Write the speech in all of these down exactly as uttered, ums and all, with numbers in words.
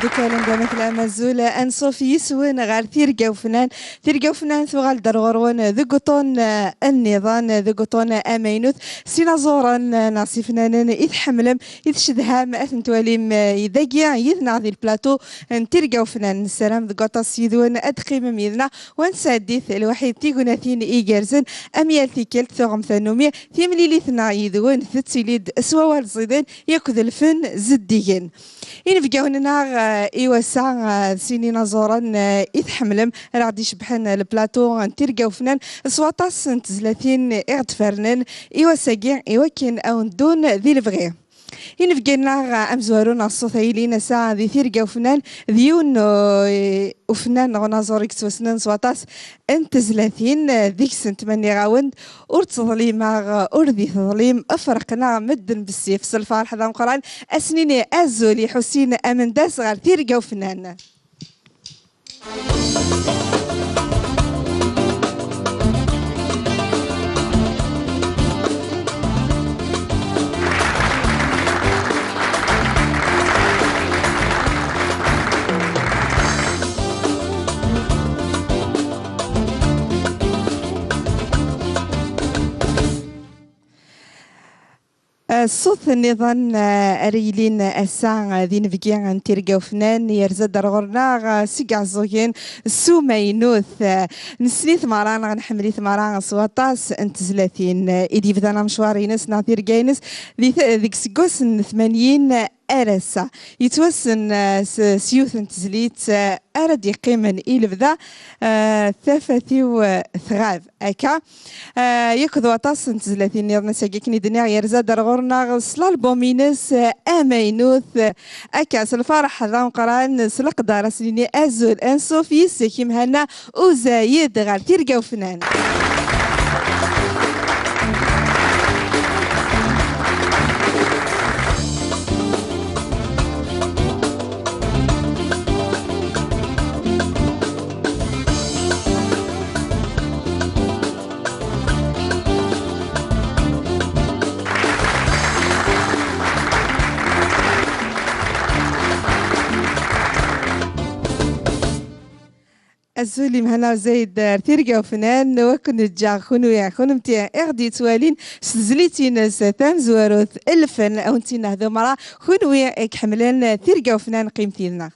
Dukkalen d amakla mazul anṣuf yis-wen ɣer Tirga Ufnan. Tirga Ufnan tuɣal-d ar ɣur-wen deg uṭun, eh, nniḍen, deg uṭun amaynut. S inaẓuren, eh, neɣ s ifnanen i tḥemmlem, i tcedham, ad ten-twalim, eh, dagi yid-neɣ di lplaṭu n Tirga Ufnan. Nessaram deg waṭas yid-wen ad d-teqqimem yid-neɣ, u ad nesɛeddi-t lwaḥid tignatin igerrzen, am yal tikkelt tuɣem tannumi, timlilit-nneɣ yid-wen tettili-d s wawal ẓiden yakk d lfen zeddigen. Inebgawen-nneɣ, eh, i wass-a, eh, d sin inaẓuren, eh, i tḥemmlem, ara ɣ-d-icebbḥen lplaṭu n Tirga Ufnan s waṭas n tezlatin i ɣ-d-fernen i wass-agi, i wakken a wen-ddun di lebɣi. Inebgi-nneɣ amezwaru neɣ ṣṣut-a yellan ass-a di Tirga Ufnan, d yiwen n, eh, ufennan neɣ unaẓur i yettwassnen s waṭas n tezlatin, eh, deg-sent ma nniɣ-awen-d, ur ttḍellimeɣ, ur di teḍlim, freqen-aɣ medden bessif. S lferḥ d ameqqran, ad s-nini azul i Ḥusin Amendas ɣer Tirga Ufnan. Ṣṣut nniḍen, eh, ara yilin ass-a, eh, d inebgi n Tirga Ufnan, yerza-d ar ɣur-neɣ, eh, seg Iɛeẓẓugen s umaynut. Eh, nessen-it merra, neɣ nḥemmel-it merra s waṭas n tezlatin, eh, i d-yebdan amecwar-ines neɣ tirga-ines di te-, deg seggasen n tmanyin ar ass-a. Yettwassen, eh, s, s yiwet n tezlit, eh, ara d-yeqqimen i lebda, eh, Tafat-iw, eh, tɣab. Akka, eh, yakk d waṭas n tezlatin nniḍen, ass-agi akken i d-nniɣ yerza-d ar ɣur-neɣ s lalbum-ines, eh, amaynut. Akka, s lferḥ d ameqqran, s leqder, ad s-nini azul anṣuf yis-k i Mhenna Uzayed ɣer Tirga Ufnan. Azul i Mhenna Uzayed ar Tirga Ufnan, u ad ken-ǧǧeɣ kunwi, kunemti i ɣ-d-yettwalin s tezlit-ines tamezwarut Lfen, a wen-tt-in-nehdu merra, kunwi i iḥemmlen Tirga Ufnan, qqimet yid-neɣ.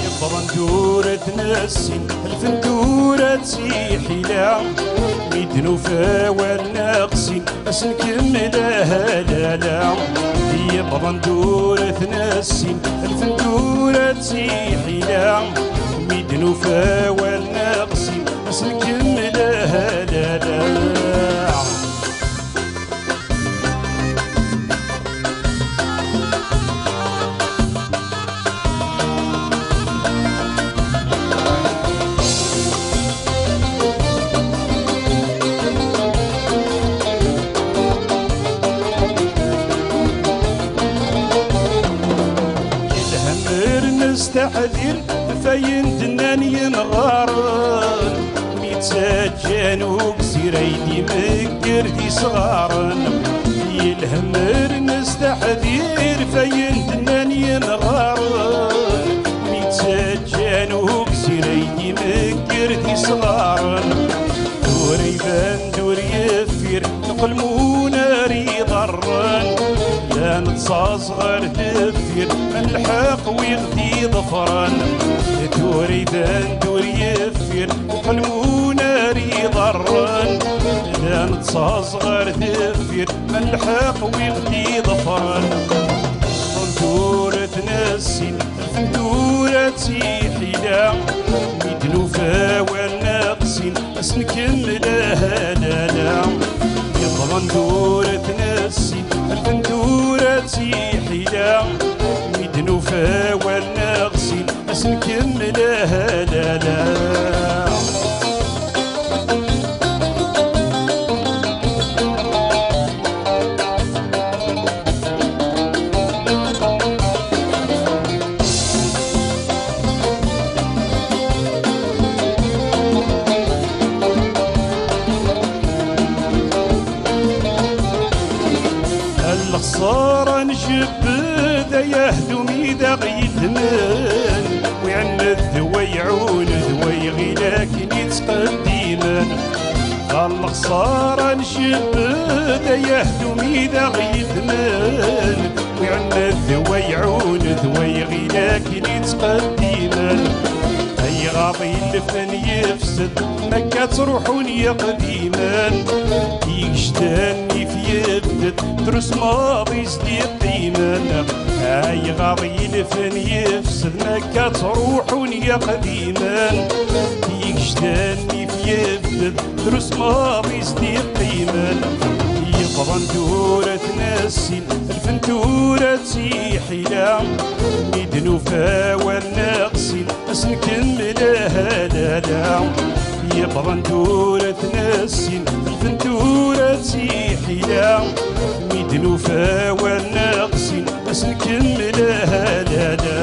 Yewwḍen tura ad t-nessin, lfen tura d tiḥila, mi d-nufa awal neɣsin, ad s-nkemmel ahalala. Yewwḍen tura ad t-nessin, lfen tura d tiḥila, mi d-nufa awal neɣsin, ad s-nkemmel ahalala. Yelha mer nestaḥdir ɣef wayen d-nnan yemɣaren, mi ttaǧǧan ugzir ay d-imegger d isɣaren. Yelha mer nestaḥdir ɣef wayen d-nnan yemɣaren, mi ttaǧǧan ugzir ay d-imegger d isɣaren. Tura iban-d ur yeffir, lqelmun ar iḍerren, la nettaẓ ɣer deffir, ma nlḥeq wi ɣ-d-iḍefren. Tura iban-d ur yeffir, lqelmun ar iḍerren, la nettaẓ ɣer deffir, ma nlḥeq wi ɣ-d-iḍefren. Tura ad t-nessin, tura d tiḥila, mi d-nufa awal neɣsin, ad s-nkemmel ahalala. Yeḍran tura ad t-nessin, lfen tura d tiḥila, mi d-nufa awal neɣsin, ad s-nkemmel ahalala. Iɣil akken i ttqeddimen, ɣer lexṣara njebbed, ay ahdum i d aɣ-yedmen. Wi iɛenned d wa iɛuned, wa iɣil akken i ttqeddimen. Ayɣer i lfen yefsed, makka ttruḥun yeqdimen. Igejdan if yebded, drus maḍi s-d-yeqqimen. Ayɣer i lfen yefsed, makka ttruḥun yeqdimen. Igejdan if yebded, drus maḍi s-d-yeqqimen. Yebḍan tura tnessin, lfen tura d tiḥila. Mi d-nufa awal neɣsin, ad s-nkemmel ahalala. Yebḍan tura tnessin, lfen tura d tiḥila. Mi d-nufa awal neɣsin, ad s-nkemmel ahalala.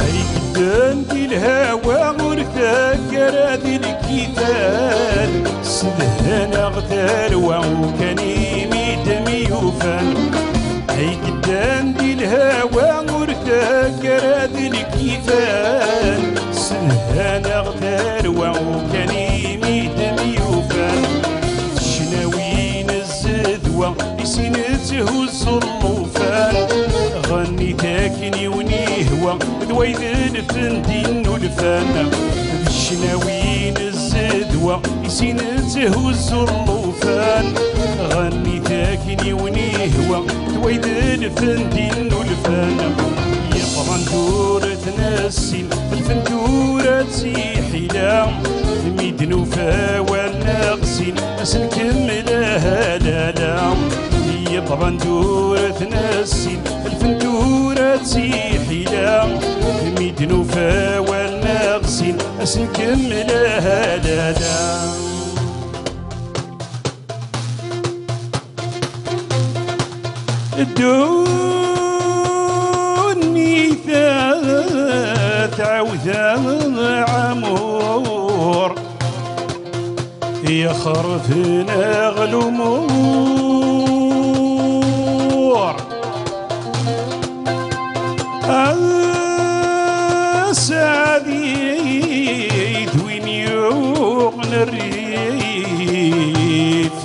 Ay yedden di lhawa ur taggara di lkitan, ssedhan-aɣ tarwa ukan imi d-myufan. Ay yedden di lhawa ur taggara di lkitan, ssedhan-aɣ tarwa ukan imi d-myufan. Ticnawin zzedwa i sin tthuzzu llufan. Ɣennit akken i wen-ihwa d way d lfen din ulfan. D ccnawin zzedwa i sin tthuzzu llufan. Ɣennit akken i wen-ihwa d way d lfen din ulfan. Yeqḍan tura tnessin, lfen tura d tiḥila. Mi d-nufa awal neɣsin, ad s-nkemmel ahalala. Yeḍran tura tnessin, lfen tura d tiḥila. Mi d-nufa awal neɣsin, ad s-nkemmel ahalala. Ddunit tɛawed aɛmur, yexreb-neɣ lumuṛ. Asaɛdi d win yuɣen rrif.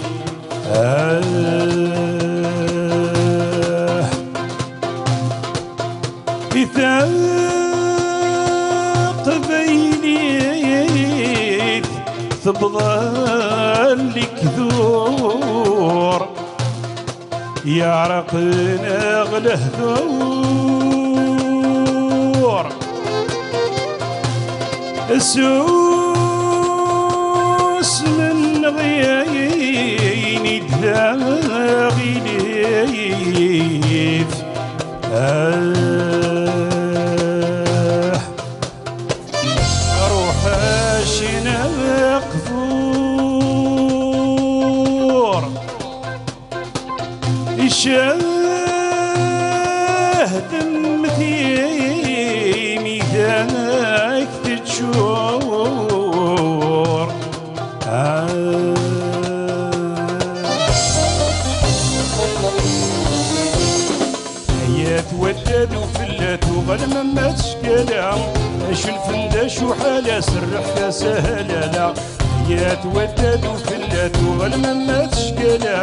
Ah, i taqbaylit tebḍa lekdur, yeɛreq-neɣ lehdur. Susmen ɣayen i d aɣilif. Ah, ruḥ acin aqbur. Icah temmet-im idan ak teččur. Ah. Yat waddad ufella tuɣal mamma teskala, acu lfen d acu ḥala, serreḥ-as ahalala. Yat waddad ufella tuɣal mamma teskala,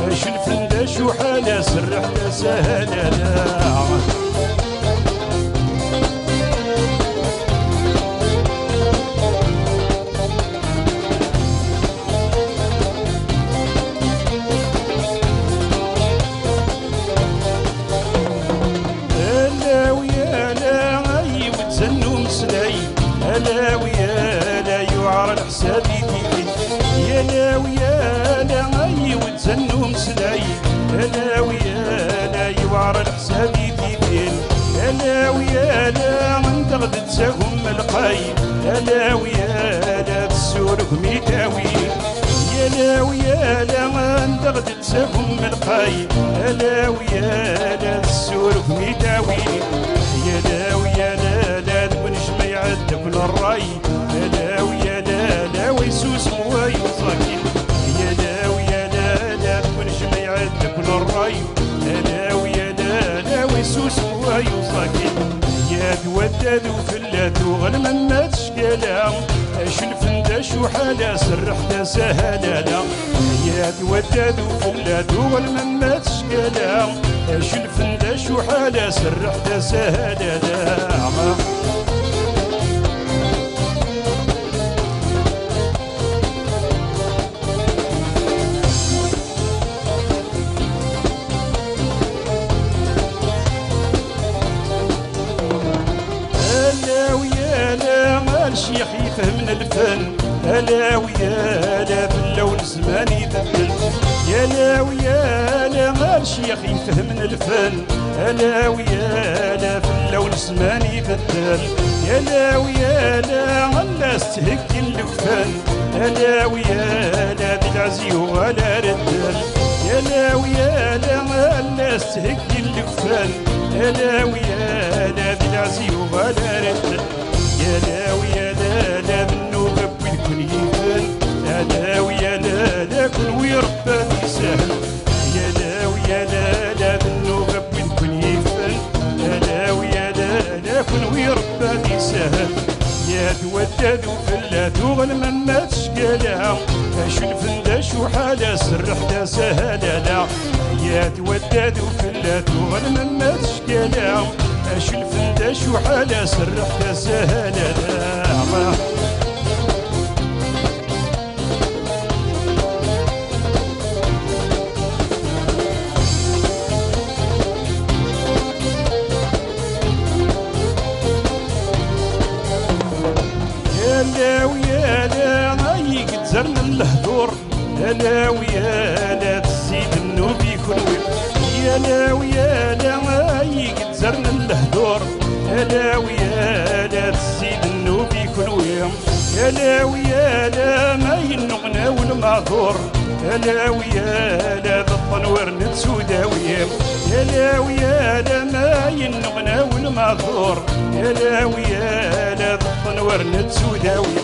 acu lfen d acu ḥala, serreḥ-as ahalala. Ala wi ala, ay iwet n umeslay. Ala wi ala, yuɛer leḥsab i tili. Ala wi ala, ay iwet n umeslay. Ala wi ala, yuɛer leḥsab i tili. Ala wi ala, anda ɣ-d-tettagem lqay. Ala wi ala, tessurgem itawi. Ala wi ala, anda ɣ-d-tettagem lqay. Ala wi ala, tessurgem itawi. Ala wi ala, la deg unejmaɛ ad d-akun ṛṛay. Ala wi ala, la wa yessusem wa yuẓakin. Ala wi ala, la deg unejmaɛ ad d-akun ṛṛay. Ala wi ala, la wa yessusem wa yuẓakin. Yat waddad ufella tuɣel memma tecgala. Acelfen d acuḥala, serreḥ d asahalala. Yat waddad ufella tuɣel memma tecgala. Acelfen d acuḥala, serreḥ d asahalala. Ala wi ala, a ccix ifehmen lfen. Ala wi ala, fell-awen zzman ibeddel. Ala wi ala, a ccix ifehmen lfen. Ala wi ala, fell-awen zzman ibeddel. Ala wi ala, alla s-ttheggin lekfan. Ala wi ala, di lɛez yuɣal ar ddel. Ala wi ala, alla s-ttheggin lekfan. Ala wi ala, di lɛez yuɣal ar ddel. Ala wi ala, la d nnuba n wid kun yifen. Ala wi ala, la kunwi Rebbi ad isahel. Ala wi ala, la d nnuba n wid kun yifen. Ala wi ala, la kunwi Rebbi ad isahel. Yat waddad ufella tuɣel memma tecgala. Acelfen d acuḥala, serreḥ d asahalala. Yat waddad ufella tuɣel memma tecgala. Acelfen d acuḥala, serreḥ d asahalala. Ala wi ala, ay igezzern n lehdur. Ala wi ala, tessid nnub i kunwi. Ala wi ala, ay igezzern n lehdur. Ala wi ala, tessid nnub i kunwi. Ala wi ala, ma yennuɣnaw lmaɛdur. Ala wi ala, d ṭṭenwer n tsudawi. Ala wi ala, ma yennuɣnaw lmaɛdur. Ala wi ala, d ṭṭenwer n tsudawi.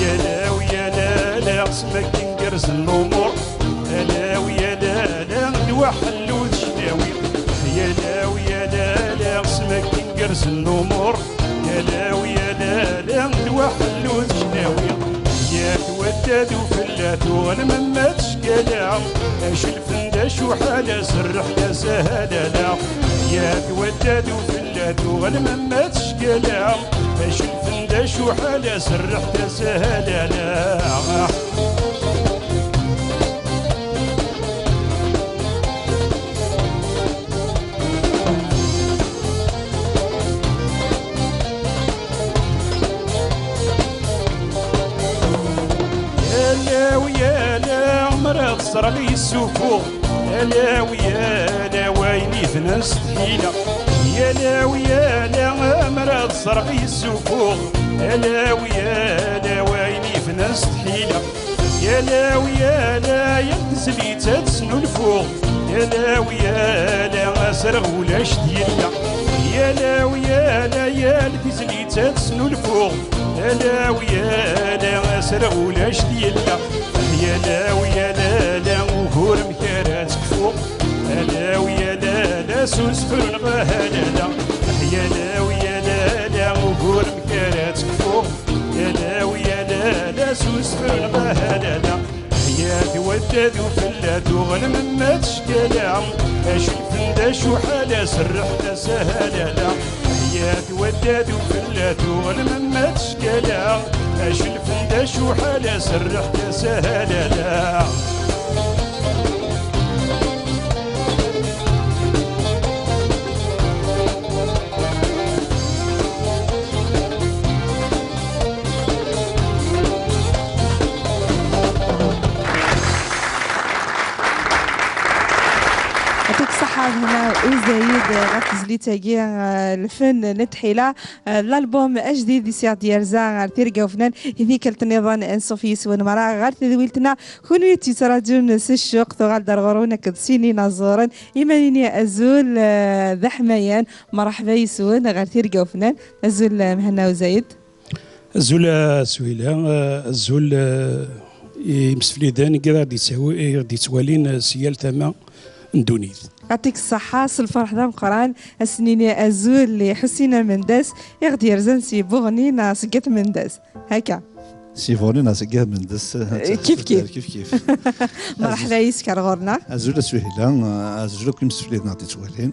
Ala wi ala, la smakin gersen lumuṛ. Ala wi ala, la d waḥellu d ccnawi. Ala wi ala, la smakin gersen lumuṛ. Ala wi ala, la d waḥellu d ccnawi. Yat waddad ufella tuɣel memma tecgala. Acelfen d acuḥala, serreḥ d asahalala. Yat waddad ufella tuɣel memma tecgala. Acelfen d acuḥala, serreḥ d asahalala. Ala wi ala, mra tesreɣ yessufuɣ. Ala wi ala, wayen ibnan s tḥila. Ala wi ala, mra tesreɣ yessufuɣ. Ala wi ala, wayen ibnan s tḥila. Ala wi ala, yal tezlit ad snulfuɣ. Ala wi ala, asreɣ ulac d yella. Ala wi ala, yal tizlit ad snulfuɣ. Ala wi ala, asreɣ ulac d yella. Ala wi ala, la ugur amek ara tekfuɣ. Ala wi ala, la s usefru neɣ ahalala. Ala wi ala, la ugur amek ara tekfuɣ. Ala wi ala, la s usefru neɣ ahalala. Yat waddad ufella tuɣel memma tecgala. Acelfen d acuḥala, serreḥ d asahalala. Yat waddad ufella tuɣel memma tecgala. Acelfen d acuḥala, serreḥ d asahalala. Yeɛṭik ṣṣeḥḥa a gma Uzayed ɣef tezlit-agi, eh, lfen n tḥila, eh, l'album ajdid i s-aɣ-d-yerza ɣer tirga ufnan, i tikkelt nniḍen ansuf yis-wen merra ɣer tedwilt-nneɣ. Kunwi tt-yettraǧun s ccuq, tuɣal-d ar ɣur-wen akked sin inaẓuren. Iman-ini azul, eh, d aḥmayan, mṛeḥba yis-wen ɣer tirga ufnan. Azul, eh, Mhenna Uzayed. Azul a Swila, eh, azul, eh, i yimsefliden i ɣ-d-yettwalin, eh, si yal tama n ddunit. Yeɛṭik ṣṣeḥḥa, s lferḥ d ameqqran, ad s-nini azul i Ḥusina Mendas, i ɣ-d-yerzan si Buɣni neɣ seg At Mendas. Hakka. Si Buɣni neɣ seg At Mendas, eh, kif kif. Kif kif. Mṛeḥba yis-k ar ɣur-neɣ. Azul a Swila, eh, azul akk imsefliden i ɣ-d-yettwalin.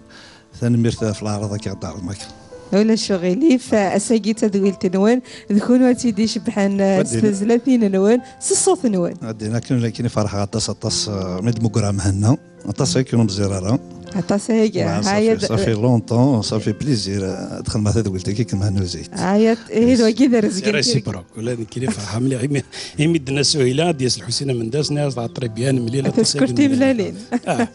Tanemmirt ɣef leɛraḍ akka ɣ-d-terrem akka. Ulac uɣilif, ass-agi d tadwilt-nwen, d kunwi i tt-id-icebbḥen, eh, s tezlatin-nwen, s ṣṣut-nwen. Ad d-iniɣ kan, akken i ferḥeɣ aṭas, aṭas, eh, mi d-mugreɣ Mhenna. Aṭas akken ur mẓir ara. Aṭas ayagi. Wa, ça fait, ça fait longtemps, ça fait plaisir, eh, ad xedmeɣ tadwilt-agi akken Mhenna Uzayed. Aya, ihi d wagi d rrezg n tirga. Réciproque. Ula d nekkini ferḥeɣ mliḥ imi, imi d-tenna Suhila ad d-yas Lḥusin Amendas, nniɣ-as dɣa très bien, nemlil aṭas. Tasekkurt timellalin. Ah.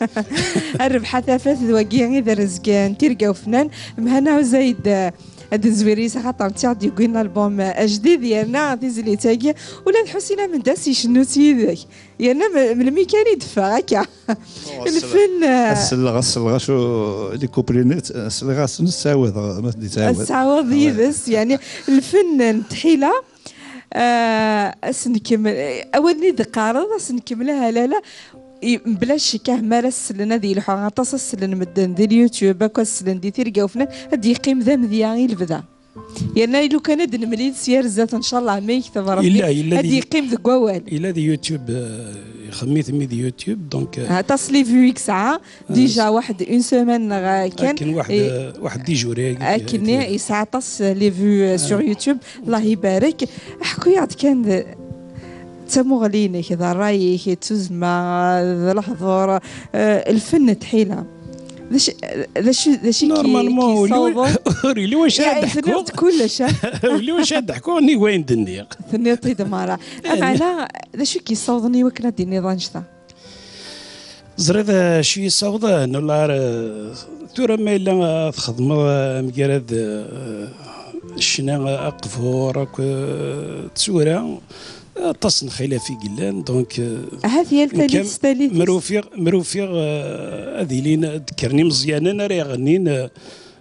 A rrbeḥ a tafat, d wagi i d rrezg n tirga ufnan. Mhenna Uzayed, eh, ad nezwir yis-s axaṭer d tt-aɣ-d-yewwin l'album, eh, ajdid, yerna tizlit-agi ula d Lḥusin Amendas icennu-tt yid-k. Yerna m-, melmi kan i d-teffeɣ akka. Oh, lfen, eh, ad selleɣ, ad selleɣ acu, les couplets-nni, ad selleɣ-asen, ad ttɛawadeɣ, ma d-yettɛawad. Ad tettɛawadeḍ yid-s, yeɛni lfen n tḥila, eh, ad s-nkemmel, eh, awalen i d-teqqareḍ, ad s-nkemmel ahalala, i, mebla ccek, ah, mi ara s-slen ad yelḥu, aṭas ad s-slen medden di YouTube, akk ad s-slen di tirga ufnan, ad d-yeqqim d amedya i lebda. Yerna i lukan ad nemlil s yar zdat, ncallah, ma yekteb Rebbi, ad yeqqim deg wawal. Yella di YouTube, eh, ixemmem-it mi di YouTube, donc, eh, aṭas les vues i yesɛa, déjà waḥed une semaine neɣ, eh, kan. Akken waḥed, eh, waḥed dix jours, eh, akken yesɛa aṭas les vues, eh, sur YouTube. Allah ibarek. Ḥku-yaɣ-d kan d tamuɣli-inek, d ṛṛay-ik, d tuzzma, d lehdur, eh, lfen n tḥila. D acu, d acu, d acu i k-, normalement, ur yelli wa-, ur yelli wacu ara d-ḥkuɣ. Tenniḍ-d kullec, ah. Ur yelli wacu ara d-ḥkuɣ, nnig wayen d-nniɣ. Tenniḍ-t-id merra. Ameɛna, d acu i k-yessawḍen i wakken ad d-tiniḍ annect-a? Ẓriɣ d acu i yi-yessawḍen, ur la ara, tura ma yella, ah, txedmeḍ, ah, amgarad, ah, ccna, ah, aqbur, akk, ah, tura, aṭas n lxilaf i yellan, donc, euh, ahat yal talit s talit. Mer ufiɣ, mer ufiɣ, euh, ad ilin, ad d-kkren imeẓyanen ara iɣennin, euh,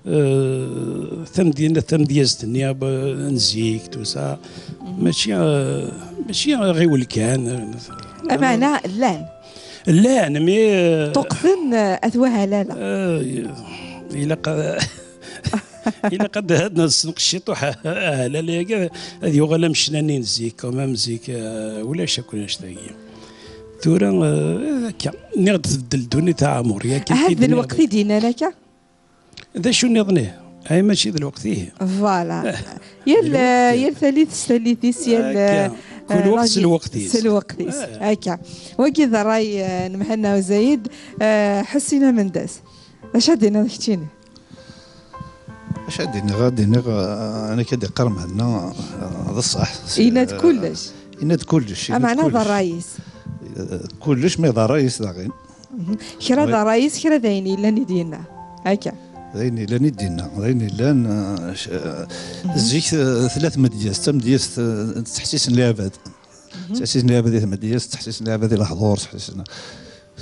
euh, tamdi-, tamedyazt-nni, euh, n zik, tout ça. Mačči, euh, mačči aɣiwel kan, euh, ameɛna llan. Llan, mais, euh, ṭuqten, euh, at wahalala. Euh, ilaq, euh, Ilaq ad, ad nessenqes ciṭuḥ, ahalal-agi ad yuɣal am ccna-nni n zik, quand même, zik, euh, ulac akk annect-agi. Tura, euh, akka, nniɣ-d tbeddel ddunit a Ɛmur, yak. Ahat d lweqt i d-yennan akka? D acu nniḍen, ih? Ay, mačči d lweqt, ih. Voilà. Yal, yal talit s talit-is, yal, akka, euh, kul lweqt s lweqt-is. S lweqt-is. Ah. Akka. Wagi d ṛṛay, euh, n Mhenna Uzayed, euh, Ḥusina Mendas. Acu ad d-tiniḍ keččini? Acu ad d-iniɣ? Ad d-iniɣ, eh, akken i d-iqqar Mhenna, eh, d ṣṣeḥ. Yenna-d, eh, kullec. Yenna-d kullec, yenna-d kullec. Ameɛna d ṛṛay-is. Eh, kullec, mais d ṛṛay-is daɣen. Mhm. Kra d ṛṛay-is, kra d ayen yellan i d-yenna. Akka. D ayen yellan i d-yenna. D ayen yellan, eh, c-, eh, zik, eh, tella tmedyazt, tamedyazt, eh, ttḥessisen lɛibad. Mhm. Ttḥessisen lɛibad i tmedyazt, ttḥessisen lɛibad i lehdur, ttḥessisen.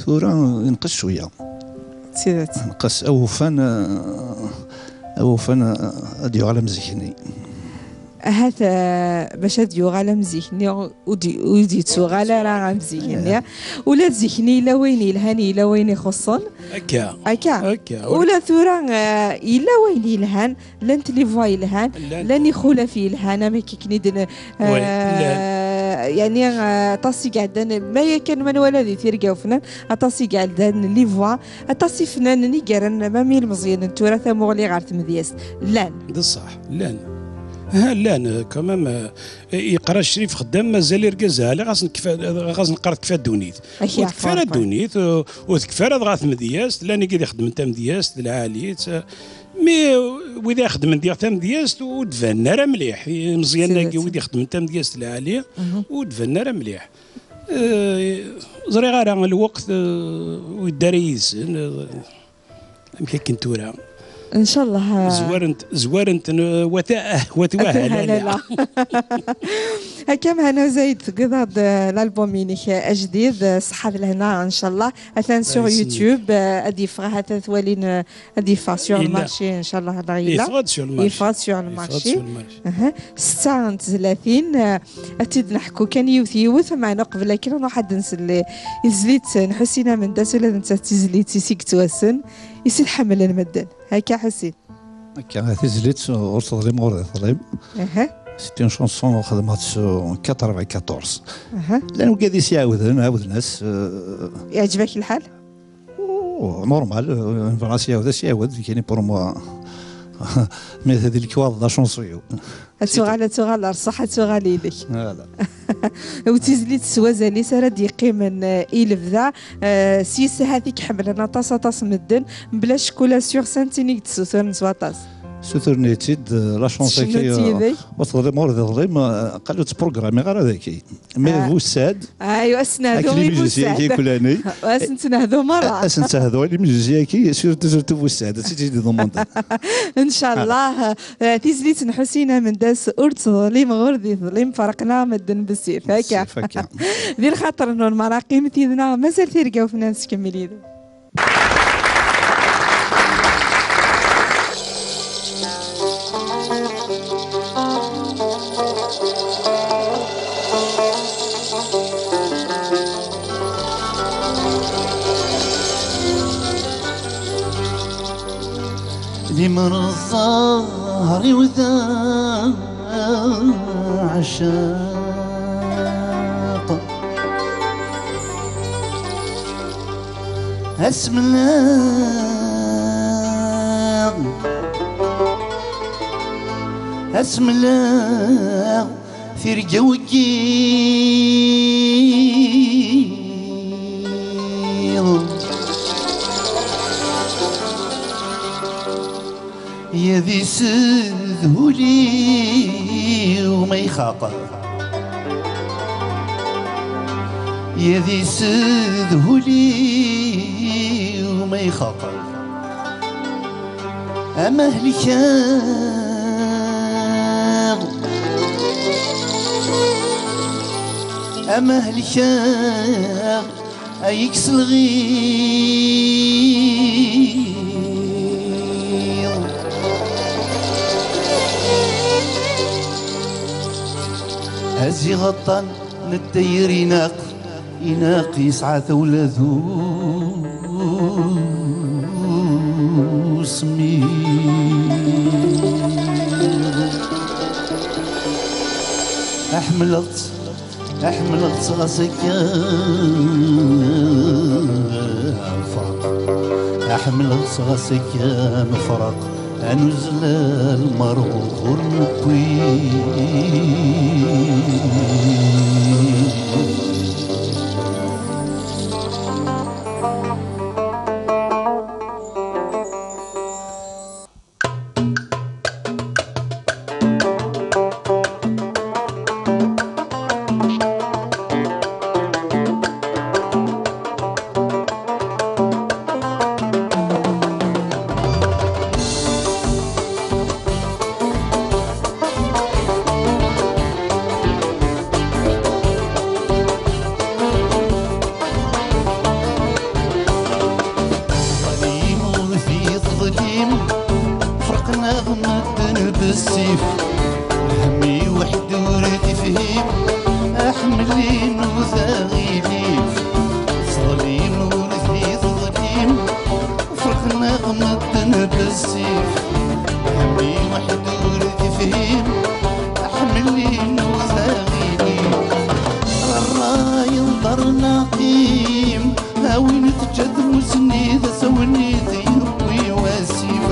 Tura yenqes cwiya. D tidet. Yenqes, awufan, eh, awufan, eh, ad yuɣal am zik-nni. Ahat, eh, bac ad yuɣal am zik-nni, ur d-, ur d-yettuɣal ara am zik-nni. Eh. Ula d zik-nni yella wayen yelhan, yella wayen ixuṣṣen. Akka. Akka. Akka. Ula tura, eh, yella wayen yelhan. Llant les voix yelhan, llan ixulaf yelhan, am akken i d-n-, eh, yeɛni, eh, aṭas i iɛeddan, ma yakan ma nwala di tirga ufnan, aṭas i iɛeddan les voix, aṭas ifnanen i yerran, ma mi lmeẓyen n tura tamuɣli ɣer tmedyazt. Llan. D ṣṣeḥ, llan. Ha, llan, eh, quand même, eh, yeqra Crif Xeddam, mazal irgazen ɛla, ɣas nekfa-, ɣas neqqar tekfa ddunit. Ur tekfi ara ddunit, ur, ur tekfi ara dɣa tmedyazt, llan igad ixeddmen tamedyazt d lɛali, mi wid ixeddmen diɣ tamedyazt ur d-banen ara mliḥ, imeẓyanen-agi wid ixeddmen tamedyazt d lɛali, ur d-banen ara mliḥ. Eh, ẓriɣ ara lweqt, eh, ur yeddi ara yid-sen, eh, Amek akken tura? Ncallah. Zwarent, zwarent n-, wata-, watwahalala. Akka, Mhana Zayed, tewwiḍ-aɣ-d, eh, l'album-inek, eh, ajdid, eh, ṣṣeḥḥa d lehna, ncallah. Atan sur YouTube, eh, ad yeffeɣ, ahat ad t-walin, eh, ad yeffeɣ sur le marché, ncallah, neɣ yella? Yeffeɣ-d sur le marché. Yeffeɣ-d sur le marché. Aha. Setta n tezlatin, eh, ad tt-id-neḥku kan yiwet yiwet, meɛna uqbel akken ad nruḥ ad nsel i tezlit n Ḥusin Amendas, ula d nettat d tizlit-is i yettwassen, i s-ḥemmlen medden. Akka, Ḥusin. Akka, tizlit ur teḍlim ur d teḍlim. Aha. C'est une chanson xedmeɣ-tt s quatre-vingt-quatorze. Aha. Llan wigad i s-iɛawden, ɛawden-as, euh, Iɛǧeb-ak lḥal? Oh, normal, euh, nebɣa s-iɛawed, s-iɛawed, kini pour moi. Mais di lekwaɣeḍ d achanson-iw. Ad tuɣal, ad tuɣal ar ṣṣeḥ, ad tuɣal yid-k. Voilà. U d tizlit s wazal-is ara d-yeqqimen, eh, i lebda, eh, s yis ahat i iḥemmlen aṭas, aṭas medden, mebla ccek ula sur scène d tin i yettsutren s waṭas. Suturen-itt-id, eh, la chance-agi, eh, yid-k? Ur teḍlim ur d iḍlim, eh, qalu ttprogrammiɣ ara daki. Mais d Bussad. Aywa, ad s-nehdu i Bussad. Kulani. Ad s-nehdu merra. Ad s-nehdu i les musiciens-agi, surtout, surtout Bussad, ad tt-id-iḍumnen. Ncallah. Eh, tizlit n Ḥusin Amendas, ur tt-teḍlim ur d iḍlim, ferqen-aɣ medden bessif. Akka. Bessif, akka. Di lxaṭer n ur merra, qqimet yid-neɣ, mazal tirga ufnan tettkemmil yid-neɣ. Limer ẓẓher-iw d aɛecciq. Asmleɣ, asmleɣ, tirga weggiḍ. Ya di ssedhul-iw ma ixaq. Ya di ssedhul-iw ma ixaq. Ama helkeɣ, ama helkeɣ, ay ikkes lɣiḍ. Aziɣeṭṭan n ttayr inaq, inaq yesɛa tawla d usemmiḍ. Aḥemmleɣ-tt, aḥemmleɣ-tt ɣas akka nefreq, aḥemmleɣ-tt ɣas akka nefreq. Ad nuzzel lmerɣ ur newwi. Ẓẓlim ur t-teḍlim, ferqen-aɣ medden bessif. Lhemm-iw ḥedd ur t-ifhim, aḥemmel-inu d aɣilif. Ẓẓlim ur t-teḍlim, ferqen-aɣ medden bessif. Lhemm-iw ḥedd ur t-ifhim, aḥemmel-inu d aɣilif. Ṛṛay n ṭernaqiw, a win teǧǧa tmussni d asawen i t-yewwi wasif.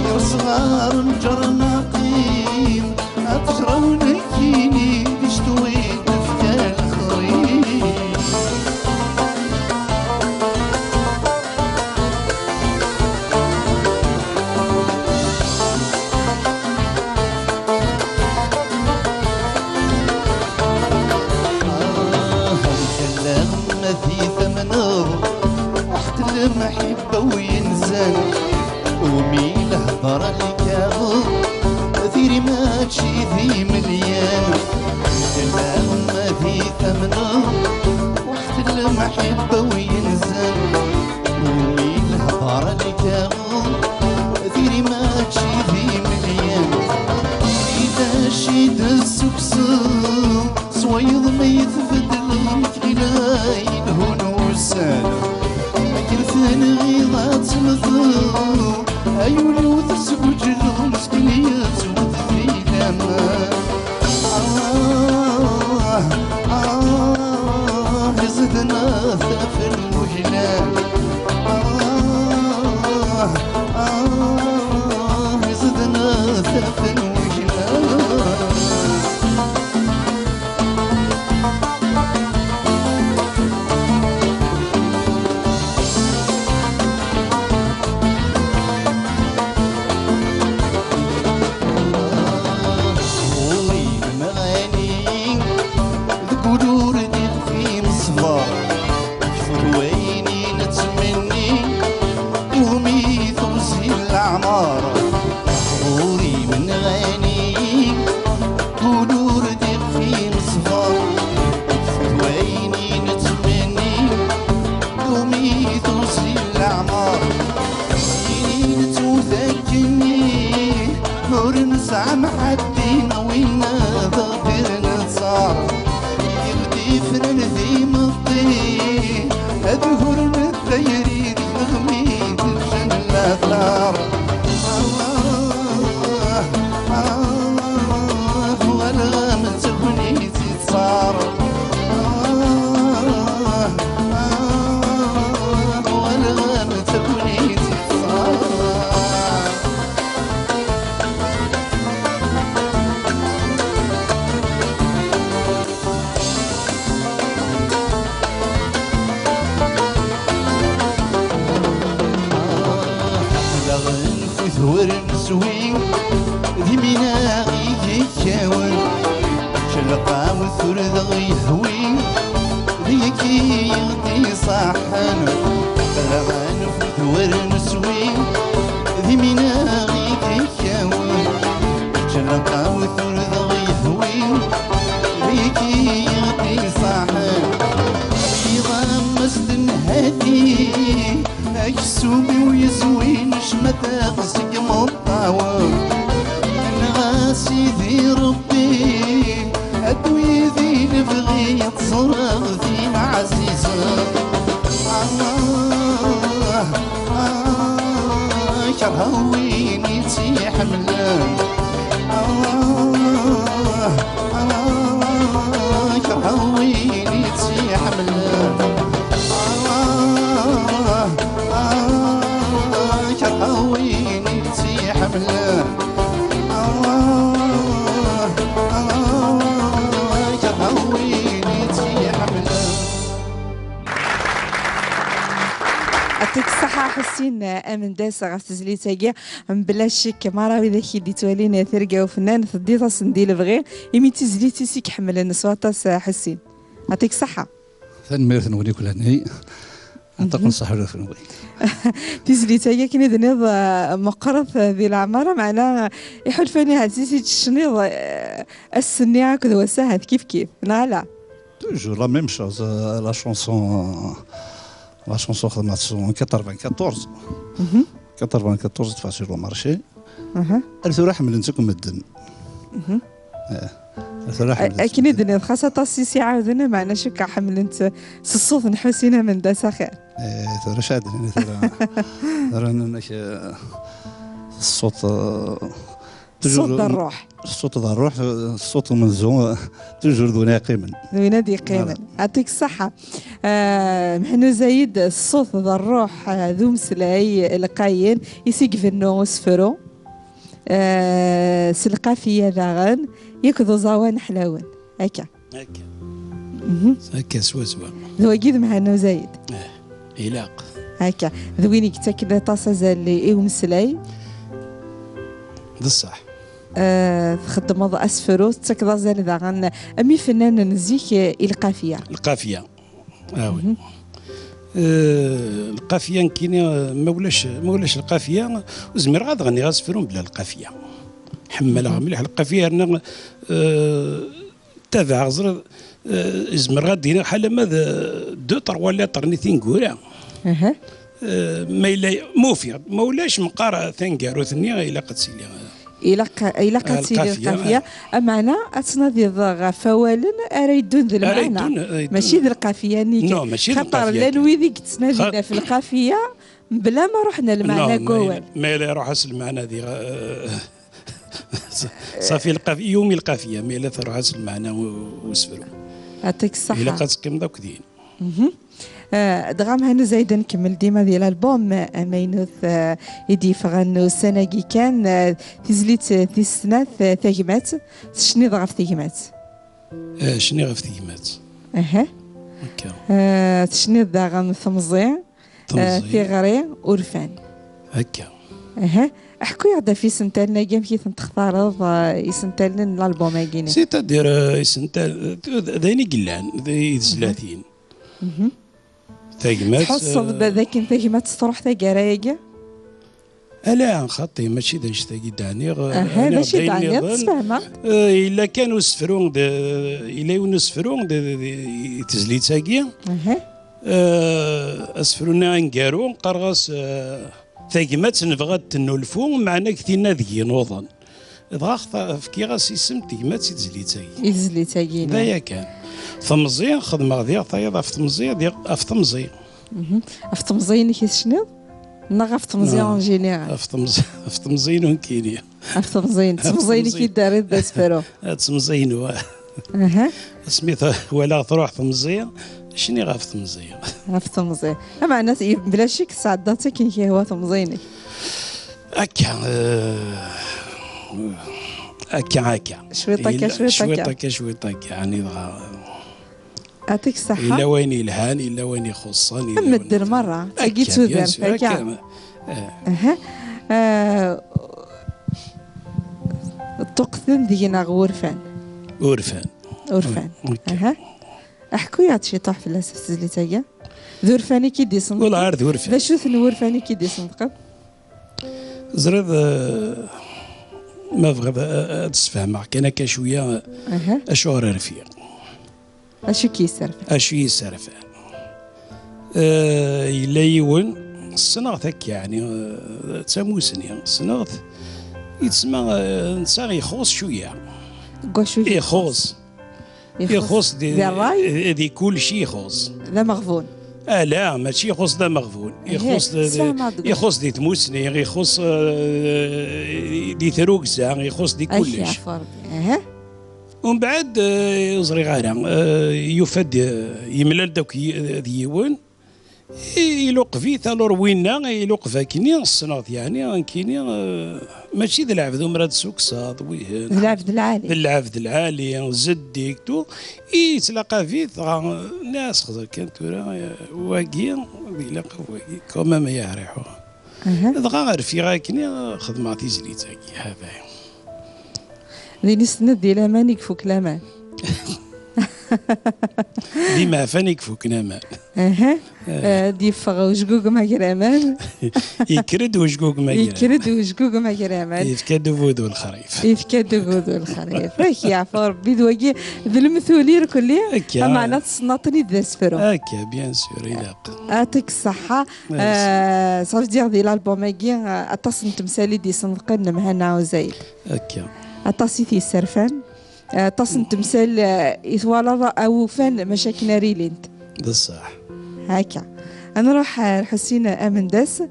Ɣer sɣar n ǧernaqiw, ad teẓraw nekkini di ccetwa i d-tefka lexrif. Ah, amek allaɣ ma t-tamneḍ, ḥedd lemḥibba u yenza. Umi lhedra lkaɣeḍ, tiri mačči d imelyan. Lǧenna ma di tamneḍ, waḥt lemḥibba u yenzan. Umi lhedra lkaɣeḍ, tiri mačči d imelyan. Tiri d acu i d-tessukkseḍ, s wayeḍ mi tbeddleḍ, tila yelhun wussan. Akken tenɣiḍ ad temmteḍ, ay ul-iw tesguǧleḍ, meskin yettwet di laman. Ah, ah, iẓidna tafel weglan. Ah, ah, iẓidna tafel weglan. Ɣur-i lemɣani deg ulur d iɣef imeṣber, kfut wayen i nettmenni, umi tuzi leɛmer. Ɣur-i lemɣani deg ulur d iɣef imeṣber, kfut wayen i nettmenni, umi tuzi leɛmer. Ini nettwet akkenni, ur nesɛa mḥaddi, winna d aɣdir nettar. Iɣef d-ifran d imeṭṭi, ad uguren d tayri, d tiɣmi d lǧan latar. Ah, ah, ah, walaɣ am d tagnit i tt-ttaɣ. Ah, ah, walaɣ am d tagnit i tt-ttaɣ. Daɣen fu tewren swi, d imineɣ i yekkawen. Celqaw turdeɣ yehwi, d yiki i ɣ-d-iṣaḥen. Daɣen fu tewren swi, d imineɣ i yekkawen. Celqaw turdeɣ yehwi, d yiki i ɣ-d-iṣaḥen. Iḍam s tenhati, aksum-iw yezwin, cmataɣ seg imeṭṭawen. Nɣa Sidi Rebbi, a d-wid i lebɣi ad ẓreɣ tin ɛzizen. Ah, ah, kerheɣ win i tt-iḥemmlen. Ah, ah, kerheɣ win i tt-iḥemmlen. Ah, ah, kerheɣ win i tt-iḥemmlen. Ah, ah, kerheɣ win i tt-iḥemmlen. Yeɛṭik ṣṣeḥḥa Ḥusin Amendas ɣef tezlit-agi. Mebla ccek, mara widak i d-ittwalin tirga ufennan, teddiḍ-asen di lebɣi, imi d tizlit-is i iḥemmlen s waṭas Ḥusin. Yeɛṭik ṣṣeḥḥa. Tanemmirt-nwen i kulani. Aṭṭaq n ṣṣeḥḥa ula d kenwi. Tizlit-agi akken i d-tenniḍ, eh, meqqret, eh, di leɛmer, meɛna iḥulfan-iw ɛziz i tt-tecniḍ, eh, ass-nni akked wass-a ahat kif kif, neɣ ala? Toujours la même chose, euh, la chanson, euh, la chanson xedmeɣ-tt en quatre-vingt-quatorze. Mhm. Quatre-vingt-quatorze teffeɣ sur le marché. Aha. Ar tura ḥemmlen-tt akk medden. Mhm. Eh, ar tura A-, ḥemmlen-tt akken i medden. D-tenniḍ, xas aṭas i s-iɛawden, meɛna cukkeɣ ḥemmlen-tt s ṣṣut n Ḥusin Amendas axir. Eh, tura caɛden, tura, tura nnan-ak, eh, ṣṣut, eh, Ṣṣut d ṛṛuḥ. Ṣṣut d ṛṛuḥ, ṣṣut umenzu, toujours d win yeqqimen. D win ad yeqqimen. Voilà. Yeɛṭik ṣṣeḥḥa. Ah, Mhenni Uzayed, ṣṣut d ṛṛuḥ, ah, d umeslay lqayen i s-ibennu usefru. Ah, s lqafiya daɣen, yakk d uẓawan ḥlawen. Akka. Akka. Mhm. Akka swaswa. D wagi d Mhenni Uzayed. Eh, ilaq. Akka. D win i yettaken aṭas azal i, i umeslay. D ṣṣeḥ. Eh, txeddmeḍ asefru, tettakeḍ azal daɣen am ifennanen n zik, eh, i lqafiya. Lqafiya. Ah, oui. Mhm. Eh, lqafiya nekkini, eh, ma ulac, ma ulac lqafiya, ur zmireɣ ad ɣniɣ asefru mebla lqafiya. Ḥemmleɣ mliḥ lqafiya, yerna, eh, tabaɛeɣ, ẓriɣ, eh, zemreɣ ad d-iniɣ ḥala ma d, eh, deux, trois lettres-nni tineggura. Eh, ma yella, ma ufiɣ-d, ma ulac, meqqar taneggarut-nni ilaq ad tili. Ilaq, ilaq ad tili lqafiya, lqafiya. Ameɛna ad tnadiḍ ɣef wawalen ara yeddun d lmeɛna. Ara yeddun, ara yeddun. Mačči d lqafiya-nni kan. Non, mačči d lqafiya kan. Xaṭer llan wid i yettnadin ɣef lqafiya, mebla ma ruḥen lmeɛna n wawal. Non, ma yella, ma yella iruḥ-as lmeɛna diɣ, eh, ṣafi lqaf-, yumi lqafiya, ma yella truḥ-as lmeɛna u-, usefru. Yeɛṭik ṣṣeḥḥa. Ilaq ad teqqimeḍ akk din. Mhm. Eh, dɣa Mhenni Zaid, nkemmel dima di l'album amaynut, eh, i d-yeffɣen ussan-agi kan, eh, tizlit, eh, tis snat, eh, Tagmat, tecniḍ ɣef tegmat. Eh, cniɣ ɣef tegmat. Aha. Akka. Eh, tecniḍ daɣen temẓi, temẓi, eh, tiɣri, urfan. Akka. Aha. Ḥku-yaɣ-d ɣef yisental-agi, amek i ten-textareḍ, eh, isentalen n l'album-agi-nni? C'est-à-dire, eh, isental, eh, d, d ayen i yellan, d, i tezlatin. Mhm. Tagmat, tḥusseḍ, eh, d akken tagmat truḥ taggara-agi? Ala, xaṭi, mačči d anect-agi d-ɛniɣ, eh, aha, d acu i d-ɛniɣ, ssefhem-aɣ. Eh, yella kan usefru d, yella yiwen usefru d, d, d, i tezlit-agi. Aha. Eh, asefru-nni aneggaru, qqareɣ-as, eh, Tagmat nebɣa ad tennulfu, meɛna deg tinna deg yinuḍen. Dɣa xta-, fkiɣ-as isem n tegmat i tezlit-agi. I tezlit-agi, d aya kan. Temẓi, xedmeɣ diɣ tayeḍ ɣef temẓi, diɣ ɣef temẓi. Mhm. Ɣef temẓi-inek i tecniḍ? Neɣ ɣef temẓi en général? Ɣef temẓi, ɣef temẓi-inu nekkini. Ɣef temẓi, d temẓi-inek i d-terriḍ d asefru. D temẓi-inu, ah. Aha. Asmi t-, walaɣ truḥ temẓi, cniɣ ɣef temẓi. Ɣef temẓi. Ameɛna, bla ccek, tesɛeddaḍ-tt akken k-ihwa temẓi-inek. Akka, eh, akka, akka. Cwiṭ akka, cwiṭ akka. Cwiṭ akka, cwiṭ akka, ɛni dɣa. Yeɛṭik ṣṣeḥḥa. Yella wayen yelhan, yella wayen ixuṣṣen, yella wayen. Am medden merra, tagi d tudert, akka. Aha. Eh, ṭṭuqten deg-neɣ wurfan. Urfan. Urfan. Aha. Ḥku-yaɣ-d ciṭuḥ fell-as, ɣef tezlit-agi. D urfan i k-id-isenṭqen? Wellah, ar d urfan. D acu-ten wurfan i k-id-isenṭqen? Ẓriḍ, eh, ma bɣiḍ, eh, ad d-sfehmeɣ kan akka cwiya, aha, acuɣer rfiɣ. Acu k-yesserfan? Acu yesserfan? Eh, yella yiwen, ssneɣ-t akka, yeɛni, eh, d tamusni, ssneɣ-t, yettsemma, eh, netta ixuṣ cwiya. Deg wacu ixuṣ? Ixuṣ. Ixuṣ di, di ṛṛay? Di kulci ixuṣ. D ameɣbun. Ala, mačči ixuṣ d ameɣbun. Ixuṣ di, ixuṣ di tmusni, ixuṣ, eh, di trugza, ixuṣ di kullec. Aha. Umbeɛd, eh, ur ẓriɣ ara, eh, yufa-d, eh, yemlal-d akk yi-, d yiwen, i-, iluqeb-it, alors winna iluqeb akkenni, ssneɣ-t, yeɛni, nekkini, eh, mačči d lɛebd umra d-sukseḍ, wihin. D lɛebd lɛali. D lɛebd lɛali, zeddig, tu, i yettlaqab-it, dɣa, nniɣ-as, xẓer kan tura, eh, wagi, d ilaq wagi, quand même, ay aɛriḥu. Aha. Dɣa rfiɣ akkenni, xedmeɣ tizlit-agi, hada. Din i s-tenniḍ di laman i ifuk laman. Di meɛfan i ifuk laman. Aha. Eh. Eh, d-yeffeɣ ujgugem agraman. Yekker-d ujgugem agraman. Yekker-d ujgugem agraman. Yefka-d ugudu lexrif. Yefka-d ugudu lexrif. Ak yeɛfu Rebbi, d wagi, d lemtul irkelli. Akka. Ameɛna tessneḍ-ten-id d asefru. Akka, bien sûr, ilaq. Yeɛṭik ṣṣeḥḥa. Merci. Eh, ça veut dire, di l'album-agi, eh, aṭas n temsal i d-isenḍqen Mhenni Zaid. Akka. Aṭas i t-yesserfan. Eh, aṭas n temsal, eh, i twalaḍ awufan, maca akken ara ilint. D ṣṣeḥ. Akka. Ad nruḥ, eh, ar Ḥusin Amendas.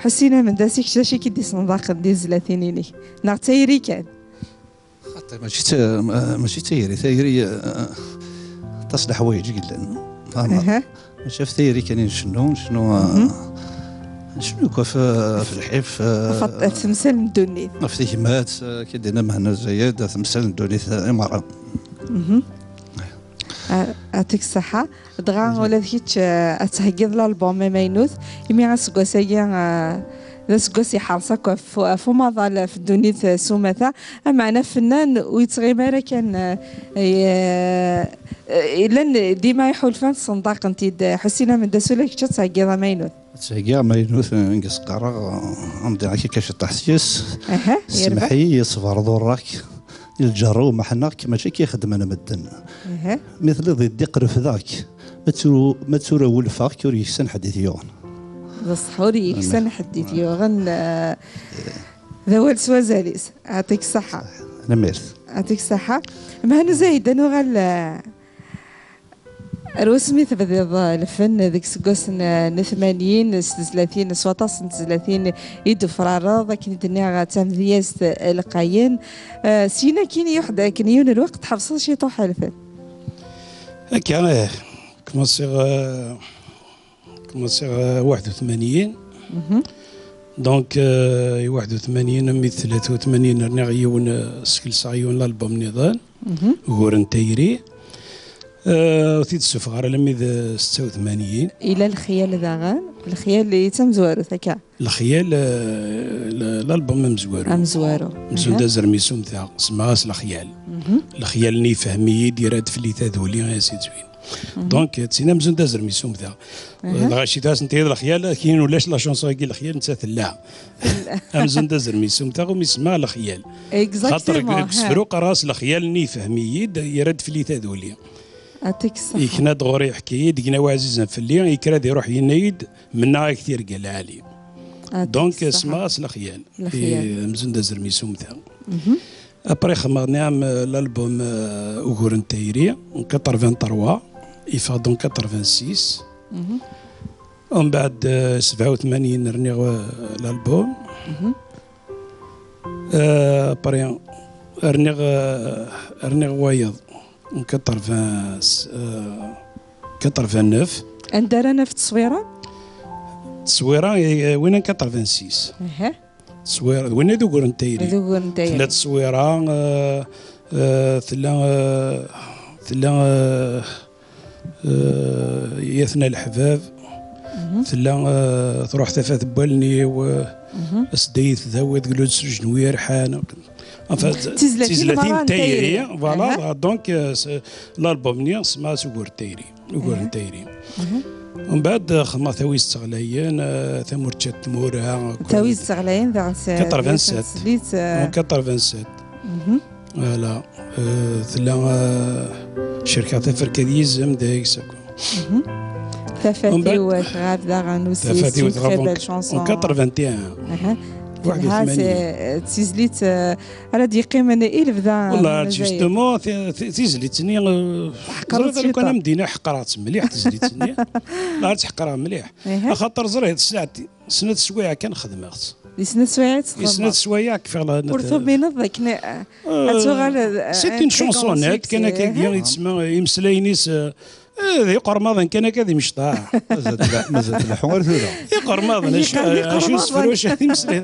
Ḥusin Amendas, i kečč d acu i k-id-isenḍaqen di tezlatin-inek? Neɣ d tayri kan? Xaṭi, mačči d ta-, ma-, mačči d tayri. Tayri, eh, aṭas n leḥwayeǧ i yellan. Aha. Mačči ɣef tayri kan i ncennu, ncennu, eh, ncennu akk ɣef, eh, ɣef lḥif, eh, ɣef temsal n ddunit. Ɣef tegmat, eh, akka d-yenna Mhenni Zaid, temsal n ddunit, eh, i merra. Mhm. Eh, yeɛṭik ṣṣeḥḥa. Dɣa ula d kečč, eh, ad theggiḍ l'album amaynut, imi aseggas-agi, eh, D aseggas iḥerṣ akk ɣef, ɣef umaḍal ɣef ddunit s umata, ameɛna fennan ur yettɣimi ara kan, eh, eh, llan dima iḥulfan ssenṭaqen-t-id. Ḥusin Amendas, ula d kečč ad theggiḍ amaynut. Ad theggiɣ amaynut, eh, ngi s-qqareɣ, eh, ad m-d-iniɣ akka ciṭṭaḥ seg-s. Aha, yerbeḥ. Semmeḥ-iyi, ṣber ḍurreɣ-k, lǧerr-iw meḥneɣ-k, mačči akka i xeddmen medden. Aha. Mi telliḍ di ddiq refdeɣ-k, ma ttu-, ma tturawulfeɣ-k ur yeksan ḥedd i t-yuɣen. D ṣṣeḥ, ur yeksan ḥedd i t-yuɣen, eh, d awal s wazal-is. Ɛṭik ṣṣeḥḥa. Tanemmirt. Ɛṭik ṣṣeḥḥa. Mhenni Zayed, ad nuɣal, eh, ar wasmi tebdiḍ, eh, lfen deg iseggasen, eh, n tmanyin, s tezlatin, s waṭas n tezlatin i d-tufrareḍ, akken i d-nniɣ, d tamedyazt, eh, lqayen. Eh, syin akkin, yuḥ-d akken yiwen n lweqt tḥebseḍ ciṭuḥ lfen. Akka, eh, kmansiɣ, eh, Kmansiɣ, eh, waḥed u tmanyin. Mhm. Donc, eh, i waḥed u tmanyin, mi d tlata u tmanyin rniɣ yiwen, eh, skelseɣ yiwen lalbum niḍen, mhm, Ugur n tayri. Eh, ur t-id-ssufɣeɣ ara alammi d, eh, setta u tmanyin. Ila lexyal daɣen, lexyal i d tamezwarut akka. Lexyal, eh, l-, lalbum amezwaru. Amezwaru. Mzun d, aha, azrem i sumta, semmaɣ-as lexyal. Mhm. Lexyal-nni yefhem-iyi-d, yerra-d fell-i taduli, ainsi de suite. Mhm. Donc, tina amzun d azrem i sumta. Aha. Dɣa cita-as n tayri d lexyal, akin ulac la chanson-agi lexyal, netta tella. Amzun d azrem i sumta, umi semmaɣ lexyal. Exactement, xaṭer deg, deg usefru qqareɣ-as lexyal-nni yefhem-iyi-d, yerra-d fell-i taduli. Ɛṭik ṣṣeḥḥa. Yekna-d ɣur-i, yeḥka-yi-d, gnaw ɛzizen fell-i, yekker ad iruḥ yenna-yi-d, mennaɣ-ak tirga lɛali. Ɛṭik ṣṣeḥḥa. Donc, semmaɣ-as lexyal. Lexyal. I, amzun d azrem i sumta. Mhm. Après, xedmeɣ niɛam, euh, l'album, euh, Ugur n tayri, en quatre-vingt-trois, yeffeɣ-d en quatre-vingt-six. Mhm. Umbeɛd, euh, sebɛa u tmanyin rniɣ, euh, l'album. Mhm. Euh, après, rniɣ, euh, rniɣ wayeḍ, en quatre-vingts, euh, quatre-vingt-neuf. Anda ara naf tteswira? Tteswira, eh, win en quatre-vingt-six. Aha. Tteswira, d winna i d Ugur n tayri. D Ugur n tayri. Tella tteswira, eh, eh, tella, eh, tella, eh, eh, Yatna Leḥbab. Mhm. Tella, eh, Truḥ tafat n wallen-iw, eh, mhm, As-d ad iyi-tdawiḍ, Glud s ujenwi yerḥan. Enfin, d tizlatin, tizlatin merra n tayri, tayri. Voilà, aha, donc, eh, s-, l'album-nni semmaɣ-as Ugur n tayri. Ugur n tayri. Mhm. Umbeɛd, eh, xedmeɣ Tawizi Ɣlayen, eh, Tamurt Ččat Tmura, eh, Tawizi Ɣlayen, daɣ s-, quatre-vingt-sept. Tizlit, eh, en quatre-vingt-sept. Mhm. Voilà. Eh, tella, eh, Cerkeɣ taferka d yizem deg-s akk. Mhm. Tafat-iw tɣab daɣen aussi, c'est une très belle chanson. En quatre-vingt-et-un. Aha. Telha, c'est, eh, d tizlit, eh, ara d-yeqqimen i lebda. Wallah, justement, ti-, ti-, tizlit-nni, eh, ẓriɣ kan am dina ḥeqreɣ-tt mliḥ, tizlit-nni. La, tt-ḥeqreɣ mliḥ. Aha. Axaṭer ẓriɣ, snat, snat swayeɛ kan xedmeɣ-tt. Di snat swayeɛ i tt-txedmeḍ? Di snat swayeɛ kfiɣ la. Ur tumineḍ d akken, eh, ad tuɣal, eh, c'est une chansonnette kan akka, i yettma imeslayen-is, eh, Eh, d iqermaḍen kan akka d imecṭaḥ. Mazal tla-, mazal tleḥḥu ar tura. Iqermaḍen, acu, acu yesefru, acu ad imeslay?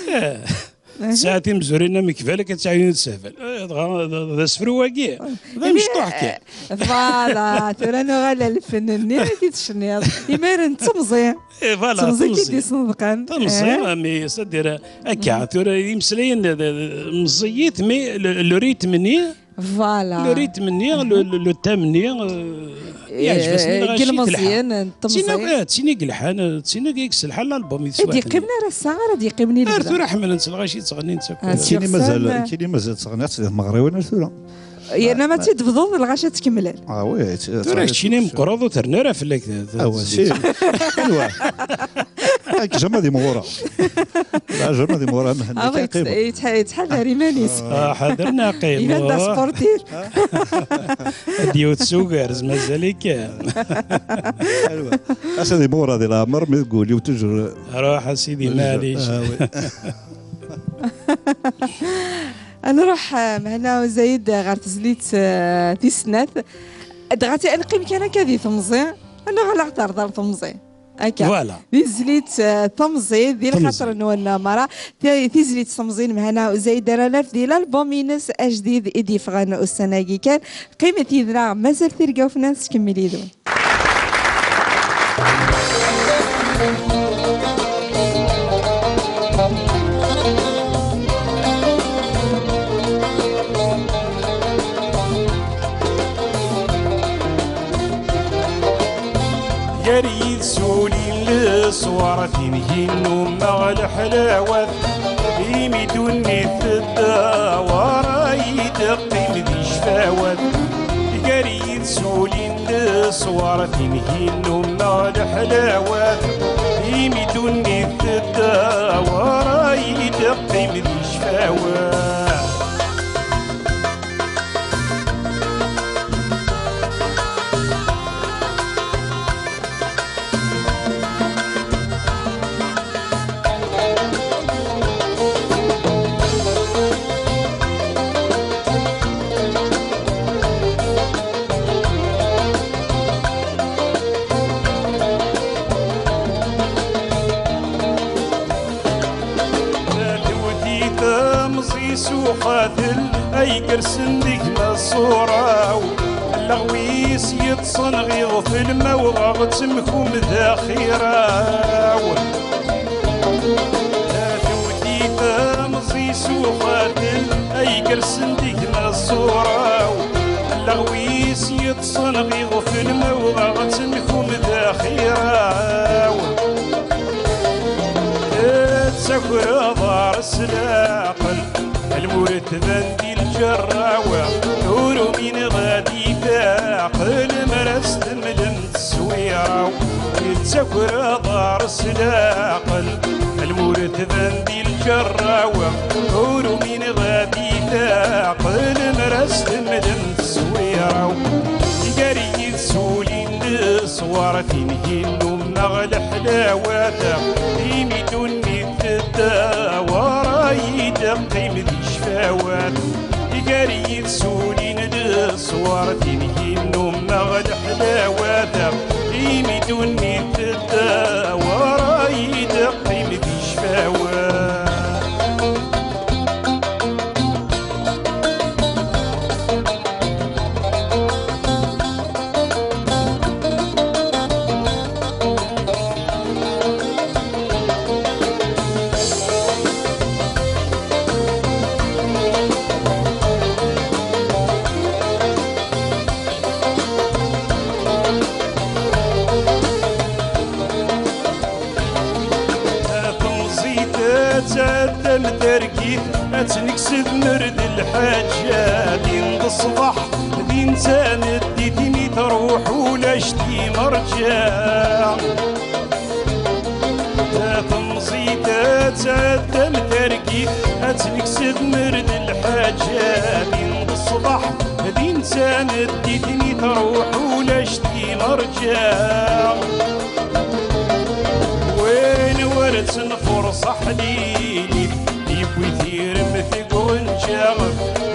Eh, tesɛa timzurin am kbal akka ttɛayun d sehbal. Eh, dɣa d, d asefru wagi. D amecṭuḥ kan. Eh, voilà, tura nuɣal ɣer lfen-nni i t-id-tecniḍ. Imaren d temẓi. Eh, voilà, temẓi i d-isenḍqen. Temẓi, eh, ami, c'est-à-dire, akka, tura imeslayen d, d, d, meẓẓiyit, mais le, le rythme-nni, voilà, le rythme-nni, le, le, le thème-nni, euh, yeɛjeb-asen, eh, dɣa d tin i yelḥan. Ttini, eh, d tin i yelḥan, eh, d tin i yesselḥan l'album i d-yettwaɛetlin. Ur d-yeqqimen ara ass-a, ara d-yeqqimen i lebda. Ar tura ḥemmlen-t lɣaci ttɣennin-tt akk. Ah, eh, d tin i mazal, eh, d tin i mazal ttɣenniɣ-tt di tmeɣriwin ar tura. Yerna ma tt-id-tebduḍ, lɣaci ad tkemmlen. Ah oui, tura keččini meqqreḍ ur terni ara fell-ak. Ah, ouais, si. Anwa? Ak jamais d imɣura. La, jamais d imɣura, Mhenni. Ah, yettḥadar iman-is. Ah, ḥader neɣ qqim. Iban d asportif. Ad d-yewwet s ugerz, mazal-ik. Ass-a d imɣura di leɛmer, mi deg wul-iw toujours. Ruḥ a sidi, maɛlic. Ah, oui. Ad nruḥ, eh, Mhenni Uzayed, ɣer tezlit, eh, tis snat. Dɣa ti-, ad neqqim kan akka di temẓi, ad nuɣal ad ɣ-terḍel temẓi. Akka. Voilà. Di tezlit, eh, temẓi, di lxaṭer-nwen merra. Ti-, tizlit temẓi n Mhenni Uzayed ara naf di l'album-ines ajdid i d-yeffɣen ussan-agi kan. Qqimet yid-neɣ, mazal tirga ufnan tettkemmil yid-wen. Gar yid-s ulin leṣwar, tin hin nnumeɣ leḥlawat. Imi ddunit tedda, wara i d-teqqim di ccfawat. Gar yid-s ulin leṣwar, tin hin nnumeɣ leḥlawat. Imi ddunit tedda, wara i d-teqqim di ccfawat. Tewti temẓi s uxatel ay yersen deg-m ṣṣura-w. Leɣwis yeṭṭsen ɣiɣef lmawɣa ɣ-temkum d axira-w. Tewti temẓi s uxatel ay yersen deg-m ṣṣura-w. Leɣwis yeṭṭsen ɣiɣef lmawɣa ɣ-temkum d axira-w. Tettaker aḍar s leɛqel, lmur tban di lǧerrawa, ur umineɣ ad itaqel, mara s-temlem teswira-w. Yettaker aḍar s leɛqel, lmur tban di lǧerrawa, ur umineɣ ad itaqel, mara s-temlem teswira-w. Gar yid-s ulin leṣwar, tin hin nnumeɣ leḥlawat. Imi ddunit tedda, wara i d-teqqim di ccfawat. Gar yid-s ulin leṣwar, tin hin nnumeɣ leḥlawat. Imi ddunit tedda, wara i d-teqqim di ccfawat. Temẓi-d ad tɛedda am targit, ad tt-nekkes d mer d lḥaǧa. Din d ṣṣbeḥ, din d tameddit, imi truḥ ulac timerǧa. Temẓi-d ad tɛedda am targit, ad tt-nekkes d mer d lḥaǧa. Din d ṣṣbeḥ, din d tameddit, imi truḥ ulac timerǧa. Win wer ttenfurṣ aḥlilit, yewwi tirmt deg uɣenǧa.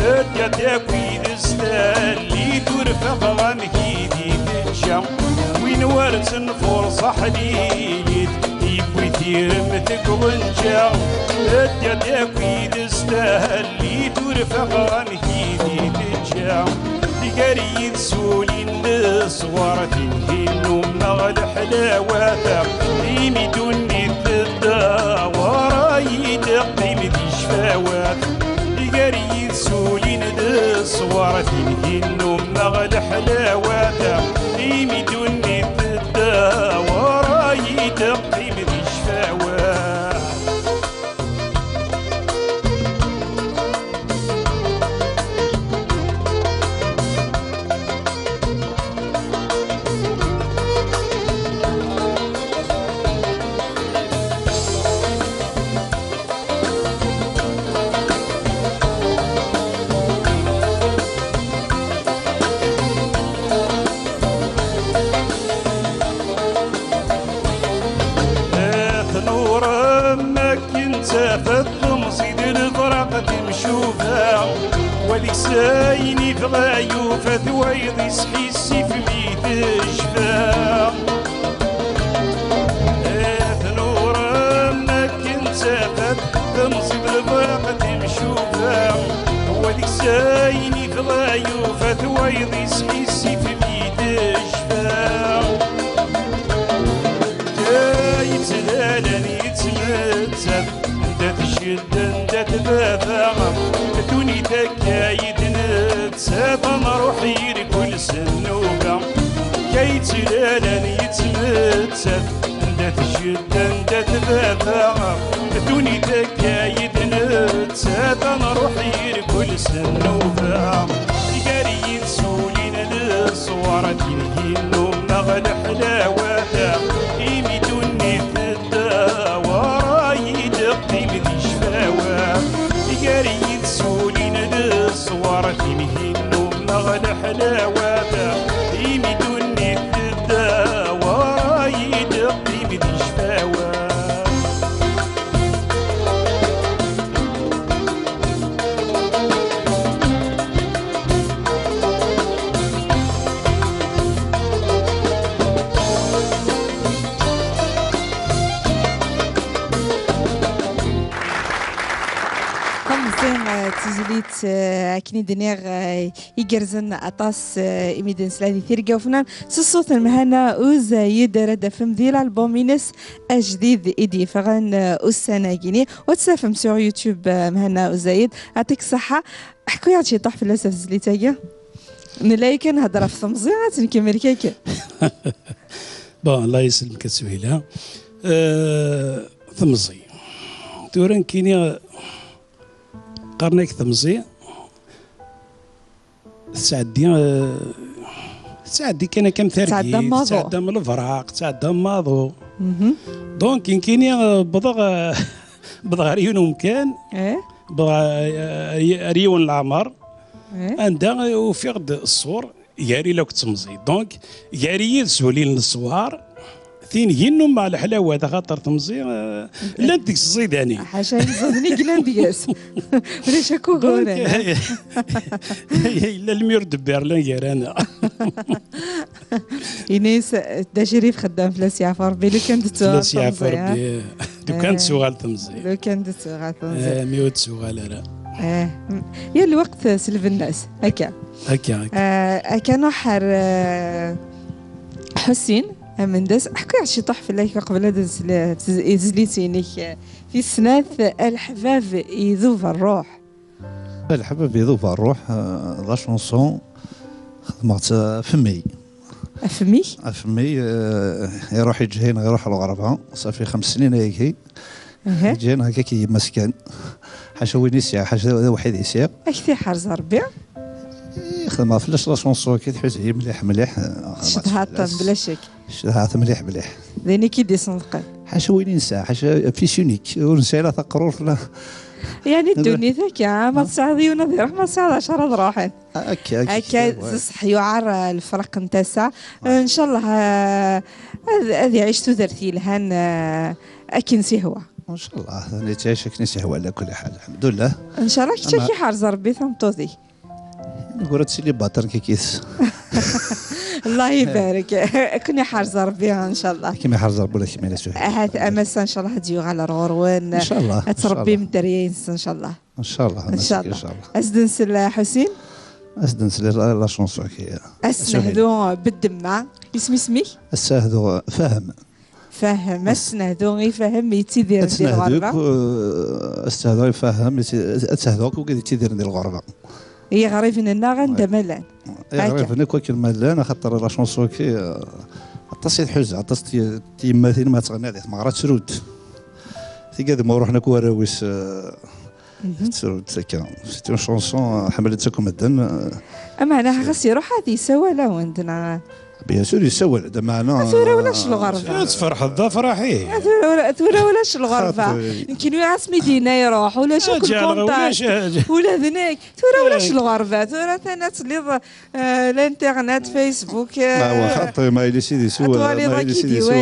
Tedda takid s tallit, ur faqeɣ amek i d-teǧǧa. Win wer ttenfurṣ aḥlilit, yewwi tirmt deg uɣenǧa. Tedda takid s tallit, ur faqeɣ amek i d-teǧǧa. Gar yid-s ulin leṣwar, tin hin nnumeɣ leḥlawat. Imi ddunit tedda, wara i d-teqqim di ccfawat. Gar yid-s ulin leṣwar, tin hin nnumeɣ leḥlawat. Imi ddunit tedda, wara i d-teqqim di ccfawat. Tnurem akken tafat temẓi d lebraq temcuba, wa deg-s ayen yebɣa yufa-t, wayeḍ isḥissif mi tecfa. Tnurem akken tafat temẓi d lebraq temcuba, wa deg-s ayen yebɣa yufa-t, wayeḍ isḥissif mi tecfa. Yettlalan yettmettat, anda tjedd, anda tbaba, ddunit akka i d-nettat, ad nruḥ irkul s nnuba. Yettlalan yettmettat, Leḥlawat, imi ddunit tedda, wara yi-d-qqim di ccfawat. Temẓi, eh, d tizlit, eh, akken i d-nniɣ, eh, igerrzen aṭas, eh, imi d-nesla di tirga ufnan s ṣṣut n Mhenna Uzayed ara d-tafem di lalbum-ines ajdid i d-yeffɣen, eh, ussan-agi-ni. Wa tt-tafem sur YouTube, eh, Mhenna Uzayed. Aṭik ṣṣeḥḥa. Ḥku-yaɣ-d ciṭuḥ fell-as ɣef tezlit-agi. Nella yakan nhedder ɣef temẓi, ad tt-nkemmel yakan. Bon, Allah yesselmek a Suhila. Eh, temẓi. Tura nekkini, qqaren-ak temẓi, tettɛeddi, eh, tettɛeddi kan akka am targit, tettɛeddi am waḍu, tettɛeddi am lebraq, tettɛeddi am waḍu. Donc, nekkini, eh, wwḍeɣ, eh, wwḍeɣ ɣer yiwen umkan, wwḍeɣ, eh, ar yiwen n leɛmer, anda ufiɣ-d ṣṣur gar-i akked temẓi. Donc, gar-iyi d Suhil n leṣwar, tin-agi nnumeɣ leḥlawat, axaṭer temẓi, eh, llant deg-s tẓidanin. Ḥaca iẓidanen i yellan deg-s. Ulac akk uguren. Yella lmir d berlin gar-aneɣ. Ini-as, d acu i txeddem fell-as yeɛfu Rebbi, lukan d-tuɣal temẓi, ha? Lukan d-tuɣal temẓi. Lukan d-tuɣal temẓi. Eh, mi ur d-tuɣal ara. Eh, yal lweqt s lbenna-s, akka. Akka, akka. Eh, akka nruḥ ar, eh, Ḥusin Amendas, ḥku-yaɣ-d ciṭuḥ fell-ak uqbel ad nsel tizlit-inek, eh, tis snat, Leḥbab idub rruḥ. Leḥbab idub rruḥ, eh, la chanson, xedmeɣ-tt, eh, ɣef mmi. Ɣef mmi-k? Ɣef mmi, eh, iruḥ iǧhid, iruḥ lɣerba, ṣafi xems snin ayagi. Iǧhid akka ki yemma-s kan. Ḥaca win i sɛiɣ, ḥaca d awḥid i sɛiɣ. Ak t-iḥrez Rebbi. Eh, xedmeɣ fell-as la chanson, ki tḥuza-yi mliḥ, mliḥ, eh, xedmeɣ-tt fell-as. Tcedhaḍ-ten, bla ccek. Cedhaɣ-t mliḥ, mliḥ. D ayen i k-id-isenḍqen. Ḥaca win i nesɛa, ḥaca fils unique. Ur nesɛi la taqrurt, la. Yeɛni ddunit akka, ma tesɛiḍ yiwen ad iruḥ, ma tesɛiḍ ɛecṛa ad ruḥen. Akka, akka, akka, d ṣṣeḥ, yuɛer, eh, lefraq n tasa. Ncallah, eh, ad, ad iɛic tudert yelhan, eh, akken s-ihwa. Ncallah, ad yettɛic akken i s-ihwa, ɛla kulli ḥal, lḥemdullah. Ncallah, kečč ad k-iḥrez Rebbi tameṭṭut-ik. Neggura d célibataire kikit. Allah ibarek. Ad ken-iḥrez Rebbi, ncallah. Ad kem-iḥrez Rebbi, ula d kemm a Suhila. Ahat a massa, ncallah, ad d-yuɣal ar ɣur-wen. Ncallah, ncallah. Ad tṛebbim dderya-ines, ncallah. Ncallah, a massa, ncallah. Ncallah. Ad s-d-nsel a Ḥusin? Ad s-d-nsel la, la chanson-agi. Ad s-nehdu beddemma. Isem-is mmi-k? Ad s-nehdu Fahem. Fahem, ad s-nehdu i Fahem yettidiren di lɣerba. Ad s-nehdu, eh, ad s-nehdu i Fahem, ad s-nehdu akk wid yettidiren di lɣerba. I yiɣriben-nneɣ anda ma llan. Iɣriben akk akken ma llan, axaṭer la chanson-agi, eh, aṭas i tḥuza, aṭas n tyemmatin ma ttɣenniɣ di tmeɣra ttrud. Tigad ma ruḥen akk warraw-is, eh, ttrud akka. C'est une chanson, eh, ḥemmlen-tt akk medden, eh. Ameɛna ɣas iruḥ ad yessawal-awen-d, neɣ? Bien sûr, yessawal-d, ameɛna. Tura ulac lɣerba. Ad tferḥeḍ d afraḥ, ih. Tura ula-, tura ulac lɣerba. Xaṭi. Nekkini asmi d-yenna iruḥ, ulac akk lkunṭact. Ula d nekk. Tura ulac lɣerba. Tura atan ad tliḍ, eh, l'internet, Facebook, eh, xaṭi, ma yili sidi sew, ad twaliḍ ma yili sidi sew,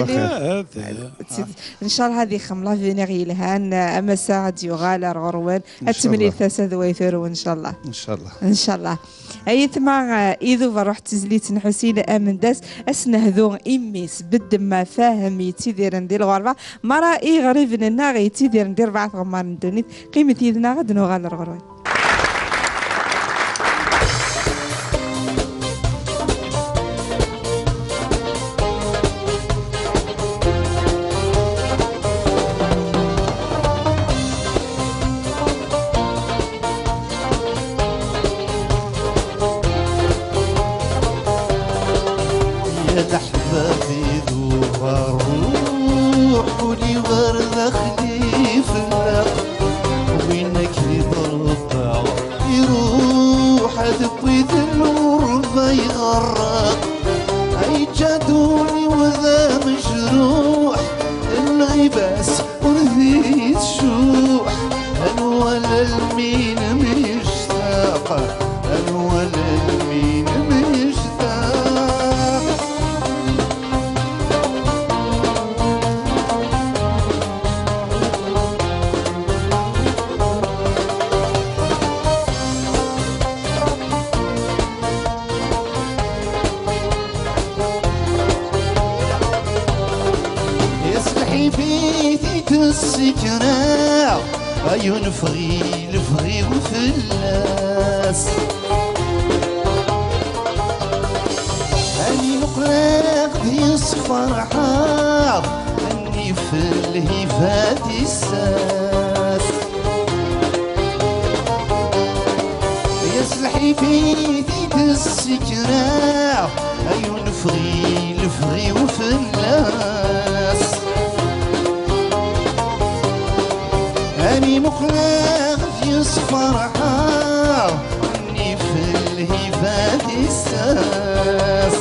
axir. Ncallah ad ixem l'avenir yelhan, eh, a massa ad d-yuɣal ar ɣur-wen. Ad temlil tasa d way turew, ncallah. Ncallah. Ncallah. Ayetma, eh, idub rruḥ d tizlit n Ḥusin Amendas, ad s-nehdu i mmi-s, beddemma Fahem yettidiren di lɣerba, mara i yiɣriben-nneɣ yettidiren di rebɛa tɣemmar n ddunit. Qqimet yid-neɣ, ad d-nuɣal ar ɣur-wen. يا الأحباب يدوب الروح، ولي ورد خليف النقد، وينك يضرب يروح، هذا بيت الغربة يغرق. أي جادوني وذا مجروح، الغيباس ونذيت شوح. أنوال المين مشتاق، أنوال المين Ssikra, ay unefɣi, lefɣi fell-as. Ani nuqleɣ d yesferḥaɣ, ani f lhiba tissas. Yas lḥif i t-id-ssikra, ay unefɣi, lefɣi fell-as. Ani muqleɣ yesferḥaɣ, ani f lhiba tissas.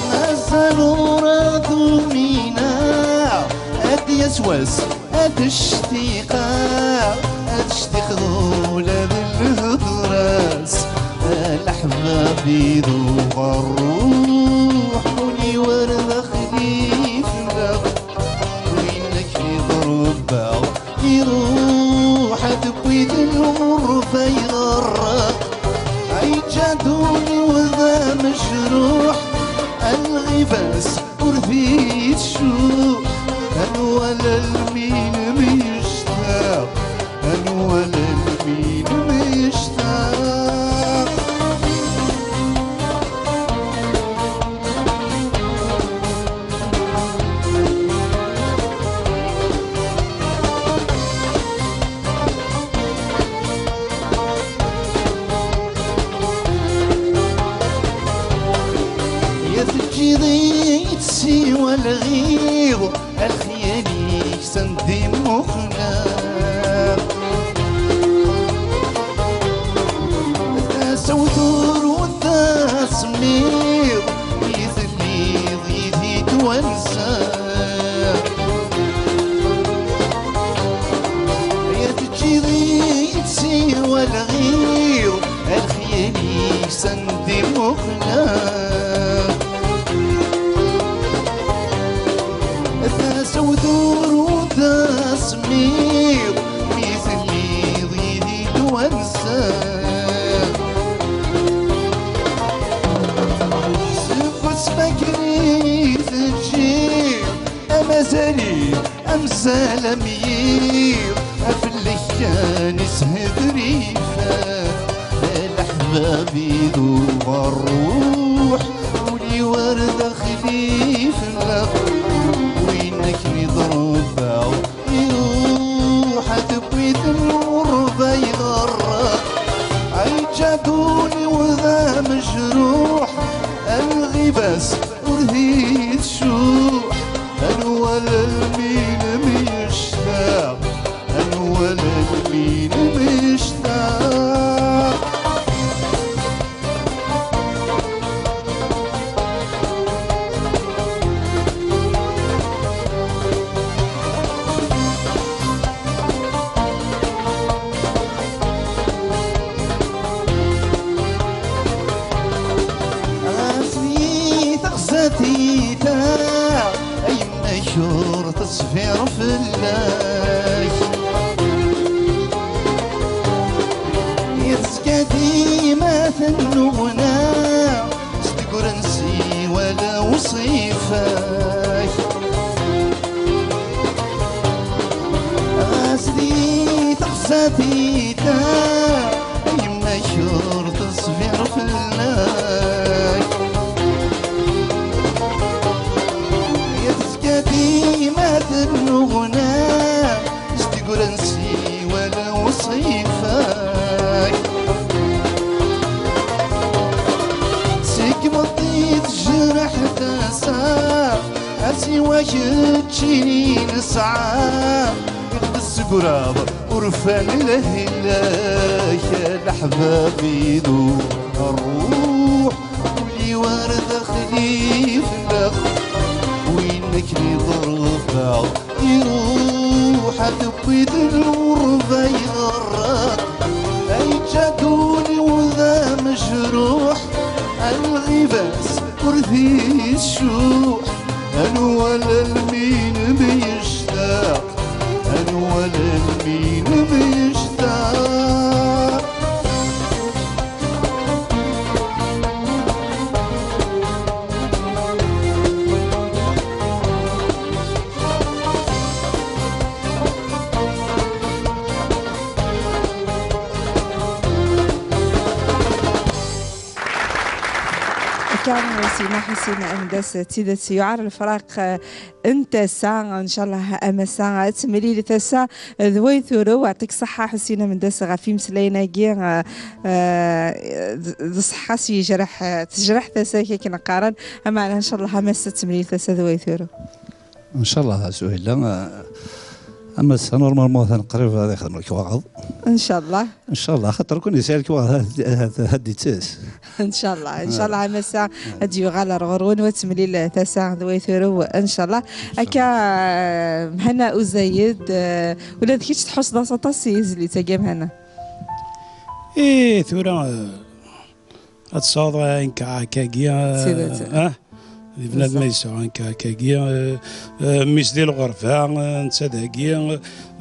Mazal ur d-umineɣ, ad d-yas wass ad ctiqeɣ, ad ctiqeɣ ula d lhedra-s. A leḥbab iduɣ ṛṛuḥ, ul-iw ar daxel ifleɣ. Win akken i d-ṛebbaɣ iṛuḥ, ad wwid lɣerba iɣerreq. Iǧǧa-d ul-iw d amejruḥ, a lɣiba-s ur t-itcuḥ. Anwa lmin myectaq, anwa lmin myectaq. Ya teǧǧiḍ-iyi-d siwa lɣiḍ, a lexyal-ik send i muqleɣ. Tasa-w turut d asemmiḍ, i telliḍ yid-i twenseɣ. Ya teǧǧiḍ-iyi-d siwa lɣiḍ, a lexyal-ik send i muqleɣ. Tasa-w turut d asemmiḍ, mi telliḍ yid-i twenseɣ. Seg wasmi akken i teǧǧiḍ amazal-iw, amzal am yiḍ, a fell-ak kan ishedrifen. A leḥbab iduɣ ṛṛuḥ, ul-iw ar daxel ifleɣ. Win akken i d-ṛebbaɣ iṛuḥ, ad wwid lɣerba iɣerreq. Iǧǧa-d ul-iw d amejruḥ, a lɣiba-s ur t-itcuḥ. Anwa lmin myectaq, anwa lmin myectaq. Ɣas di teɣzat-ita, a yemma-k ur teṣbir fell-ak. Yezga dima tennuɣna, s tegren siwa lewṣif-ak. Ɣas di teɣzat-ita, yemma-k ur teṣbir fell-ak. Yezga dima tennuɣna, s tegren siwa lewṣif-ak. Seg meṭṭi tejreḥ tasa, a siwa keččini nesɛa. I ɣ-tessegraḍ urfan lehlak, a leḥbab iduɣ ṛṛuḥ, ul-iw ar daxel ifleɣ. Win akken i d-ṛebbaɣ iṛuḥ, ad wwid lɣerba iɣerreq. Iǧǧa-d ul-iw d amejruḥ, a lɣiba-s ur t-itcuḥ. Anwa lmin myectaq, anwa lmin myectaq. Akka, Sina Ḥusin Amendas, d tidet yuɛer lefraq, eh, n tasa. Ncallah a Massa ad temlil tasa d way turew. Yeɛṭik ṣṣeḥḥa Ḥusin Amendas ɣef imeslayen-agi, eh, eh, d, d ṣṣeḥḥa-s yejreḥ, eh, tejreḥ tasa-k akken qqaren. Ameɛna ncallah a Massa ad temlil tasa d way turew. Ncallah a Suhila, eh, a Massa normalement atan qrib ad ixdem lekwaɣeḍ. Ncallah. Ncallah, xaṭer kun yesɛa lekwaɣeḍ ad, ad, ad d-ittas. Ncallah, ncallah a Massa ad d-yuɣal ar ɣur-wen, wa temlil tasa d way turew, ncallah. Ncallah. Akka, eh, Mhenna Uzayed, eh, ula d kečč tḥusseḍ-as aṭas i tezlit-agi a Mhenna? Ih, tura, eh, ad tesɛuḍ anka akkagi, eh, Sidat. Ah, di bnadem ay yesɛu anka akkagi, eh, eh, mmi-s di lɣerba, eh, netta dagi,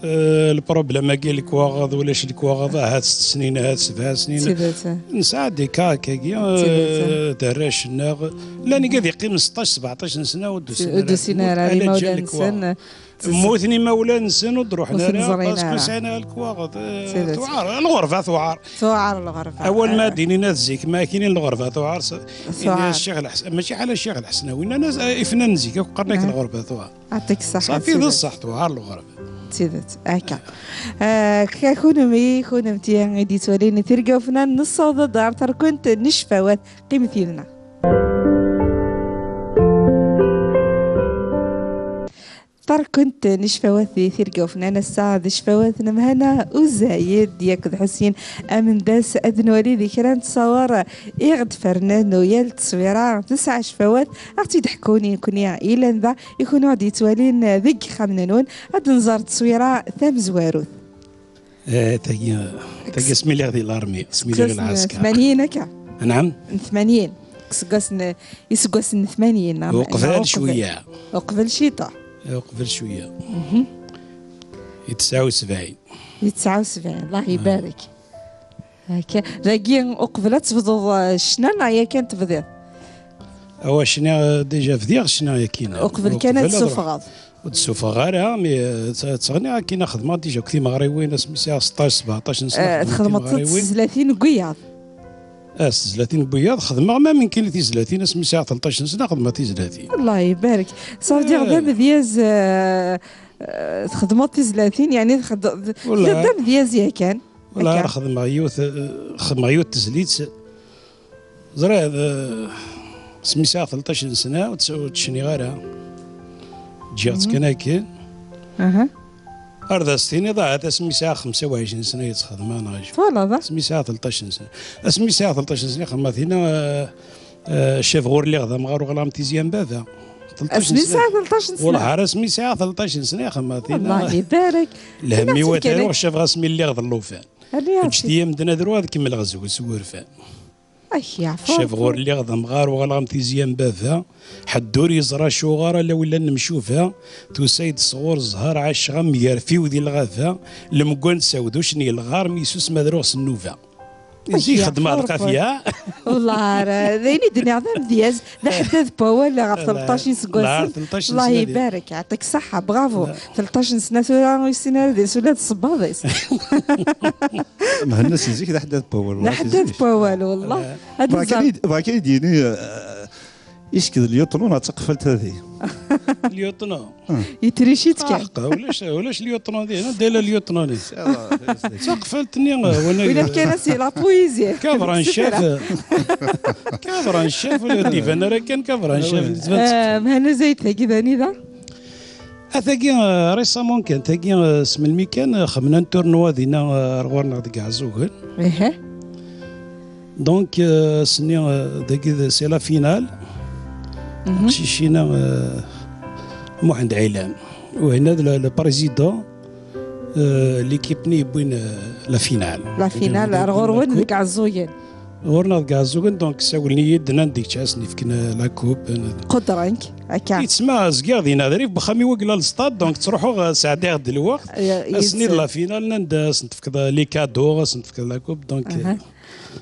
eh, lproblem-agi n lekwaɣeḍ, ulac lekwaɣeḍ, ahat sett snin, ahat sebɛa snin. Sidat. Nesɛa des cas akkagi, eh, d arrac-nneɣ. Llan igad yeqqimen seṭṭac, sebɛeṭac n sna ur d-usin ara. Ur d-usin ara, ala ǧǧan imawlan-nsen. Mmuten imawlan-nsen, ur d-ruḥen ara, ur ten-ẓrin ara, parce que sɛan lekwaɣeḍ, eh, tuɛer, lɣerba tuɛer. Tuɛer lɣerba. Awal ma d-inin at zik, ma kinin lɣerba tuɛer, s-, tuɛer. Ini Ccix Lḥes-, mačči ḥala Ccix Lḥesnawi, nnan-as, eh, ifnan n zik, akk qqaren-ak lɣerba tuɛer. Yeɛṭik ṣṣeḥḥa, ṣafi, d ṣṣeḥ, tuɛer lɣerba. D tidet, akka. Eh, ka kunwi, kunemti i d-yettwalin tirga ufnan, nessaweḍ-d ar terkunt n ccfawat, qqimet yid-neɣ. Terkunt n ccfawat di tirga ufnan ass-a d ccfawat n Mhenna Uzayed akked Ḥusin Amendas. Ad nwali di kra n ttṣawar i ɣ-d-fernen u yal tteswira tesɛa ccfawat. Ad ɣ-tt-id-ḥkun i nekni yellan da, i kunwi ɣ-d-yettwalin deg yixxamen-nwen. Ad nẓer tteswira tamezwarut. Eh, tagi, tagi asmi lliɣ di l'armée, asmi lliɣ di lɛesker. N tmanyin akka? Anɛam? N tmanyin. Deg iseggasen, iseggasen n tmanyin, neɣ, neɣ uqbel cwiya. Uqbel ciṭuḥ. Eh, uqbel cwiya. Mhm. Di tesɛa u sebɛin. Di tesɛa u sebɛin, Allah ibarek. Akka, dagi uqbel ad tebduḍ, eh, ccna, neɣ yakan tebdiḍ? Awa, ccna, eh, déjà bdiɣ ccna yakina. Uqbel kan ad tsuffɣeḍ. Ur d-ssufɣeɣ ara, mi, eh, tt-, ttɣenniɣ akken xedmeɣ déjà deg timeɣriwin, asmi sɛiɣ seṭṭac, sebɛeṭac n sna. Eh, xedmeɣ txedmeḍ tizlatin n wiyaḍ? Ah, s tezlatin n wiyaḍ xedmeɣ, ma mumkin tizlatin, asmi sɛiɣ tleṭṭac n sna xedmeɣ tizlatin. Allah ibarek. Ça veut dire d amedyaz, eh, eh, txedmeḍ tizlatin, yeɛni txed-, d, d amedyaz yakan. Wala, xedmeɣ yiwet, eh, xedmeɣ yiwet tezlit. Ẓriɣ, eh, asmi sɛiɣ tleṭṭac n sna, ur tt-, ur tt-cniɣ ara. Ǧǧiɣ-tt kan akken. Aha. Ar d as-tiniḍ, ahat asmi sɛiɣ xemsa u ɛecrin sna i tt-xedmeɣ, neɣ acu. Twalaḍ, ah? Asmi sɛiɣ tleṭṭac n sna. Asmi sɛiɣ tleṭṭac n sna, xedmeɣ tinna, eh, eh, caf ɣur lliɣ d amɣar uɣlaɣ am tizya n baba. Tleṭṭac n sna. Asmi sɛiɣ tleṭṭac n sna. Wellah, ar asmi sɛiɣ tleṭṭac n sna, xedmeɣ tinna. Allah ibarek. Lhemm-iw ata ruɣ, caf ɣas mi lliɣ d llufan. Ǧǧet-iyi a medden ad ruɣ ad kemmleɣ zhu s wurfan. Ak yeɛfu Rebbi. Caf ɣur lliɣ d amɣar, uɣaleɣ am tizya n baba. Ḥedd ur yeẓra acuɣer, ala win llan nemcuba. Tusa-yi-d sɣur zzher, ɛaceɣ am gerfiw di lɣaba. Lemgwan d sawduc n yelɣar, mi yessusem ad ruɣ s nnuba. Zik xeddmeɣ lqafiya. Wellah, ara, d ayen i d-nniɣ d amedyaz, d aḥeddad n wawal ɣef tleṭṭac iseggasen. Allah ibarek, yeɛṭik ṣṣeḥḥa, bravo. Tleṭṭac n sna tura ur yessin ara deg-s ula d ṣṣebbaḍ-is. Mhenna si zik d aḥeddad n wawal, d aḥeddad n wawal, wellah. Ad nẓer. Bɣa kan i d-yini, eh, isk d lyuṭnu neɣ d taqeffalt tadi? Lyuṭnu. Yetrici-t kan. Ah, ulac, ulac lyuṭnu din, anda yella lyuṭnu din? D taqeffalt-nni, eh, wanagi. Win kan as la poésie. Kabra n ccaf. Kabra n ccaf, ula d-iban ara kan kabra n ccaf. Eh, Mhenna Uzayed, tagi d anida? Atagi, eh, récemment kan, tagi, eh, s melmi kan, eh, xemnen tournoi dinna, eh, ar ɣur-neɣ deg Iɛeẓẓugen. Ih. Donc, eh, ass-nni, eh, dagi d, c'est la finale. Mhm. Aqcic-inna, eh, Muḥend Ɛilam. U hina d le, le président, eh, l'équipe-nni yewwin, eh, la finale. La finale, ar ɣur-wen deg Iɛeẓẓugen. Ɣur-neɣ deg Iɛeẓẓugen, donc, sawlen-iyi-d, nnan-d kečč ad sen-fken, eh, la coupe. Qudren-k, akka. Yettma zgiɣ dinna d rif, bexxam-iw i yella le stade, donc, ttruḥuɣ, eh, sɛeddayeɣ-d lweqt. Ass-nni d la finale, nnan-d, eh, ad sen-tefkeḍ, eh, les cadeaux, ad sen-tefkeḍ la coupe, donc, eh,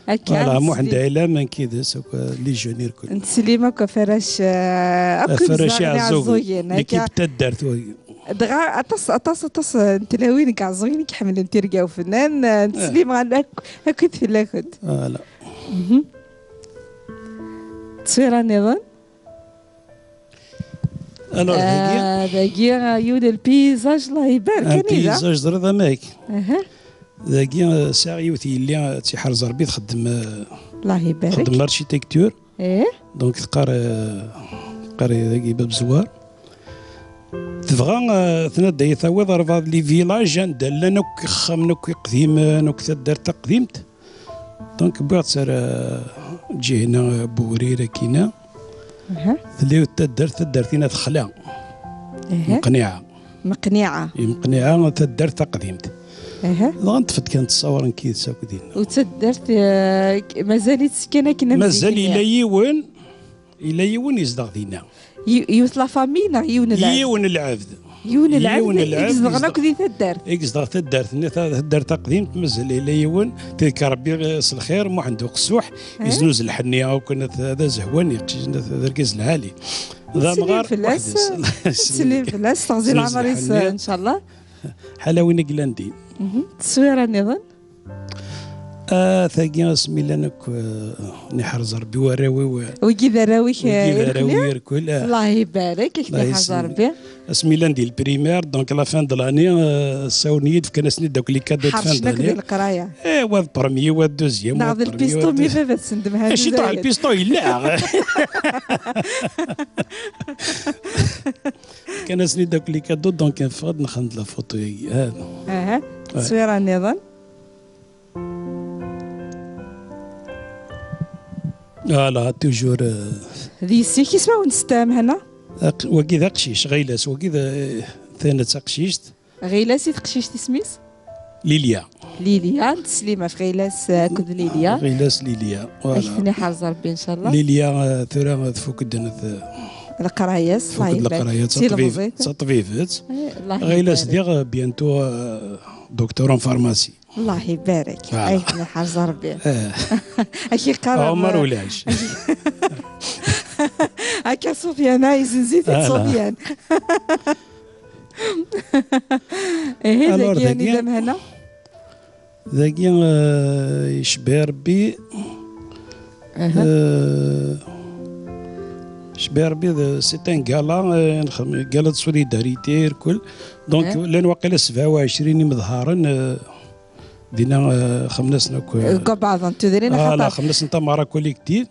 Akka, voilà, Muḥend Ɛilam, ankid-s, akk, eh, les jeunes irkul. Nettsellim akk ɣef warrac, eh, akk Iɛeẓẓugen, Iɛeẓẓugen, akka. L'équipe n taddart, oui. Dɣa aṭas, aṭas, aṭas n tlawin deg Iɛeẓẓugen i iḥemmlen tirga ufennan, eh, nettsellim ɣer akk, akkit fell-akent. Voilà. Mhm. Ttwira nniḍen. Alors, dagi, ah, dagi, ah, yiwen n lpayzaj, Allah ibarek, un anida? Payzaj, ẓriḍ amek. Aha. Dagi, ah, sɛiɣ yiwet yelli, ah, tt-iḥrez Rebbi, txeddem, ah, Allah ibarek, txeddem architecture. Eh? Donc, teqqar, ah, teqqar dagi Bab Zwar. Tebɣa, ah, tenna-d ay tawiḍ rebɛa les villages anda llan akk ixxamen akk iqdimen, akk taddart taqdimt. Donc, wwiɣ-tt ar, ah, ǧihna, ah, Buwrir akkin-a. Aha. Tella yiwet taddart, taddart-inna texla. Aha. Meqniɛa. Meqniɛa. I Meqniɛa, taddart taqdimt. Aha. Dɣa neṭṭef-d kan ttṣawiren yid-s akk dinna. U taddart, ah, mazal-itt kan akken am zik-nni. Mazal yella yiwen, yella yiwen yezdeɣ dinna. Yi-, yiwet la famille neɣ yiwen n lɛebd? Yiwen n lɛebd. Yiwen n lɛebd, yiwen n lɛebd i izedɣen akk di taddart. I yezdeɣ taddart-nni, ta-, taddart taqdimt, mazal yella yiwen, tedka Rebbi s lxir, Muḥend Uqessuḥ, eh? Yeznuz lḥenni akk, d azehwan, yeqcic, d argaz lɛali. D amɣar weḥd-s. Ttsellim fell-as, teɣzi leɛmer-is, ncallah. Ḥala win i yellan din. Mhm. Tteswira nniḍen? Ah, tagi asmi llan akk, eh, niḥrez Rebbi warraw-iw, eh. Wigi d arraw-ik, wigi d eh, arraw-iw irkelli? Irkelli, ah. Allah ibarek, ak niḥrez Rebbi. Asmi llan di le primaire, donc la fin de l'année, eh, ssawlen-iyi-d, fkan-asen-id akk les cadeaux de fin d'année. Ḥercen akk di leqraya. Eh, wa d premier, wa d deuxième, wa d premier, wa d... Neɣ d lpisto mi baba tsendem ha. Aci ṭaɛ lpisto yella. Fkan-asen-id akk les cadeaux, donc neffeɣ-d nexdem-d la photo-agi. Hada. Aha. Ouais. Tteswira nniḍen? Voilà, toujours, euh, d yessi-k, isem-nnes Mhenna? Aq-, wagi d aqcic, Ɣilas, wagi d, eh, tana d taqcict. Ɣilas i teqcict isem-is? Lilia. Lilia, nteslim ɣef Ɣilas akked Lilia. Ɣilas, Lilia, voilà. Ak ten-iḥrez Rebbi, ncallah. Lilia, eh, tura tfuk-d, eh, leqraya-s, tfuk-d leqraya, d taṭbib-, d taṭbibet. Eh, Allah ibarek. Ɣilas diɣ, eh, bientôt, eh, docteur en pharmacie. Allah ibarek. Voilà. Ay, iḥrez Rebbi. Eh. Ak iqqar Ɛumer ulac. Akka Sufyan, ay, izenz-it-id Sufyan. Ihi, alors, dagi, dagi, anida Mhenna? Dagi, eh, icebba Rebbi. Aha. Eh, icebba Rebbi, c'est un gala, eh, nxem-, gala de solidarité, irkul. Donc, eh, llan waqila sebɛa u ɛecrin imedharen, eh, Dinna, eh, xemnasen akk, eh, deg wabeɛḍ n tudrin, voilà, axaṭer xemnasen tameɣra collective.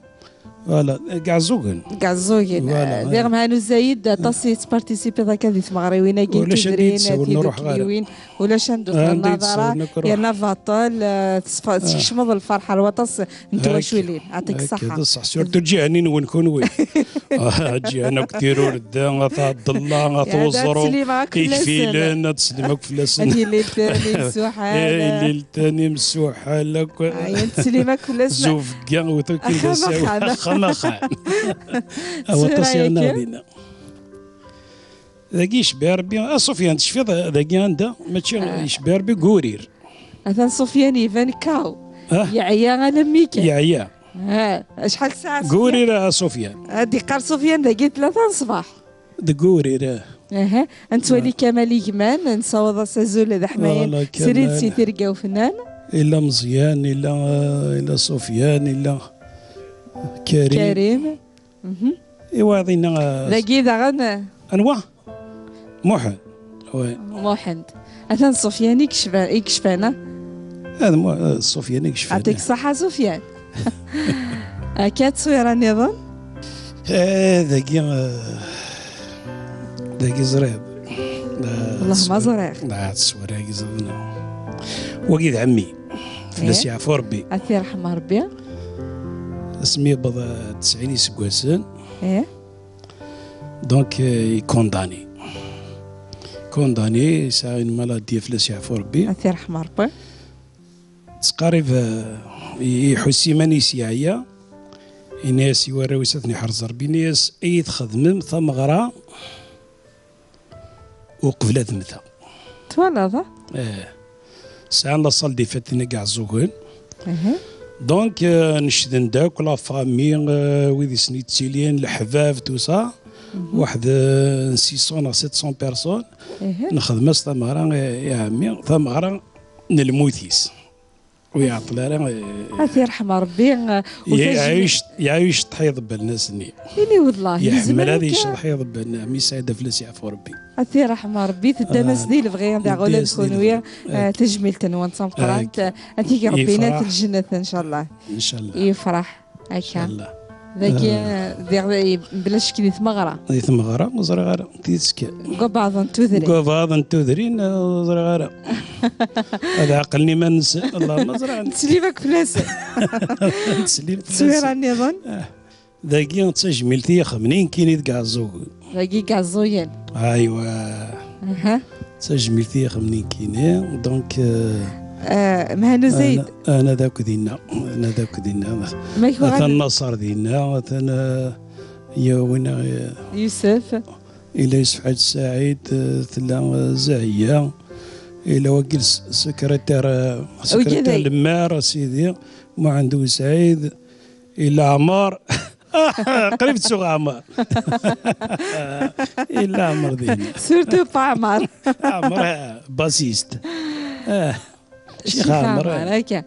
Voilà, eh, Gaɛzugen. Gaɛzugen. Voilà, eh, diɣ, eh, Mhenna Zayed, aṭas i tettparticipiḍ akka di tmeɣriwin-agi n tudrin, tidukliwin, ulac anda ur tɣennaḍ ara, yerna baṭel, eh, tesfa-, teskecmeḍ lferḥ ar waṭas n twaculin. Yeɛṭik ṣṣeḥḥa. Akka, d ṣṣeḥ. Surtout lǧiha-nni-nwen kunwi. Ah, lǧiha-nni akk tirurda, a Tɛeḍḍella, a Tuẓru, ikfilen, ad teslim akk fell-asen. Ad yili ltani msuḥal. Eh, yili ltani msuḥal akk. Ayen teslim akk fell-asen. Zufga, wet akkin d asaw. Axxam, axxam. Axxam, axxam. A waṭas yerna dinna. Dagi icebba Rebbi, a Sufyan, tecfiḍ dagi anda? Mačči icebba Rebbi, Gurir. Atan Sufyan iban kaw. Ah. Yeɛya alammi kan. Yeɛya. Ah, acḥal ssaɛa, Sufyan? Gurir, a Sufyan. Ad iqqar Sufyan dagi tlata n ṣṣbeḥ. Deg Gurir, ah. Aha. Ad nettwali Kamal Igman, nessaweḍ-as azul d aḥmayan. Voilà, srid Kamal. Si Tirga Ufennan. Illa Meẓyan, illa, illa Sufyan, illa Karim. Karim. Mhm. Iwa dinna, ah, dagi daɣen, ah, anwa? Muḥend. Ouais. Muḥend. Atan Sufyan i yecfa-, i yecfan, ah? Ad mu-, eh, Sufyan i yecfan. Yeɛṭik ṣṣeḥḥa, Sufyan. Akka, tteswira nniḍen? Eh, dagi, eh, dagi ẓriɣ. Eh, Wellah ma ẓriɣ. Ah, tteswira-agi ẓriɣ. Wagi d ɛemmi. Fell-as yeɛfu Rebbi. Ad t-yerḥem Rebbi. Asmi yewweḍ, eh, tesɛin iseggasen. Eh? Donc, euh, i condamné. Condamné, yesɛa une maladie, fell-as yeɛfu Rebbi. Ad t-yerḥem Rebbi. Ttqarib, euh, i-, iḥuss iman-is yeɛya. Ini-as i warraw-is ad ten-iḥrez Rebbi, ini-as, ad iyi-txedmem tameɣra uqbel ad mmteɣ. Twalaḍ, ah? Eh. Sɛan la salle des fêtes n Iɛeẓẓugen. Mhm. Donc, euh, necden-d akk la famille, euh, wid i sen-yettilin, leḥbab, tout ça. Mhm. Waḥed, euh, six cents neɣ sept cents personnes. Mhm. Nexdem-as tameɣra i, i ɛemmi, tameɣra n lmut-is. Ur iɛeṭṭel ara. Eh, ad t-yerḥem Rebbi. Eh, yeɛyec, yeɛyec ṭḥiḍ belnas-nni. Ini wellah, iḥemmel ad yecḍeḥ iḍebben, mi Saɛid Aflas yeɛfu Rebbi. Ad t-yerḥem Rebbi, teddam-as di lebɣi, d aɣ ula d kunwi. Eh, tajmilt-nwen d tameqqrant. Ad t-ig Rebbi inat lǧennet, ncallah. Ncallah. Yefreḥ. Akka. Ncallah. Dagi, eh, diɣ, eh, bla ccek di tmeɣra. Di tmeɣra, ur ẓriɣ ara. Tidet kan. Deg wabeɛḍ n tudrin. Deg wabeɛḍ n tudrin, eh, ur ẓriɣ ara. Ad ɛeqlen iman-nsen, Allah ma ẓriɣ. Teslim akk fell-asen. Teslim fell-asen. Tteswira nniḍen. Ah. Dagi d tajmilt i ixemmen i nekkini deg Iɛeẓẓugen. Dagi deg Iɛeẓẓugen. Aywa. Aha. D tajmilt i ixemmen i nekkini. Donc, euh, euh, Mhenni Zaid. Ana, ana d akk dinna. Ana d akk dinna. Ma yuɣal atan Naṣer dinna, atan, euh, ya wina, euh, Yusef. Ila Yusef Ḥaǧ Saɛid, euh, tella, euh, Zahiya. Ila wagi s-, secrétaire, euh, secrétaire le maire, sidi, Muḥend Usaɛid. Ila Ɛmar. Qrib ttuɣ Ɛmar. Ila Ɛmar din. Surtout pas Ɛmar. Ɛmar, ah, bassiste. Ah, Ccix Ɛmar, Ɛmar, ah. Akka.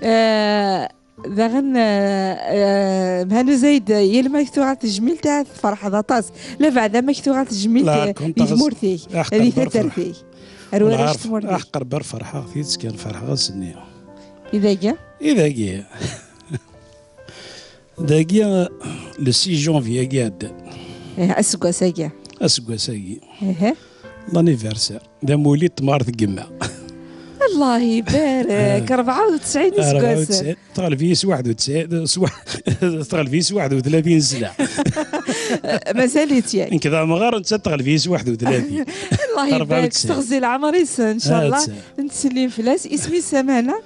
Eh, daɣen, eh, eh, Mhenni Zaid, yal ma k-tuɣal tejmilt, ah, tferḥeḍ aṭas. Labeɛda ma k-tuɣal tejmilt, eh, di tmurt-ik, di taddart-ik. Ar warrac tmurt-ik. Aḥeqq Rebbi ar ferḥeɣ, tidet kan ferḥeɣ ass-nni. I dagi? I dagi. Dagi, le six janvier-agi iɛeddan. Eh, aseggas-agi. Aseggas-agi. Ehe. L'anniversaire. D amulli n tmart n yemma. Allah ibarek. Eh. Rebɛa u tesɛin iseggasen. Rebɛa u tesɛin. Tɣelb-iyi s waḥed u tesɛin, s wa-, tɣelb-iyi s waḥed u tlatin sla. Mazal-itt yak. Nekk d amɣar, nettat tɣelb-iyi s waḥed u tlatin. Allah ibarek. Rebɛa u tesɛin. Teɣzi leɛmer-is, ncallah. Ah, ttsa. Nettsellim fell-as. Isem-is Amana?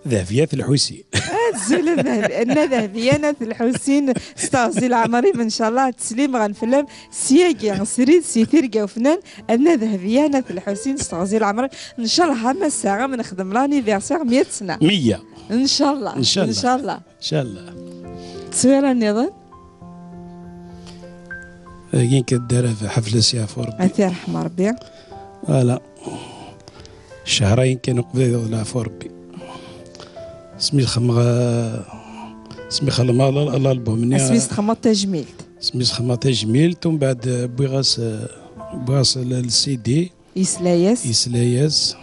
Dehbiya At Lḥusin. Azul a Dehbi-, a Nna Dehbiya n At Lḥusin, s teɣzi leɛmer-im, ncallah, ad teslim ɣer fell-am, syagi, srid, si tirga ufnan, a Nna Dehbiya n At Lḥusin, s teɣzi leɛmer-im, ncallah, a massa, a m-nexdem l'anniversaire meyya sna. Meyya. Ncallah, ncallah. Ncallah. Tteswira nniḍen? Agi nekk d Dda Rabeḥ, Aflas yeɛfu Rebbi. Ad t-yerḥem Rebbi. Voilà. Cehrayen kan uqbel ad yaweḍ leɛfu Rebbi. Asmi xedmeɣ, asmi xedmeɣ l-, l-, l'album-nni. Asmi s-txedmeḍ tajmilt. Asmi s-xedmeɣ tajmilt, umbeɛd, eh, wwiɣ-as, eh, wwiɣ-as l-, l-C D. Yesla-yas. Yesla-yas.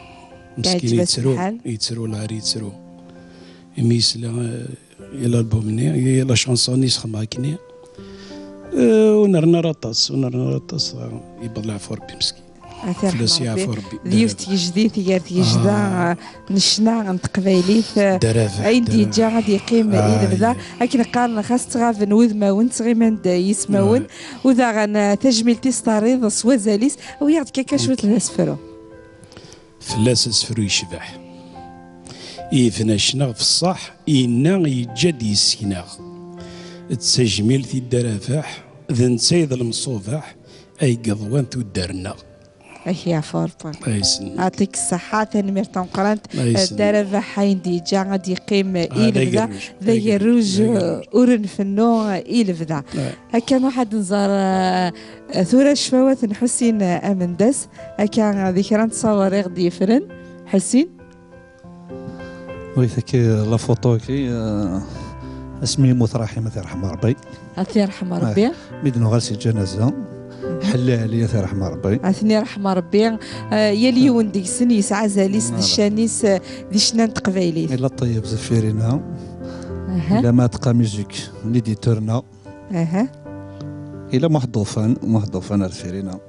Meskin yeɛǧeb-as yettru, lḥal. Yettru, lɛar yettru. Imi yesla, eh, i l'album-nni, i la chanson-nni i s-xedmeɣ akkenni. Eh, ur nerna ara aṭas, ur nerna ara aṭas, eh, yewweḍ leɛfu Rebbi meskin. Ad t-yerḥem Rebbi. Fell-as yeɛfu Rebbi. D yiwet tgejdit gar tgejda, ah, eh, n ccna n teqbaylit, eh, Dda Rabeḥ, ayen d-yeǧǧa ad yeqqim i lebda. Akken qqaren, xas ttɣaben wudmawen, ttɣiman-d yismawen. U daɣen, eh, tajmilt-is terriḍ s wazal-is. Awi-yaɣ-d kan cwiṭ n asefru. Fell-as asefru yecbeḥ. Yebna ccna ɣef ṣṣeḥ, yenna yeǧǧa-d yis-k-neɣ. D tajmilt i Dda Rabeḥ, d netta i d lemṣubeḥ ay yeḍwan tuddar-nneɣ. Ak yeɛfu Rebbi. Aysen. Aɛṭik ṣṣeḥḥa, tanemmirt tameqqrant. Aysen. Dda Rabeḥ ayen d-yeǧǧa ad yeqqim i lebda. D agerruj, d agerruj, ur nfennu i lebda. Akka nruḥ ad nẓer, eh, tura ccfawat n Ḥusin, eh, Amendas. Akka, eh, di kra n tṣawar i ɣ-d-yeffren. Ḥusin? Oui, taki, la photo-agi, eh, asmi yemmut Raḥim, ad t-yerḥem Rebbi. Ad t-yerḥem Rebbi. Eh, mi d-nuɣal si lǧanaza, Ḥella Ɛli, ad t-yerḥem Rebbi. Ad ten-yerḥem Rebbi. Eh, yal yiwen deg-sen yesɛa azal-is d ccan-is, eh, di ccna n teqbaylit. Ila Ṭeyyeb zeffir-ina. Aha. Ila Maɛteq Musique, l'éditeur-nneɣ. Aha. Ila Muḥ Ḍufan, Muḥ Ḍufan ar deffir-ina. Aha.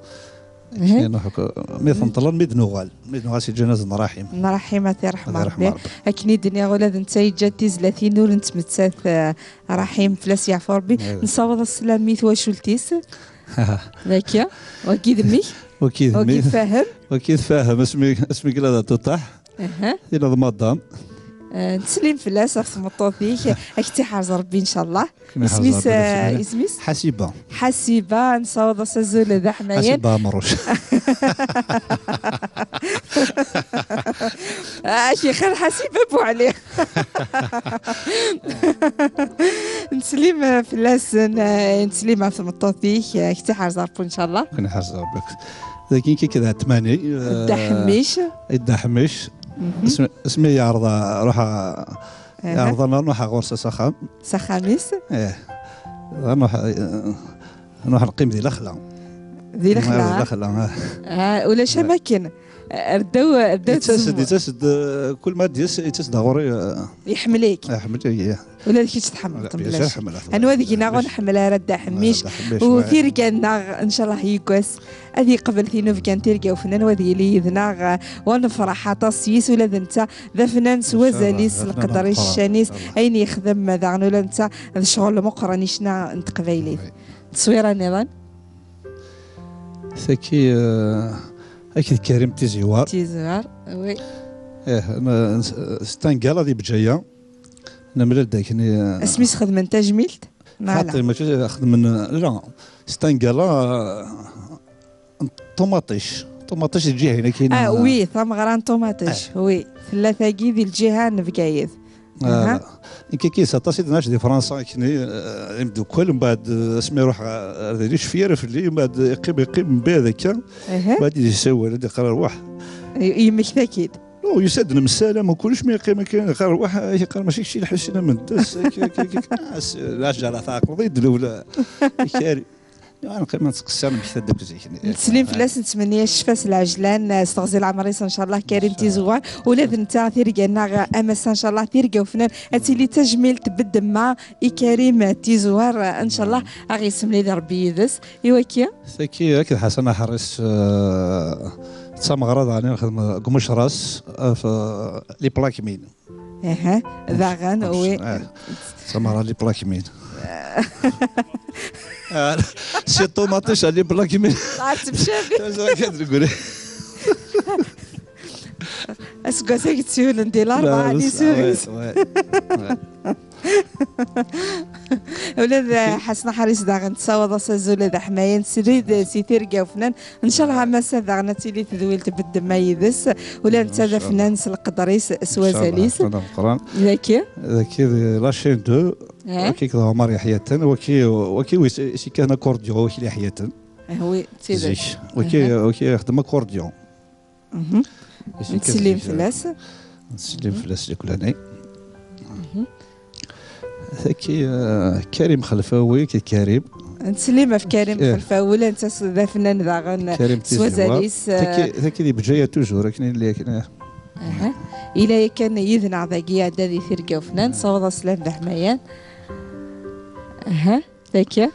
Keččini nruḥ akk-, mi tenṭlen, mi d-nuɣal. Mi d-nuɣal si lǧanaza n Raḥim. N Raḥim, ad t-yerḥem Rebbi. Akken i d-nniɣ, ula d netta yeǧǧa-d tizlatin ur nettmettat, eh, Raḥim, fell-as yeɛfu Rebbi. Nessaweḍ sslam i twacult-is. Daki, wagi d mmi-k? Wagi d mmi-k. Wagi tfahem? Wagi tfahem, asmi, asmi yella d aṭuṭaḥ. Aha. Yella d madam. Eh, nettsellim fell-as ɣef tmeṭṭut-ik. Ad k-tt-iḥrez Rebbi, ncallah. Isem-is, eh, isem-is? Ḥasiba. Ḥasiba, nessaweḍ-as azul d aḥmayan. Ḥasiba Amruc. Ah, Ḥasiba Buɛli. Nettsellim, eh, fell-asen, eh, nettsellim ɣef tmeṭṭut-ik, eh, ad k-tt-iḥrez Rebbi, ncallah. Ad ken-iḥrez Rebbi. Dagi nekk d Ɛetmani, eh, Dda Ḥemmic. Dda Ḥemmic. Asmi, asmi yeɛreḍ, ruḥ, yeɛreḍ ad nruḥ ɣur-s s axxam. S axxam-is? Ih. Ad nruḥ, ad nruḥ neqqim di lexla. Di lexla? Di lexla, ah. Ah, ulac am akken. Rdeu, rdeu. Yettas-d, yettas-d, eh, kul ma d-yes, yettas-d ɣur-i, eh. Iḥemmel-ik? Iḥemmel-iyi, ih. Ula d kečč tḥemmleḍ-t mliḥ. Anwa deg-neɣ ur nḥemmel ara Dda Ḥemmic? U tirga-nneɣ, ncallah, yeggas ad yeqbel tinubga n tirga ufennan, u ad yili yid-neɣ, eh, wa nefreḥ aṭas yis, ula d netta d afnan s wazal-is, s leqder-is, ccan-is, ayen yexdem daɣen ula d netta d ccɣel meqqren i ccna n teqbaylit. Tteswira nniḍen? Tagi, eh, akked Karim Tiziwar. Tiziwar, oui. Eh, n-, n-, s tangala di Bǧaya. Nemlal-d akken i, eh, asmi s-xedmen tajmilt? Neɣ ala? Xaṭi, mačči xedmen, la, s tangala, eh, n ṭumaṭic. Ṭumaṭic di lǧiha-ina kina. Ah, oui, tameɣra n ṭumaṭic, oui. Tella tagi di lǧiha n Bgayet. Aha. Nekk-agi s aṭas i d-nac di Fransa, akken i, eh, imdukkal, mbeɛd, eh, asmi ruḥ ɣer, ɣer din, icfi ara fell-i, mbeɛd iqqim, iqqim, mbeɛd akka, mbeɛd i d-isawal, ad iqqar: "Rwaḥ." Y-, yemmekta-k-id? No, yusa-d nemsalam u kullec, mi yeqqim akka, iqqar: "Rwaḥ." Iqqar: "Mačči kečč i Lḥusin Amendas." Akka, akka, akka, akka. Ah, s-, lɛejla tɛeqleḍ-id lewla. Ikari. Neqqim ad nettqeṣṣir, nemmekta-d akk zik-nni. Nettsellim fell-as, nettmenni-as ccfa s lɛejlan, eh, s teɣzi n leɛmer-is, ncallah, Karim Tiziwar. Ula d netta, tirga-nneɣ, am ass-a, ncallah, tirga ufennan, ad tili d tajmilt beddemma i Karim Tiziwar, eh, ncallah, ad ɣ-yessemlil Rebbi yid-s. I waki? Tagi, akked Ḥasan Aḥris, eh, d tameɣra daɣen i nexdem deg Umecras, eh, f-, les plaques mines. Aha, daɣen, oui. Ah, tameɣra les plaques mines. Ah, si ṭumaṭic à les plaques mines. Ɣer temcabi. Taẓra kan deg uri. Aseggas-agi tsiwlen di Larebɛa, di Turis. Ula d Ḥasan Aḥris daɣen tessawaḍ-as azul d aḥmayan srid si tirga ufnan. Ncallah a massa daɣen ad tili tedwilt beddemma yid-s, ula netta d afnan s leqder-is, s wazal-is. Daki? Daki d la chaîne deux, waki d Omar Yeḥyaten, waki, waki wis-, is-, kan accordion, waki Yeḥyaten. Ah, oui, d tidet. Zik. Waki, waki ixdem accordion. Nettsellim fell-as. Nettsellim fell-as, lekulani. Tagi, eh, Karim Xelfawi, ki Karim. Nettsellim ɣef Karim Xelfawi, ula netta s-, d afnan daɣen s wazal-is, eh. Tagi, tagi di Bǧaya toujours, akken i nella, akken, eh. Aha. Ila yakan yid-neɣ dagi iɛedda di tirga ufnan, nessawaḍ-as slam d aḥmayan. Aha. Tagi?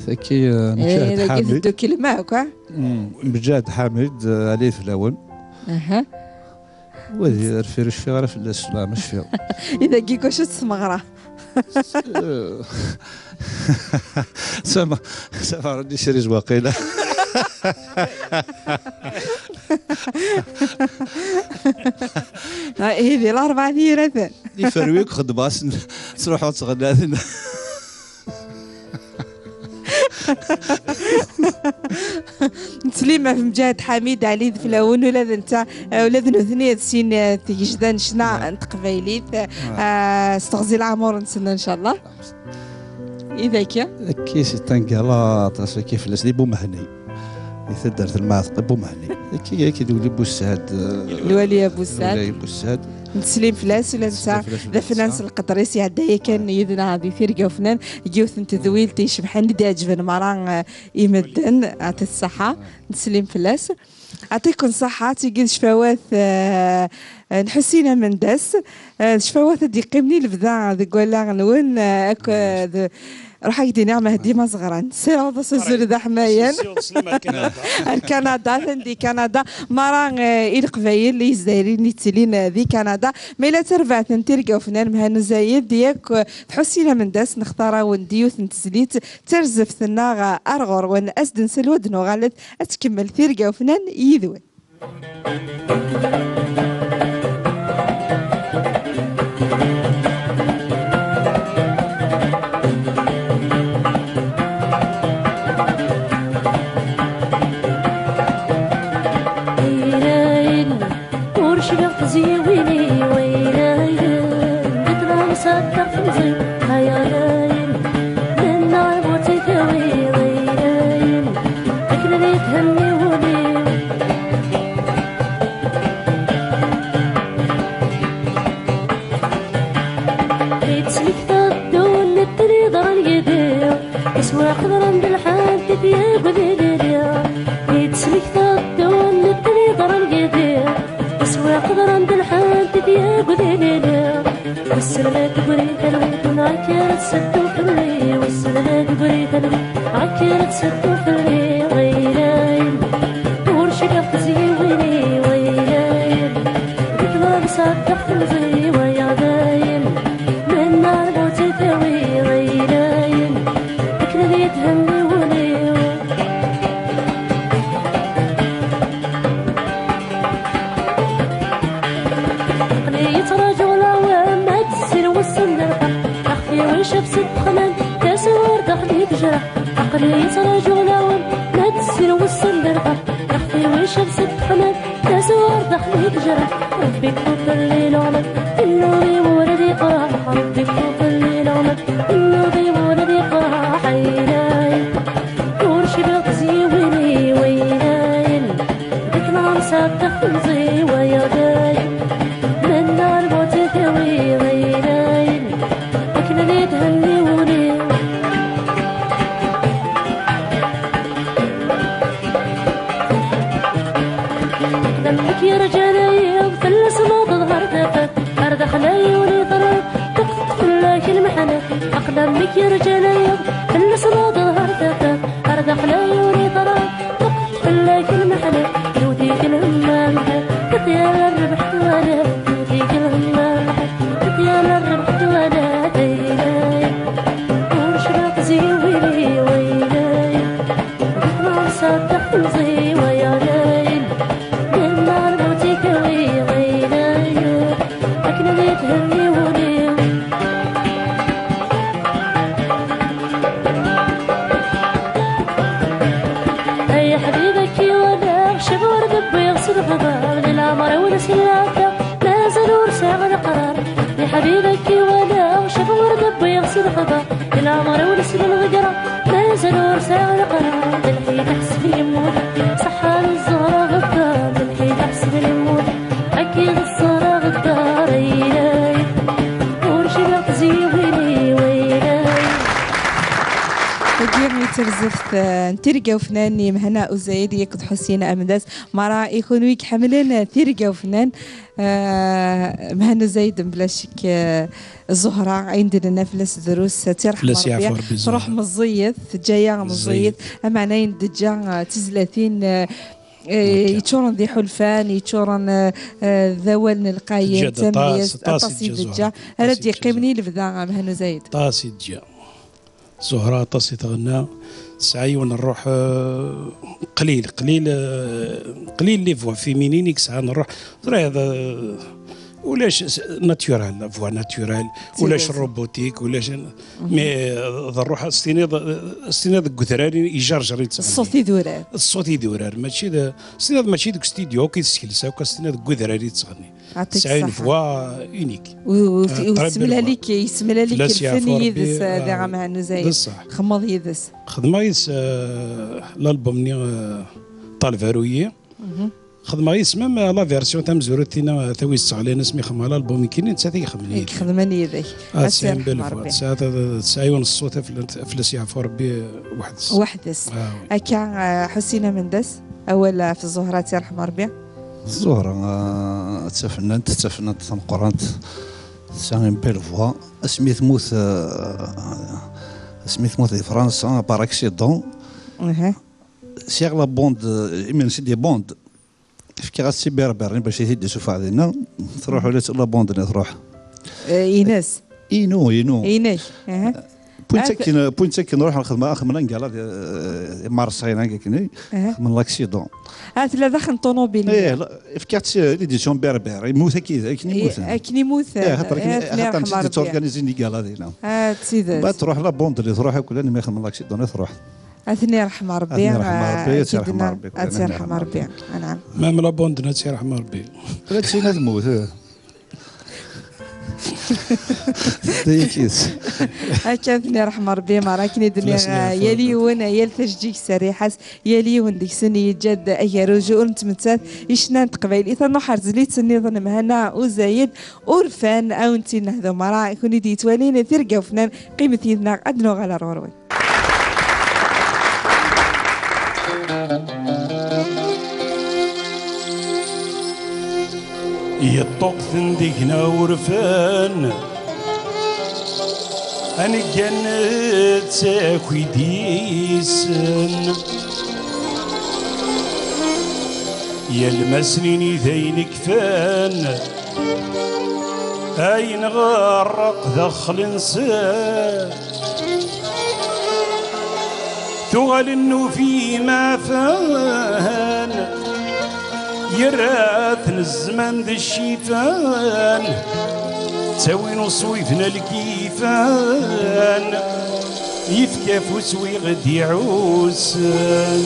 Tagi, eh, Mǧahed Ḥamid. Tedduklem akk, ah? Mm, Mǧahed Ḥamid, eh, ali fell-awen. Aha. Wadi, rfir ur cfiɣ ara fell-as, la, ma cfiɣ. I dagi kuc ad tmeɣra. Eh, sama, sama rad isriz waqila. Ah, ihi di Larebɛa d yir-aten. Iferwi-k xeddmeɣ-asen, ttruḥuɣ ttɣennaten. Nettsellim ɣef Mǧahed Ḥamid, ali d fell-awen, ula d netta, eh, ula d nutni ad sin, eh, tigejda n ccna n teqbaylit, eh, s teɣzi n leɛmur-nsen, ncallah. I daki? Aki si tangala, aṭas aki fell-as, di Bumehni. Di taddart n Lmeɛteq, Bumehni. Akka, akka d Lwali Bussad, eh, Lwali Abussad. Lwali Bussad. Nettsellim fell-as, ula netta d afnan s leqder-is, iɛedda yakan yid-neɣ di tirga ufnan, deg yiwet n tedwilt icebḥen, i d-iɛeǧben merra, eh, i medden. Ɛṭi-t ṣṣeḥḥa, nettsellim fell-as. Ɛṭiken ṣṣeḥḥa, tigi d ccfawat, eh, n Ḥusin Amendas, eh, d ccfawat ad d-yeqqimen i lebda deg wallaɣ-nwen, eh, akk, eh, d, Ruḥ ak-d-iniɣ Mehdi Mazeɣran. Sɛiɣ-as azul d aḥmayan. Ar Kanada, atan di Kanada. Mara, eh, i Leqbayel, i Yizzayirin yettilin, eh, di Kanada. Ma yella d tarbaɛt n tirga ufnan Mhenni Zayed, yak, eh, d Ḥusin Amendas, nextar-awen-d yiwet n tezlit, d tarzeft-nneɣ, eh, ar ɣur-wen. Ad s-d-nsel, wa d-nuɣalet, ad tkemmel tirga ufnan yid-wen. Ur cbiɣ tezyiwin-iw, ay dayen, di tlemsa d taxenẓi, ay dayen, mennaɣ bu tt-id-tawiḍ, ay dayen, akken ad yethenni wul-iw. Gri talwit n ɛakir tseddu fell-i, wissen ma gri talwit ɛakir tseddu fell-i, ɣilayen. Ur cbiɣ tezyiwin-i, ɣilayen. Deg tmeɣra sɛeddaɣ temẓi, wayeɣ dayen. Menna lmut i tawi, ɣilayen. Akken ad yethenni wul-iw. Aql-i yettraǧu lawan ma d-tessin wussan d lqaḥ. Axef-iw icab si ddexlan, tasa ɣer daxel i tejreḥ. Aql-i yettraǧu lawan ma d-tessin wussan d lqaḥ. Axef-iw icab si ddexlan, tasa ɣer daxel i tejreḥ. Rebbi yekfu fell-i leɣlaḍ, innuɣ-iw ur ad iqraḥ. Rebbi yekfu fell-i leɣlaḍ, innuɣ-iw ur ad iqraḥ. Ayay. Ur cbiɣ tezyiwin-iw, aynayen. Deg tmeɣra sɛeddaɣ temẓi, wayeɣ dayen. Menna lmut i tawi, aynayen. Akken ad yethenni wul-iw. Aql-am nekk yerǧa layeḍ, fell-as ma teḍher tafat. Ar daxel ay ul iḍran, teqṭeṭ fell-ak lmeḥna. Aql-am nekk yerǧa layeḍ, fell-as ma teḍher tafat. Ar daxel ay ul iḍran, teqṭeṭ fell-ak lmeḥna. Tewwet-ik lhemma lḥal, tefyal rrbeḥ twala. Tewwet-ik lhemma lḥal, tefyal rrbeḥ twala. Aynayen. Ur cbiɣ tezyiwin-iw, aynayen. Deg tmeɣra sɛeddaɣ temẓi, wayeɣ dayen. Menna lmut i tawi, aynayen. Akken ad yethenni wul-iw. Ay aḥbib, akka i walaɣ, cbiɣ ur d-wwiɣ s lexbar, di leɛmer-iw d aselɛata, mazal ur sɛiɣ leqrar. Ay aḥbib, akka i walaɣ, cbiɣ ur d-wwiɣ s lexbar, di leɛmer-iw d aselɛata, mazal ur sɛiɣ leqrar. D lḥila ḥseb yemmut, ṣaḥḥa n zzehra ɣeddan, d lḥila ḥseb yemmut, akka i d zzehra ɣeddan, aynayen. Ur cbiɣ tezyiwin-iw, aynayen. Tagi i terzeft, eh, n tirga ufnan n Mhenna Uzayed akked Ḥusin Amdas. Mara i kunwi i iḥemmlen, eh, tirga ufnan, eh, Mhenna Uzayed, bla ccek, eh, Zzehra, ayen d-nenna fell-as drus, ad tt-yerḥem Rebbi. Fell-as yeɛfu Rebbi Zzehra. Truḥ meẓẓiyet, teǧǧa-yaɣ meẓẓiyet. Meẓẓiyet. Ameɛna ayen d-teǧǧa, eh, d tizlatin, eh, eh, yeččuren d iḥulfan, yeččuren, eh, eh, d awal n lqayen, teǧǧa-d aṭas, tamedyaz, aṭas aṭas i i d-teǧǧa teǧǧa. Zzehra. Ara d-yeqqimen i lebda, eh, Mhenna Uzayed. Aṭas i d-teǧǧa. Zzehra aṭas i tɣenna, tesɛa yiwen n ṛṛuḥ, eh, qlil, qlil, eh, qlil les voix féminines i yesɛan ṛṛuḥ. Teẓriḍ, eh, ulac s-, naturel, la voix naturelle, ulac robotique, ulac, mais, eh, d ṛṛuḥ, s tiniḍ, s tiniḍ deg udrar ijerjer i d-teɣni. Ṣṣut idurar. Ṣṣut idurar, mačči d, s tiniḍ mačči deg studio akk i teskelsa akk, s tiniḍ deg udrar i d-teɣni. Tesɛa une voix unique. U-, u-, ah, très belle voix. Yessemlal-ik, yessemlal-ik lfen yid-s, ah, diɣ Mhenna Uzayed. D ṣṣeḥ. Xedmeḍ yid-s. Xedmeɣ yid-s, euh, l'album-nni, euh, Ṭaleb aru-yi. Mhm. Xedmeɣ yid-s même, euh, la version tamezwarut tina, euh, tawi yesseɣlan asmi xedmeɣ l'album-nni, nettat i ixedmen yid-i. I ixedmen yid-k. Ah, tesɛa une belle voix. Tesɛa, tesɛa yiwen n ṣṣut, fell-as yeɛfu Rebbi, euh, weḥd-s. Weḥd-s. Ah, oui. Akka, euh, Ḥusin Amdas, awal, euh, ɣef Zzehra, ad tt-yerḥem Rebbi. Zzehra, ah, d tafennant, d tafennant tameqqrant. Tesɛa une belle voix. Asmi tmut, ah, asmi tmut di Fransa, par accident. Mhm. Sɛiɣ la bande, imi c'est des bandes. Fkiɣ-as-tt i Berber, bac i t-id-isuffeɣ dinna. Truḥ ula d la bande-nni truḥ. Eh, ines. Inu, inu. Inek. Aha. Point akken, point akken ruḥ nxedm, xedmen angal ad, eh, Marseille, hag akken, eh, xedmen l'accident. Ah, tella daxel n ṭunubil. Eh, la, fkiɣ-tt, eh, l'édition Berber, yemmut akid, akken i mmuten. Akken i mmuten. Eh, xaṭer akken, eh, xaṭer akken i d-tturganizi angal-a dinna. Ah, d tidet. Ba truḥ la bande li truḥ akk, llan mi xedmen l'accident, i truḥ. Ad ten-yerḥem Rebbi, ad ten-yerḥem Rebbi, ad ten-yerḥem Rebbi. Anɛam. Même la bande, ad tt-yerḥem Rebbi. Ula d tin ad temmut, eh. Tedda-yak yid-s. Akka, ad ten-yerḥem Rebbi merra, akken i d-nniɣ, yal yiwen, yal tajeǧǧigt s rriḥa-s, yal yiwen deg-sen yeǧǧa-d agerruj ur nettmettat i ccna n teqbaylit. Ad nruḥ ar tezlit nniḍen, Mhenna Uzayed, Urfan, ad wen-tt-id-nehdu merra, kunwi d-yettwalin tirga ufnan, qqimet yid-neɣ, ad nuɣal ar ɣur-wen. Yeṭṭuqten deg-neɣ urfan, Aneggan nettaki-d yis-sen, yal ma s-nini d ayen ikfan, ayen ɣerreq daxel-nsen. Tuɣal nnufi imeɛfan, yerra-ten zzman d ccifan, ttawin uṣwib n lkifan, yefka afus wi ɣ-d-iɛussen.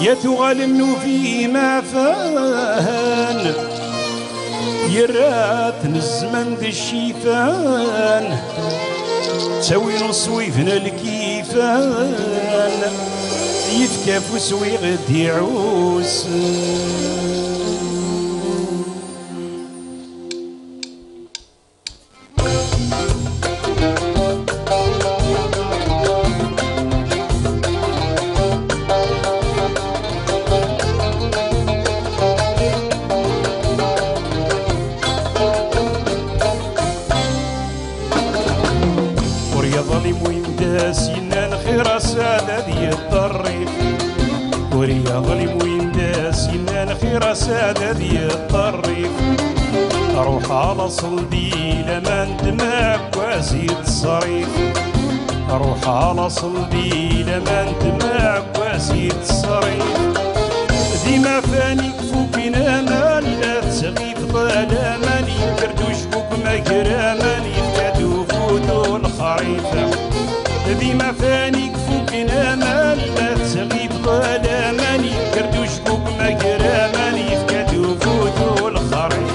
Ya tuɣal nnufi imeɛfan, yerra-ten zzman d ccifan, ttawin uṣwib n lkifan, yefka afus wi ɣ-d-iɛussen. Ur yeḍlim win d as-yennan xir-as ad yeṭṭerrif. Ur yeḍlim win d as-yennan xir-as ad yeṭṭerrif. Ruḥ a laṣel di laman d maɛeggas i teṣrif. Ruḥ a laṣel di laman d maɛeggas i teṣrif. Di maɛfan i ifukin aman la tettɣibeḍ laman, yekker-d ucbuk magraman, yefka-d ufudu lexrif. Di maɛfan i ifukin aman la tettɣibeḍ laman, yekker-d ucbuk magraman, yefka-d ufudu lexrif.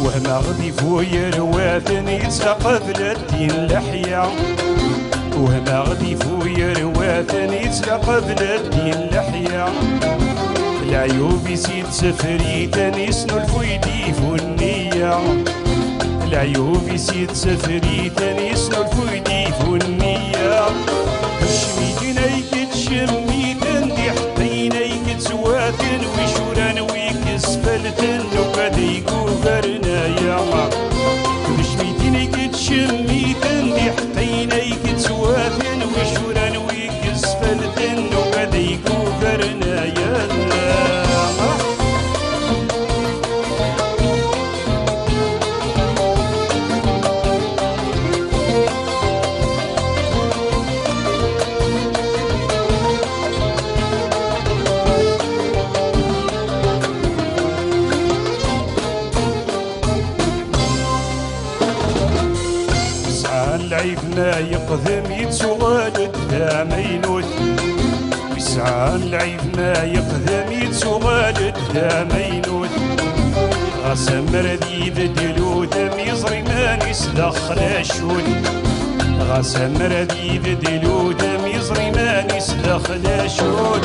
Wehmeɣ di bu yerwaten yettaqabel ddin leḥya. Wehmeɣ di bu yerwaten yettaqabel ddin leḥya. Leɛyub-is yettefriten yesnulfuy-d i bu nniya. Leɛyub-is yettefriten yesnulfuy-d i bu nniya. Cmiten ay yettcemmiten d iḥeqqiyen ay yettwaten, wi curan wi yesfalten, nuka d ay yugarnayen. D cmiten ay yettcemmiten d iḥeqqiyen ay yettwaten, wi curan wi yesfalten, nuka d ay yugarnayen. Sɛan lɛib ma yeqdem yettuɣal-d d amaynut. Wi sɛan lɛib ma yeqdem yettuɣal-d d amaynut. Ɣas ammer ad ibeddel udem yeẓra iman-is d axlacun. Ɣas ammer ad ibeddel udem yeẓra iman-is d axlacun.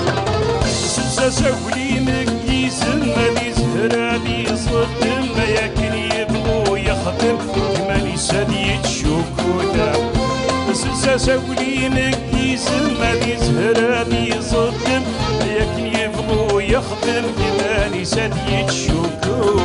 Sels-as aglim n yizem ad izher ad iẓeddem, ay akken yebɣu yexdem, iman-is ad yettcukkuta. Sels-as aglim n yizem ad izher ad iẓeddem, ay akken yebɣu yexdem, iman-is ad yettcukkuta.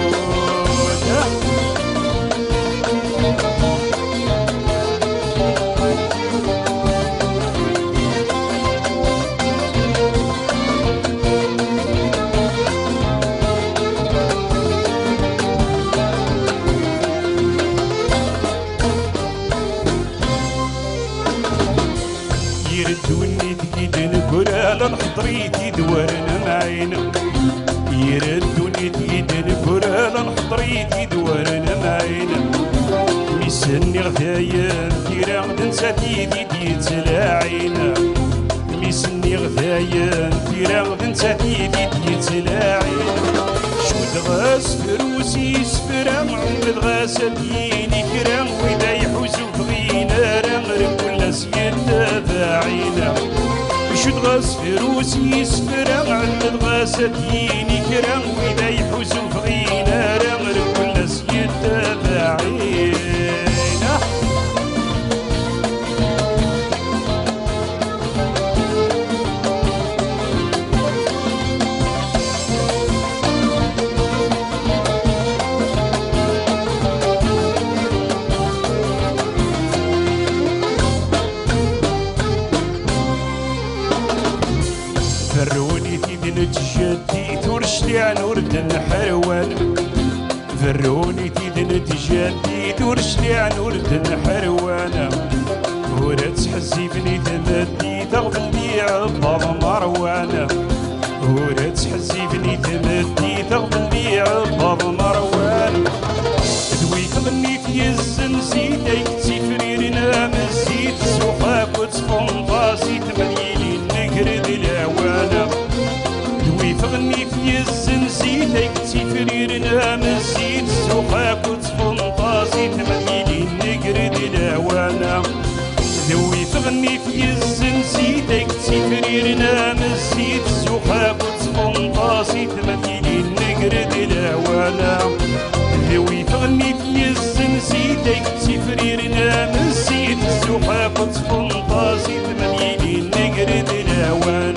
Yir ddunit i d-neggra, la nḥeḍr-it-id war nemɛin. Yir ddunit i d-neggra, la nḥeḍr-it-id war nemɛin. Mi s-nniɣ dayen tira, d nettat i d yettlaɛin. Mi s-nniɣ dayen tira, d nettat i d yettlaɛin. Cuddeɣ-as drus i yisefra, ɛemmdeɣ-as ad d-yini kra, wid ay ḥuzu bɣin ara, rkul-as yettabaɛin. Cuddeɣ-as drus i yisefra, ɛemmdeɣ-as Ad d-yini kra wid ay ḥuzu bɣin ara rewlen as yettabaɛin. Berrun i tid n tjaddit ur cliɛen ur d-nḥerwan. Berrun i tid n tjaddit ur cliɛen ur d-nḥerwan. Ur ttḥezziben i tmeddit aɣ belli iɛebbaḍ merwan. Ur ttḥezziben i tmeddit aɣ belli iɛebbaḍ merwan. D wi tɣenni yezzenz-it ay yettifriren am zzit, zzux akked tfunḍas i tmedyilin negrez lawan. D wi tɣenni yezzenz-it ay yettifriren am zzit, zzux akked tfunḍas i tmedyilin negrez lawan. D wi tɣenni yezzenz-it ay yettifriren am zzit, zzux akked tfunḍas i tmedyilin negrez lawan. D wi tɣenni yezzenz-it ay yettifriren am zzit, zzux akked tfunḍas i tmedyilin negrez lawan.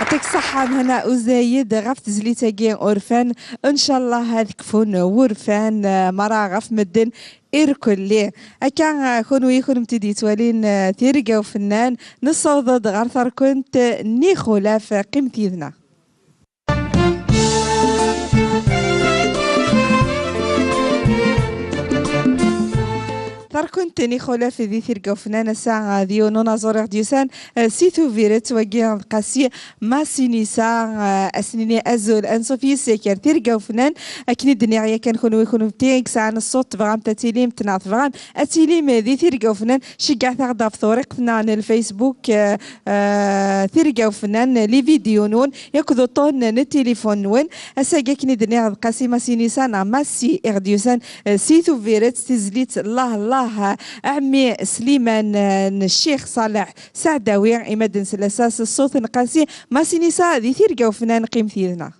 Yɛṭik ṣṣeḥḥa Mhenna Uzayed ɣef tezlit-agi urfan. Ncallah ad kfun wurfan, eh, mara ɣef medden irkelli. Akka, eh, kunwi, kunemti d-yettwalin, eh, Tirga Ufennan, nessaweḍ-d ɣer terkent n ixulaf. Qqimet yid-neɣ. Terkent n ixulaf di Tirga Ufennan ass-a, eh, d yiwen unaẓur i ɣ-d-yusan, eh, si Tubiret, wagi d Qasi Masinisa, eh, ad s-nini azul, ansuf yis-k ar Tirga Ufennan. Akken i d-nniɣ yakan, kunwi kunemti i yesɛan ṣṣut, tebɣamt ad tilimt neɣ tebɣam ad tilim di Tirga Ufennan, ceggɛet-aɣ-d ɣef tewriqt-nneɣ n Facebook, eh, eh, Tirga Ufennan, les vidéos-nwen, akked uṭṭun n tilifun-nwen. Ass-agi, akken i d-nniɣ, d Qasi Masinisa neɣ Massi i ɣ-d-yusan, eh, si Tubiret, tizlit Allah Allah, Ɛemmi Sliman, eh, n Ccix Ṣaleḥ Saɛdawi, i ma d-nsel ass-a s ṣṣut n Qasi Masinisa di Tirga Ufennan. Qqimet yid-neɣ.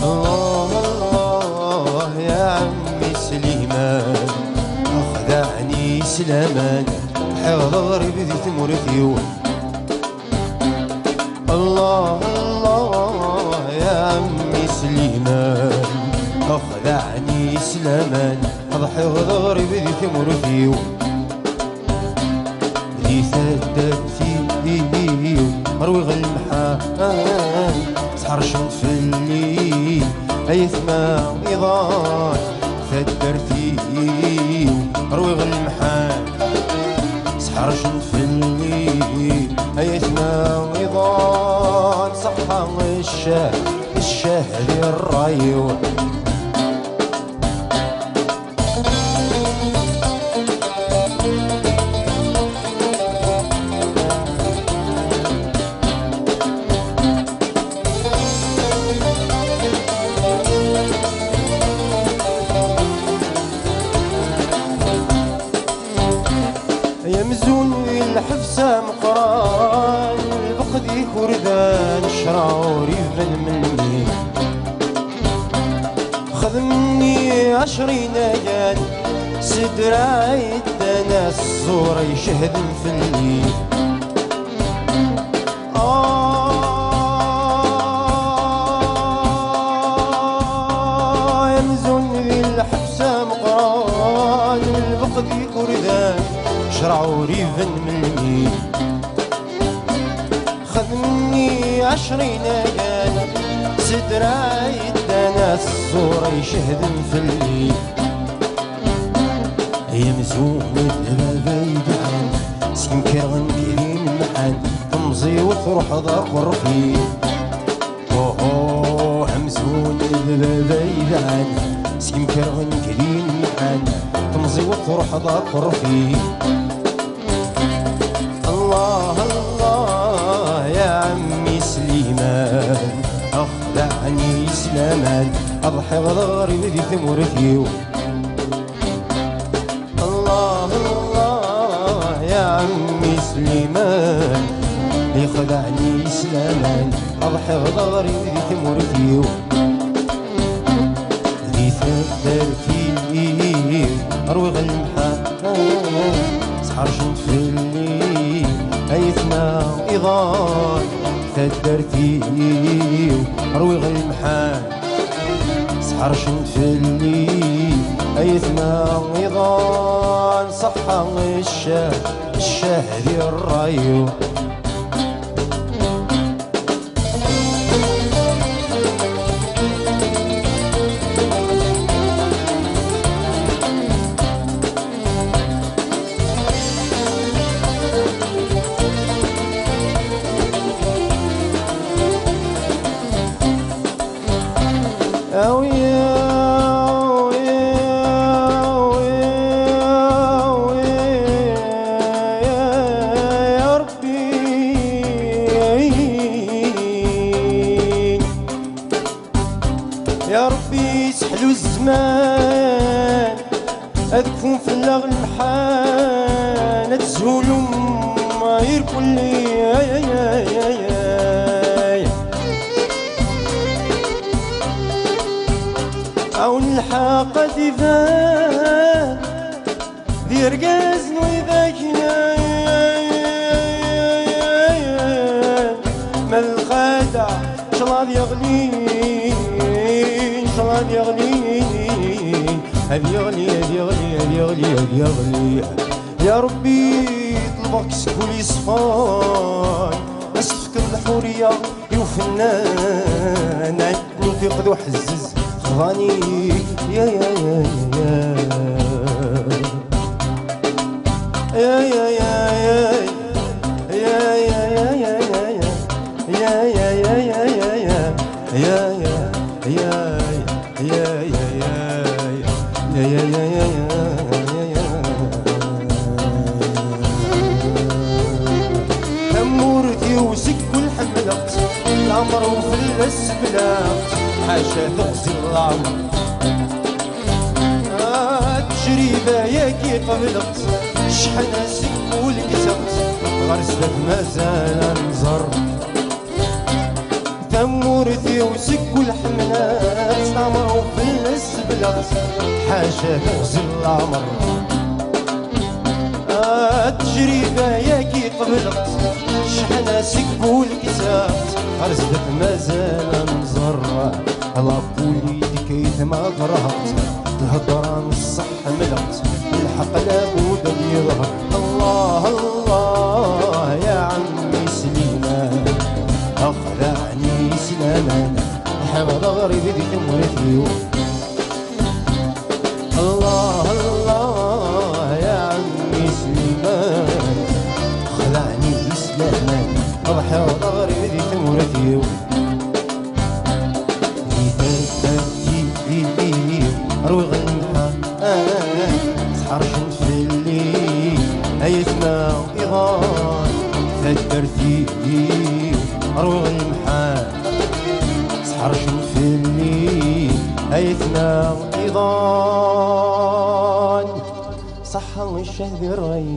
الله الله يا عمي سليمان، أخدعني سلامان، حير غريب ذي ثمرتي. الله الله يا عمي سليمان، أخدعني سلامان، أضحي غريب ذي ثمرتي. Di taddart-iw rwiɣ lemḥan, sḥercen fell-i ayetma iḍan. Taddart-iw rwiɣ lemḥan, sḥercen fell-i ayetma iḍan. Ṣaḥḥa ccah, ccah di ṛṛay-iw. Ay amzun di lḥebs ameqqran, lbeqd ikurdan, ccṛeɛ ur iban melmi. Xedmen-iyi ɛecrin agan, s draɛ yeddan, s ẓẓur ay cehden fell-i. Ah, amzun di lḥebs ameqqran, lbeqd ikurdan, ccṛeɛ ur iban melmi. Xedmen-iyi ɛecrin agan, s draɛ yeddan, s ẓẓur ay cehden fell-i. Ay amzun d baba yedɛan, s Nekreɣ nekk d inemḥan, temẓi-w truḥeḍ aqerfi. Uhu, amzun d baba yedɛan, skenkerɣ nekk d inemḥan, temẓi-w truḥeḍ aqerfi. Allah, Allah, ya ɛemmi Sliman, axdaɛen-iyi s laman, ad ḥiɣ d aɣrib di tmurt-iw. Allah, Allah, ya ɛemmi Sliman, ixdaɛen-iyi s laman, ad ḥiɣ d aɣrib di tmurt-iw. Di taddart-iw rwiɣ lemḥan, sḥercen-d fell-i ayetma iḍan. Taddart-iw rwiɣ lemḥan, sḥercen-d fell-i ayetma iḍan. Ṣaḥḥa ccah, ccah di ṛṛay-iw. يا ربي، يا ربي، سحلو الزمان، أذكون في اللغ المحان، تزولوا ما يركلي. أو نلحق ديفان، دير قاز نويدك. ما الخدع، إن شاء الله يغلي، إن شاء الله يغلي، هاد يغلي، هاد يغلي، هاد يغلي، هاد يغلي. يا ربي، طلبك سكول يصفاي، أسفك الحرية، يوفنان، عندي في قدو حزز، خضاني، يا، يا، يا، يا. يا، يا، يا، يا. يا، يا، يا، يا، يا. يا، يا، يا، يا، يا. يا، يا، يا، يا، يا. يا، يا، يا، يا، يا. يا، يا، يا، يا، يا. يا، يا، يا، يا، يا، يا. تمورتي وسك والحملة، العمر وفي السبلة، حاشا تغزي العمر. آه، التجربة ياكي قبلت، شحال ناسك ولقيتها، غير زدت مازال نزر. ثمورتي وسك والحملات، تمر وفلس بلغت، حاجة تغزل العمر. آه، التجربة ياكي قبلت، شحال ناسك ولقيتها، غير زدت مازال نزر. La politique يتما كرهت، الهضرة نص حملت، الحق لابد أن يظهر. الله، الله، يا عمي سليمان، أخلعني سلامان، حمد غريب دي كمرتيو. الله، الله، يا عمي سليمان، أخلعني سلامان، حمد غريب دي كمرتيو. Di taddart-iw rwiɣ lemḥan, sḥercen fell-i ayetma iḍan. Taddart-iw rwiɣ lemḥan, sḥercen fell-i ayetma iḍan. Ṣaḥḥa ccah di ṛṛay.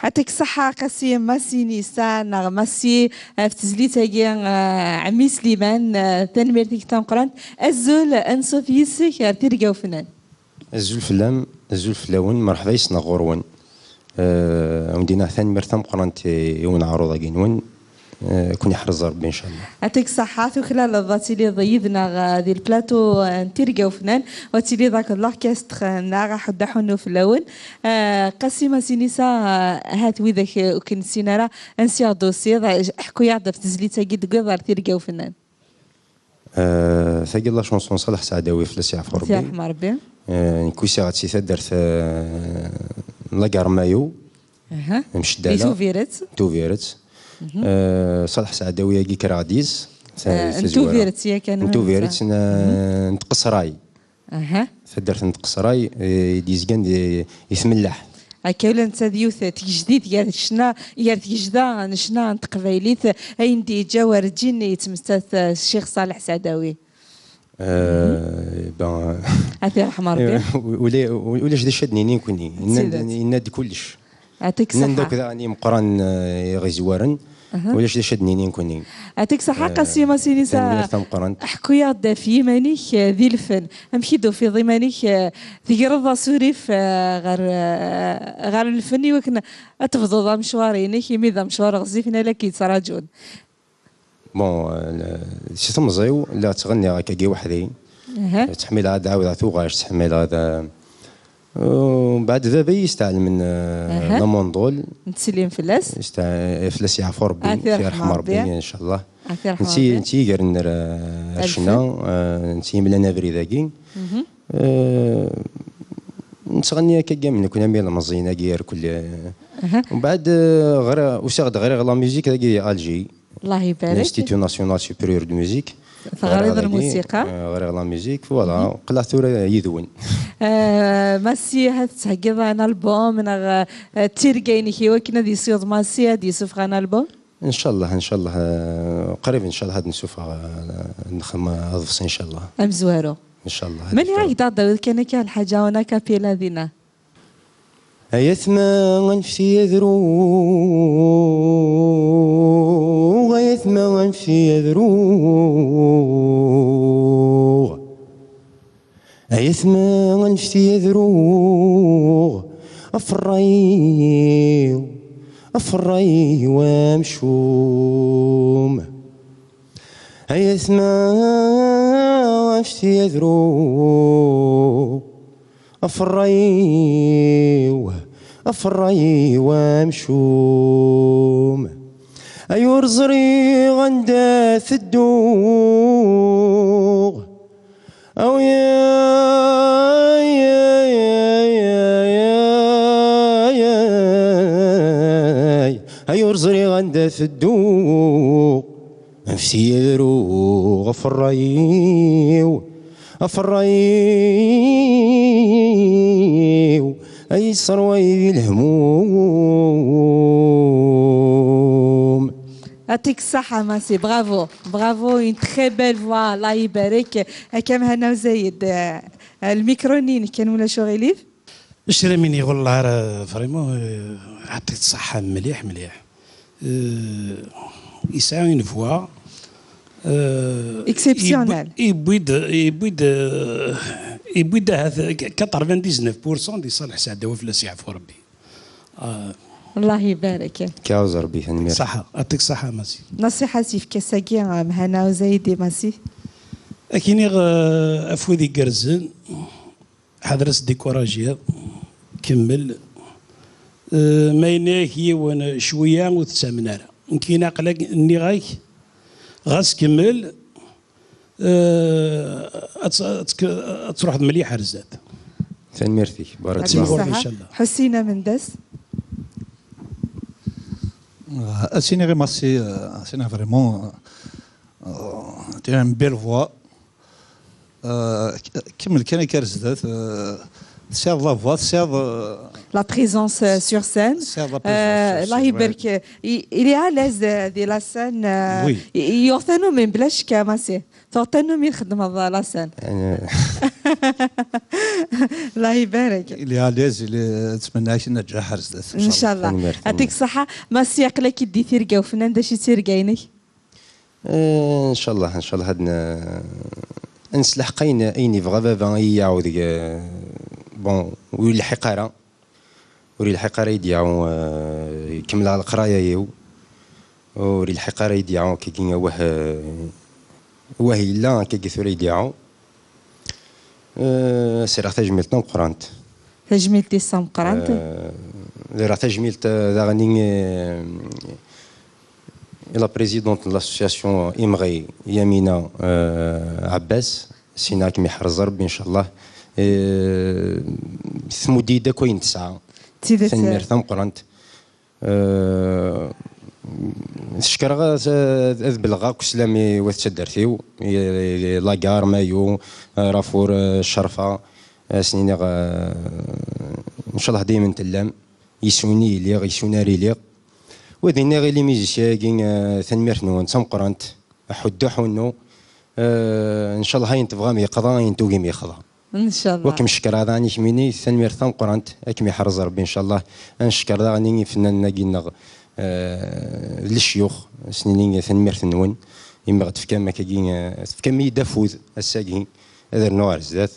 Ɛṭik ṣṣeḥḥa a Qasi Massi Nisa neɣ Massi ɣef tezlit-agi, eh, Ɛemmi Sliman, eh, tanemmirt-ik tameqqrant. Azul, anṣuf yis-k ɣer Tirga Ufennan. Azul fell-am, azul fell-awen, merḥba yes-neɣ ɣur-wen. Eh, a wen-d-iniɣ tanemmirt tameqqrant i, i uneɛruḍ-agi-nwen. Eh, ad ken-iḥrez Rebbi, ncallah. Atik ṣaḥa, tuklaleḍ ad tiliḍ yid-neɣ, eh, di lplateau, eh, n Tirga Ufnan, u ad tiliḍ akked l'orchestre-nneɣ aḥuddu aḥunnu fell-awen. Eh, Qasi Masinisa, eh, ahat widak, eh, ur k-nessin ara, ansi ɣ-d-tusiḍ, eh, ḥku-yaɣ-d ɣef tezlit-agi d-tewwiḍ ar Tirga Ufnan. Eh, tagi d la chanson Ṣaleḥ Saɛdawi, fell-as yeɛfu Rebbi. Yeɛfu Rebbi. Eh, nekk usiɣ-d si taddart, eh, n Lagarmayu. Aha. Mceddala. Di Tubiret. Tubiret. Eh, Ṣaleḥ Saɛdawi-agi kkreɣ-d yis. Eh, n Tubiret, yakan, n Tubiret, n, n Tqeṣray. Aha. Taddart n Tqeṣray, eh, i d-yezgan di, di tmellaḥt. Akka ula netta d yiwet n tgejdit gar ccna, gar tgejda n ccna n teqbaylit, ayen d-yeǧǧa werǧin yettmettat, eh, Ccix Ṣaleḥ Saɛdawi. Eh, ben, ad t-yerḥem Rebbi. Ula-, ulac d acu ad d-nini nekkni. Yenna-d, yenna-d kullec. Yeɛṭik ṣṣeḥḥa. Nnan-d akk daɣen imeqqranen, eh, i ɣ-izwaren. Aha. Ulac d acu ad d-nini nekkni. Yeɛṭik ṣṣeḥḥa, eh, Qasi Masinisa, tanemmirt tameqqrant. Ḥku-yaɣ-d ɣef yiman-ik, eh, di lfen. Amek i d-tufiḍ iman-ik, eh, tegreḍ asurif, eh, ɣer, eh, ɣer lfen i wakken ad tebduḍ amecwar-inek, imi d amecwar ɣezzifen ala k-yettraǧun? Bon, eh, si temẓi-w, lliɣ ttɣenniɣ akkagi weḥd-i. Aha. Ttḥemmileɣ ad ɛawdeɣ tuɣac, ttḥemmileɣ ad, eh, mbeɛd baba i yi-steɛlemen, eh, aha, la mandole. Nettsellim fell-as. Yesta-, fell-as yeɛfu Rebbi, ad t-yerḥem yerḥem Rebbi, Rebbi, ncallah. Ad t-yerḥem Rebbi. Netta i yegren ar, ar ccna, eh, netta i yemlan abrid-agi. Mhm. Eh, nettɣenni akkagi am nekkni am ilemẓiyen-agi irkelli. Aha. Mbeɛd, eh, ɣriɣ, usiɣ-d ɣriɣ la musique dagi di Alger. Allah ibarek. L'Institut National Supérieur de Musique. Teɣriḍ lmusiqa? Eh, ɣriɣ la musique, voilà. Mhm. Qqleɣ tura yid-wen. Eh, Massi, ha tettheggiḍ un album, neɣ, eh, d tirga-inek i wakken ad yessiweḍ Massi ad yessufeɣ un album? Ncallah, ncallah, eh, qrib ncallah ad nessufeɣ, eh, ad nexdem aḍebsi ncallah. Amezwaru. Ncallah. Mani ad ak-d-aɣ-d-tawiḍ kan akka lḥaǧa, una capella dinna? Ay atma anfti ad ruɣ, ay atma anfti ad ruɣ. Ay atma anfti ad ruɣ, aferray-iw, aferray-iw amcum. Ay atma anfti ad ruɣ, aferray-iw, aferray-iw amcum. Ay ur ẓriɣ anda tedduɣ. Aw, ay, ay, ay, ay, ay, ay, ay, ay, ur ẓriɣ anda tedduɣ. Anfti ad ruɣ ɣef ṛṛay-iw, ɣef ṛṛay-iw, ay yesserway di lehmum. Atik ṣṣaḥa, Massi, bravo, bravo, une très belle voix, Allah ibarek. Akka Mhenna Uzayed, eh, lmikru-nni inek kan, ulac uɣilif. Cramini, والله راه فريمون، آه، عطيت الصحة مليح مليح. آه، يسعى une voix، آه، exceptionnelle. يبوي-، يبويد، يبويد، آه، يبويد هذا quatre-vingt-dix-neuf pour cent دي صالح سعداوي في الأسياف وربي. آه. الله يبارك. كاوز ربي، هنمير. صحة، يعطيك الصحة، ماسي. نصيحة سيف كساكي، آه، مهنا وزايدي، ماسي. أكيني، آه، أفوذي قرزن. حضرت ديكوراجيض، كمل. آه، ما يناك يون شوية وتسامن على. نكينا قلق نيغاك، غاس كمل. آه، أتس-، أتك-، أتروح مليح رزات. تنميرتي، بارك الله. تمغور إن شاء الله. حسينة من داس. آه، أسيني غير ماسي، آه، أسيني فريمون، آه، تي ان بيل فوا. آه، ك-، كمل كان كار زدات، آه، سير لا فوا، سير، آه، la présence، آه، sur scène. سير لا بريزونس، آه، سور الله سين، وي. يبارك. Il, il est à l'aise, آه، دي لا سين، آه، وي. ي-، يغتنو من بلاش كماسي. تغتنو من خدمة لا سين. يعني الله يبارك. اللي على l'aise، اللي نتمنى لك النجاح، رزدات، إن شاء الله. يعطيك الصحة. ماسي، يقلك يدي تيرقا وفنان، دا شي تيرقا ينك؟ آه، إن شاء الله، إن شاء الله هاد ن-، نسلحق أين، أين يبغى بابا يعاود، آه، بون، ويلحق راه. ور يلحق راه يديعو، آه، يكمل على القراية يو. ur ilḥiq ara ad yi-d-iɛawen akkagi, awah, eh, awah yella akkagi tura ad yi-d-iɛawen. Eh, sriɣ tajmilt tameqqrant. Tajmilt-is tameqqrant. Eh, rriɣ tajmilt, eh, daɣen i, eh, i la présidente n l'association Imɣi, Yamina, eh, Ɛebbas, syin ad kem-iḥrez Rebbi, ncallah. Eh, tmudd-iyi-d akk ayen tesɛa. D tidet. Tanemmirt tameqqrant. Eh, cekkreɣ ad, ad belɣeɣ akk sslam i wat taddart-iw, i, i Lagar, Mayu, eh, Rafur, eh, Ccerfa, eh, ad sen-iniɣ, eh, ncallah daymen tellam, yis-wen i lliɣ, yis-wen ara iliɣ. Wa ad iniɣ i les musiciens-agi, eh, tanemmirt-nwen d tameqqrant, aḥuddu aḥunnu, eh, ncallah ayen tebɣam yeqḍa, ayen tugim yexḍa. Ncallah. Wa kem-cekkreɣ daɣen i kemmini, tanemmirt tameqqrant, ad kem-iḥrez Rebbi ncallah. Ad ncekker daɣen i yifennanen-agi-nneɣ, eh, d lecyux, ad sen-nini tanemmirt-nwen, imi ɣ-d-tefkam akkagi, eh, tefkam-iyi-d afud ass-agi, ad rnuɣ ar zdat,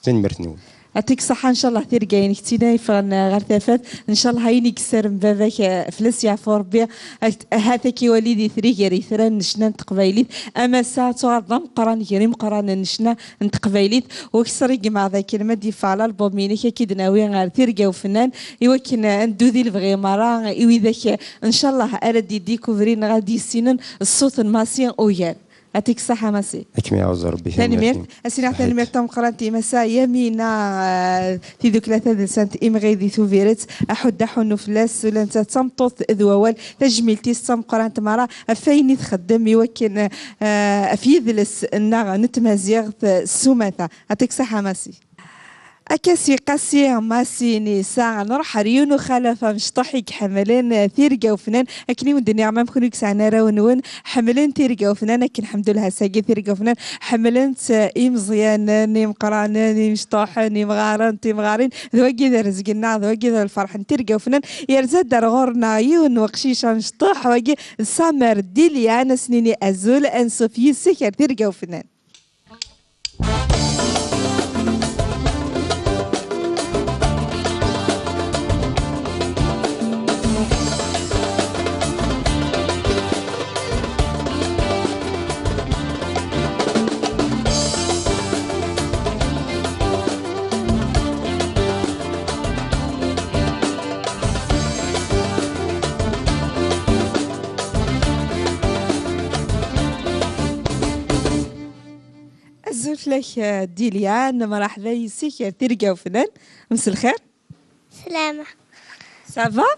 tanemmirt-nwen. Atik ṣaḥa, ncallah tirga-inek d tin ay yeffɣen, eh, ɣer tafat, ncallah ayen i yessarem baba-k, eh, fell-as yeɛfu Rebbi, ahat ad k-iwali d itri gar yitran n ccna n teqbaylit, ama ass-a ad tuɣaleḍ d ameqqran gar imeqqranen n ccna n teqbaylit. Ur k-sregmeɣ dakken ma d-yeffeɣ lalbum-inek, ad k-id-nawi ɣer tirga ufennan, i wakken ad neddu di lebɣi merra i widak, ncallah, ara d-yedikuvrin neɣ ad d-yessinen ṣṣut n Massi ugar. Atik ṣaḥa Massi. Ad kem-iɛuzz Rebbi. Tanemmirt. Ad s-iniɣ tanemmirt tameqqrant i Massa Yamina, eh, tidukla tadelsant Imɣi di Tubiret, aḥuddu aḥunnu fell-as, ula netta d tameṭṭut d wawal, tajmilt-is d tameqqrant merra ɣef wayen i txeddem i wakken, eh, ɣef yidles-nneɣ n tmaziɣt s umata. Atik ṣaḥa Massi. Akka si Qasi Massi Nisa, nruḥ ar yiwen uxalaf amecṭuḥ i iḥemmlen tirga ufennan. Akken i wen-d-nniɣ, ma mkun ur yesɛan arraw-nwen, ḥemmlen tirga ufennan, akken ḥemdullah ass-agi tirga ufennan ḥemmlen-tt, eh, imeẓyanen, imeqqranen, imecṭuḥen, imɣaren, timɣarin. D wagi i d rrezg-nneɣ, d wagi i d lferḥ n tirga ufennan. Yerza-d ar ɣur-neɣ yiwen n weqcic amecṭuḥ, wagi d Samer Dilyan, ad s-nini azul, ansuf yis-k ar tirga ufennan. Azul fell-ak, eh, Dilyan, mraḥba yis-k, eh, tirga ufennan. Mselxir. Slama. Ça va?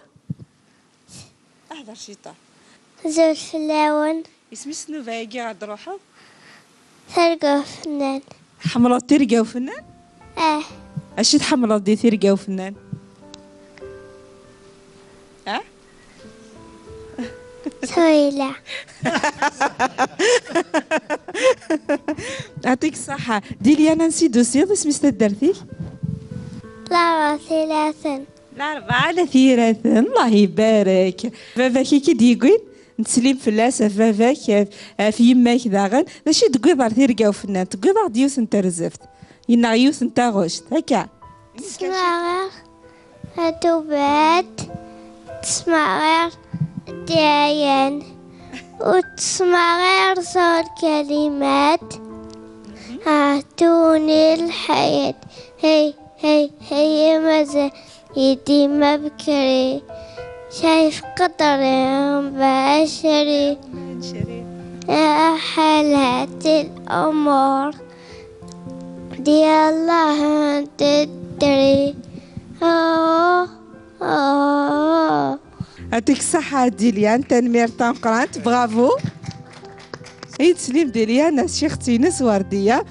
Hder ciṭuḥ. Azul fell-awen. Isem-is nnuba-agi ɣer d-truḥeḍ? Tirga ufennan. Tḥemmleḍ tirga ufennan? Eh. Acu tḥemmleḍ di tirga ufennan? Ah? Sswila. Atik ṣaḥa. Dilyan, ansi d-tusiḍ? Isem-is taddart-ik? Larebɛa At Yiraten. Larebɛa At Yiraten, Allah ibarek. Baba-k i k-id-yewwin? Nettsellim fell-as, ɣef baba-k, ɣef, ɣef yemma-k daɣen. D acu i d-tewwiḍ ɣer tirga ufennan? Tewwiḍ-aɣ-d yiwet n terzeft, neɣ yiwet n taɣect, akka? Ttesmaɣeɣ atubat, ttesmaɣeɣ dyayen, u ttesmaɣeɣ ẓur kalimat, ɛtuni lḥayat. Hey, hey, hey, mazal yedima bkri. شايف قدري بعشري. يا حالات الأمور دي الله تدري. أوه، أوه. Atik ṣaḥa Dilyan, tanemmirt tameqqrant, bravo. Yettsellim Dilyan, ccix-ines Werdiya.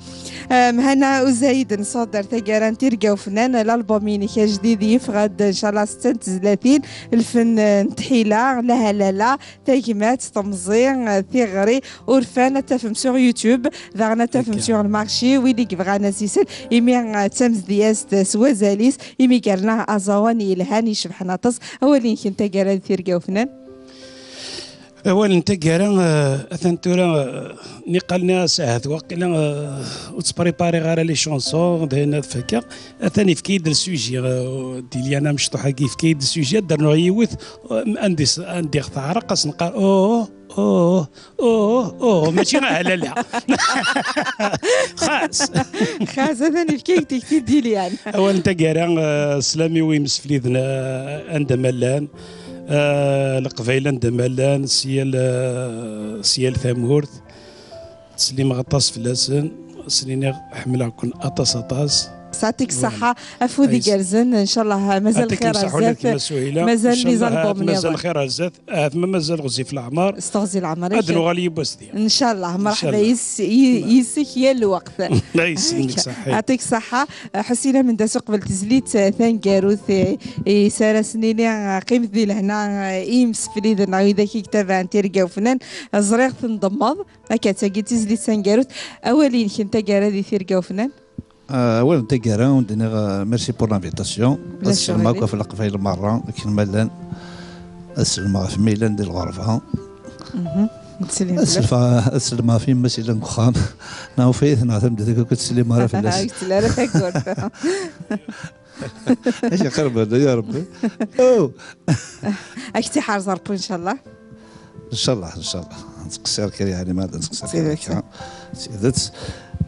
Eh, Mhana Uzayed, nṣuḍ ar taggara n tirga ufennan, lalbum-inek ajdid yeffeɣ-d, ncallah, setta n tezlatin, lfen, eh, n tḥila, lahalala, tagmat, temẓi, eh, tiɣri, urfan, ad tafem sur YouTube, daɣen ad tafem sur le marché, wid i yebɣan ad s-isel, imi, eh, d tamedyazt s wazal-is, imi yerna aẓawan yelhan, icebḥen aṭas. Awal-inek n taggara di tirga ufennan? Awal n taggara, eh, atan tura, eh, niqal-nni ahat waqila, eh, ur ttpripariɣ ara les chansons, d ayen ad fakkeɣ. Atan yefka-yi-d le sujet, eh, Dilyan amecṭuḥ-agi yefka-yi-d le sujet, ad d-rnuɣ yiwet, eh, anda is-, anda i ɣ-teɛreq, ad s-neqqar, oh, Oh, oh, oh, mačči ahalala. Xas. Xas, atan yefka-k tikti d-ilyan. Awal n taggara, eh, sslam i wimsefliden, eh, anda ma llan, eh, Leqbayel anda ma llan, si yal, eh, si yal tamurt. Ttsellimeɣ aṭas fell-asen, sen-iniɣ ḥemmleɣ-ken aṭas, aṭas. Sɛatik ṣṣeḥḥa, afud igerrzen, ncallah mazal lxir ar zdat, mazal les albums nniḍen. Mazal lxir ar zdat, ahat ma mazal ɣezzif leɛmer. S teɣzi leɛmer, ad nuɣal yiwwas di. Ncallah, mṛeḥba yis-, yi-, yis-k yal lweqt. Yis-k, ṣaḥit. Yɛṭik ṣṣeḥḥa. Ḥusina Mendas, uqbel tezlit, eh, taneggarut, eh, i s ara s-nini, eh, qqimet di lehna, eh, i yimsefliden neɣ widak i yetabaɛen Tirga Ufnan, eh, ẓriɣ tendemmeḍ, akka d tagi d tizlit taneggarut, awal-inek n taggara di Tirga Ufnan? Ah, awal n taggara, ur d-nniɣ, ah, merci pour l'invitation. Ad sellmeɣ akk ɣef Leqbayel merra, akken ma llan. Ad sellmeɣ ɣef mi llan di lɣerba. Mhm. Ad sellmeɣ, ad sellmeɣ ɣef yemma-s yellan deg uxxam. Neɣ ufayet neɣ tameddit akk ur tettsellim ara fell-as. Ur yettili ara tagurt. Acu qerben, ya Rebbi. Oh! Ad k-tt-iḥrez Rebbi, ncallah. Ncallah, ncallah. Nettqeṣṣir kan, yeɛni, ma ad nettqeṣṣir kan akka. Tidet.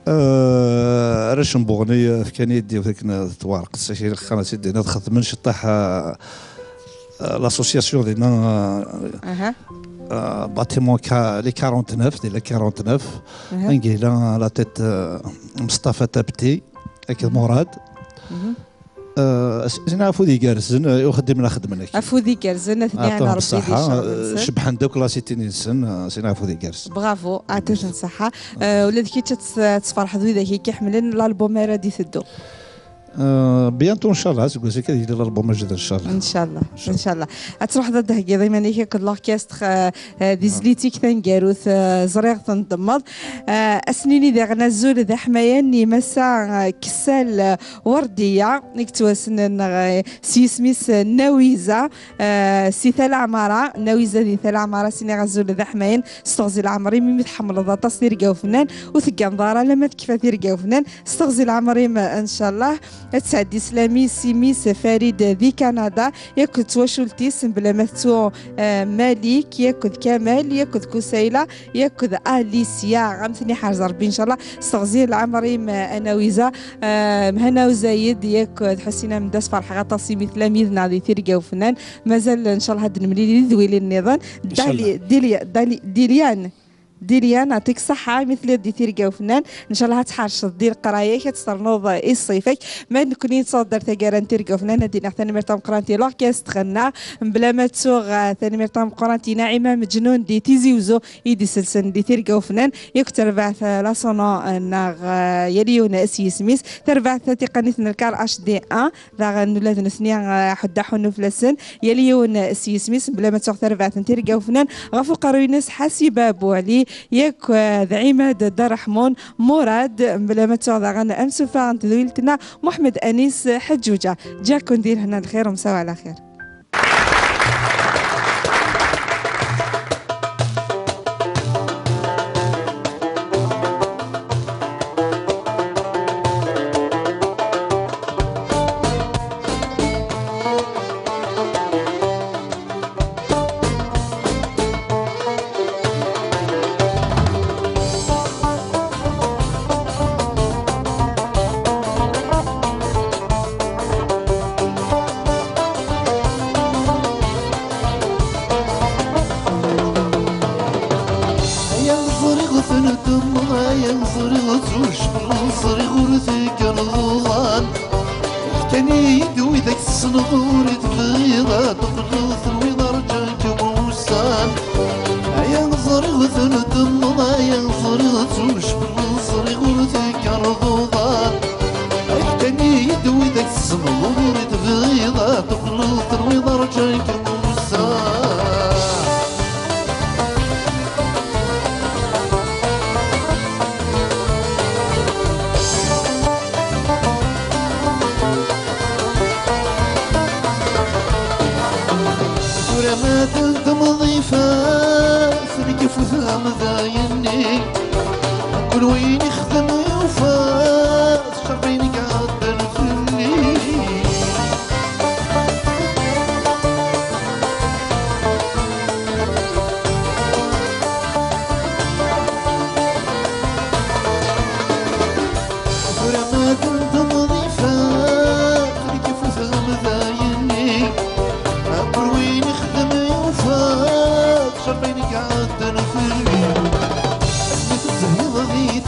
Eh, arrac n Buɣni, eh, fkan-iyi-d yiwet akken, eh, twerqet, akken xanet-id dinna, ad xedmen ciṭṭaḥ, eh, eh, l'association dinna, eh, eh, bâtiment ka-, les quarante-neuf, di la quarante-neuf. Anga yella la tête, eh, Mustafa Tabti, akked Murad. Eh, s-, sin afud igerrzen, eh, i uxeddim la xedmen akka. Afud igerrzen, ad ten-iɛen Rebbi di ccɣel-nsen. Cebḥen-d akk la cité-nsen, eh, sin afud igerrzen. Bravo, ɛṭiken ṣṣeḥḥa. Eh, ula d kečč ad tes-, ad tesferḥeḍ widak i k-iḥemmlen l'album ara d-iteddu. Eh, bientôt, ncallah, aseggas-agi ad yili l'album ajdid, ncallah. Ncallah, ncallah. Ad truḥeḍ ad d-theggiḍ iman-ik akked l'orchestre, eh, Eh, di zlit-ik taneggarut, eh, ẓriɣ tendemmeḍ. Eh, ad s-nini daɣen azul d aḥmayan i Massa, eh, Kessal, eh, Werdiya, i yettwassnen, eh, s yisem-is, eh, Nawiza, eh, si Tala Ɛmara. Nawiza di Tala Ɛmara, s-iniɣ azul d aḥmayan, s teɣzi leɛmer-im, imi tḥemmleḍ aṭas Tirga Ufnan, ur tegganeḍ ara alamma tekfa Tirga Ufnan, s teɣzi leɛmer-im, eh, ncallah. Ad tesɛeddi sslam-is i mmi-s Farid di Kanada, yakk d twacult-is, mebla ma tettu, eh, Malik, yakk d Kamal, yakk d Kusayla, yakk d Alicia. Am ten-iḥrez Rebbi, ncallah, s teɣzi n leɛmer-im, eh, a Nawiza, eh, Mhana Uzayed, yakk d Ḥusina Mendas, ferḥeɣ aṭas imi tellam yid-neɣ di Tirga Ufnan. Mazal, ncallah, ad nemlil di tedwilin nniḍen. Ncallah. Dali-, Dili-, Dali-, Dilian. Dilian, ɛṭik ṣṣeḥḥa imi telliḍ di Tirga Ufnan. Ncallah ad tḥerceḍ di leqraya-k, ad ternuḍ i ṣṣif-ik. Ma d nekkni nettṣaḍ ar taggara n Tirga Ufnan, ad d-iniɣ tanemmirt tameqqrant i l'orchestre-nneɣ, mebla ma ttuɣ, eh, tanemmirt tameqqrant i Naɛima Meǧnun di Tizi Uzzu i d-iselsen di Tirga Ufnan, yakk terbaɛt, eh, la sono, eh, neɣ, eh, yal yiwen s yisem-is, terbaɛt tatiqanit n lkar H D un, daɣen ula d nutni, eh, ḥuddu aḥunnu fell-asen, yal yiwen s yisem-is, mebla ma ttuɣ tarbaɛt n Tirga Ufnan, ɣef uqerruy-ines Ḥasiba Buɛli, yakk, eh, d Ɛimad Dda Reḥmun, Murad, mebla ma ttuɣ daɣen amsuffeɣ n tedwilt-nneɣ, Muḥemmed Anis Ḥeǧǧuǧa. Ǧǧiɣ-ken di lehna d lxir, umsaw ɛla xir. Aya ẓriɣ tendemmeḍ, aya ẓriɣ tucfeḍ, ẓriɣ ur tegganeḍ uḍan. Fkan-iyi-d widak tessneḍ ur i tebɣiḍ ad teqleḍ, tenwiḍ rǧan-kem wussan. Aya ẓriɣ tendemmeḍ, aya ẓriɣ tucfeḍ, ẓriɣ ur tegganeḍ uḍan. Fkan-iyi-d widak tessneḍ ur i tebɣiḍ ad teqleḍ, tenwiḍ rǧan-kem wussan. Tura ma tendemḍ ifassen-ik, fut amdayen-nni. Kul wa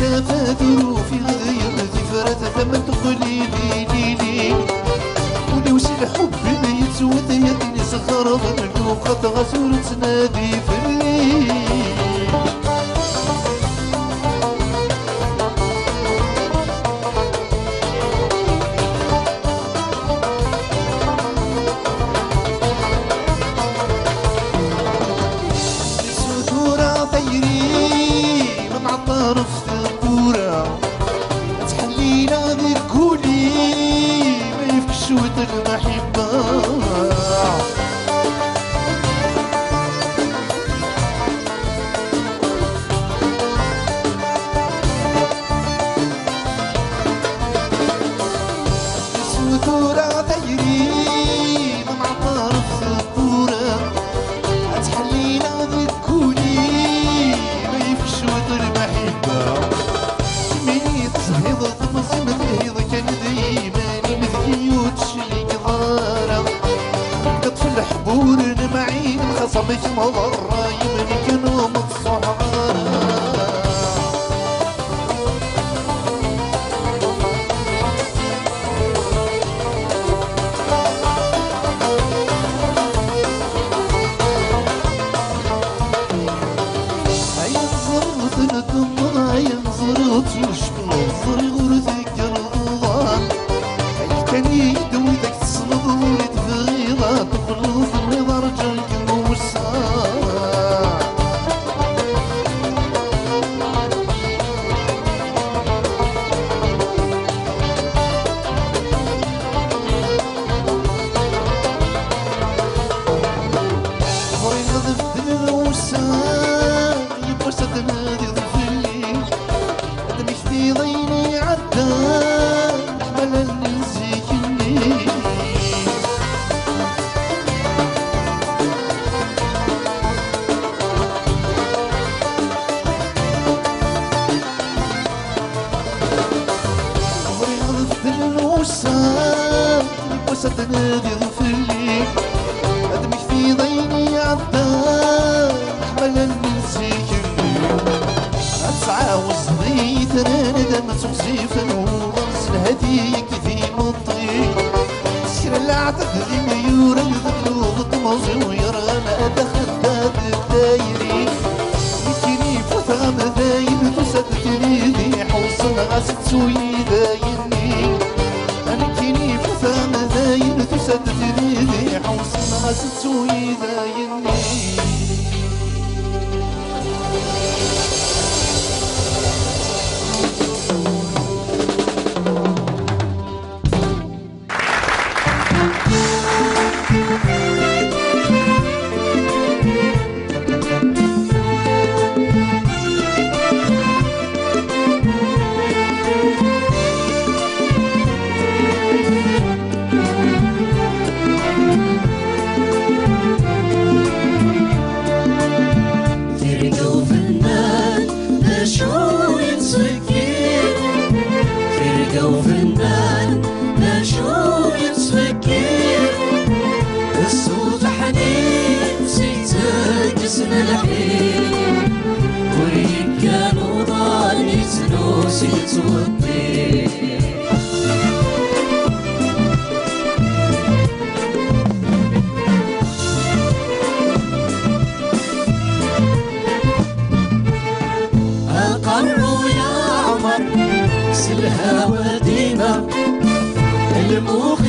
Tafat ur ufiɣ deg-m tifrat, tament teqqel d ilili. Ul-iw si lḥubb-im yettwet, yakan isexreb lmuqat, ɣas ur ttnadi fell-i. Sutureɣ tayri-m, mɛeṭṭer f tewwura, ad ttḥellileɣ di lkul-im, ma yefk cwiṭ n lmaḥibba. Sutureɣ tayri-m, mɛeṭṭer f tewwura, ad ttḥellileɣ deg wul-im, ma yefk cwiṭ n lmaḥibba. Mi tezhiḍ temẓi-m, telhiḍ kan d iman-im, deg-i ur d-tecligeḍ ara. Ṭṭef leḥbur n lmaɛin, xaṣam-ik meḍ ṛṛay-im, nekk ur m-ttṣuḥeɣ ara. Ayen ẓriɣ tneddmeḍ, ayen ẓriɣ ttucewwleḍ, ẓriɣ ur tegganeḍ uḍan. Ayen kan i d-wid ak tessneḍ, ur i tebɣiḍ ad tuɣaleḍ, tenniḍ rǧan-k wussan. Ẓriɣ ad beddlen wussan, yiwwas ad tnadiḍ fell-i, ad d-tmektiḍ ayen iɛeddan, leḥmala n zik-nni. Ẓriɣ ad beddlen wussan, yiwwas ad tnadiḍ fell-i, ad d-tmektiḍ ayen iɛeddan, leḥmala n zik-nni. Ad tɛawzeḍ itran, ad am-ttuɣzifen uḍan s lhadi akked imeṭṭi. S kra n leɛtab d imyura, d lluɣeṭ temẓi-w yerɣan, ad axeddad d tayri. Nekkini futeɣ amdayen, tusa-d tnidi ḥewṣen, ɣas ttu-yi dayenni. Nekkini futeɣ amdayen, tusa-d tnidi ḥewṣen, ɣas ttu-yi dayenni. Tirga ufennan d acu yettfekkir? Tirga ufennan d acu yettfekkir? Ṣṣut ḥnin s-yettekkes lḥir, ur yekkan uḍan yettnus yettweṭṭir. Aqerru yeɛmer s lhawa dima, lmux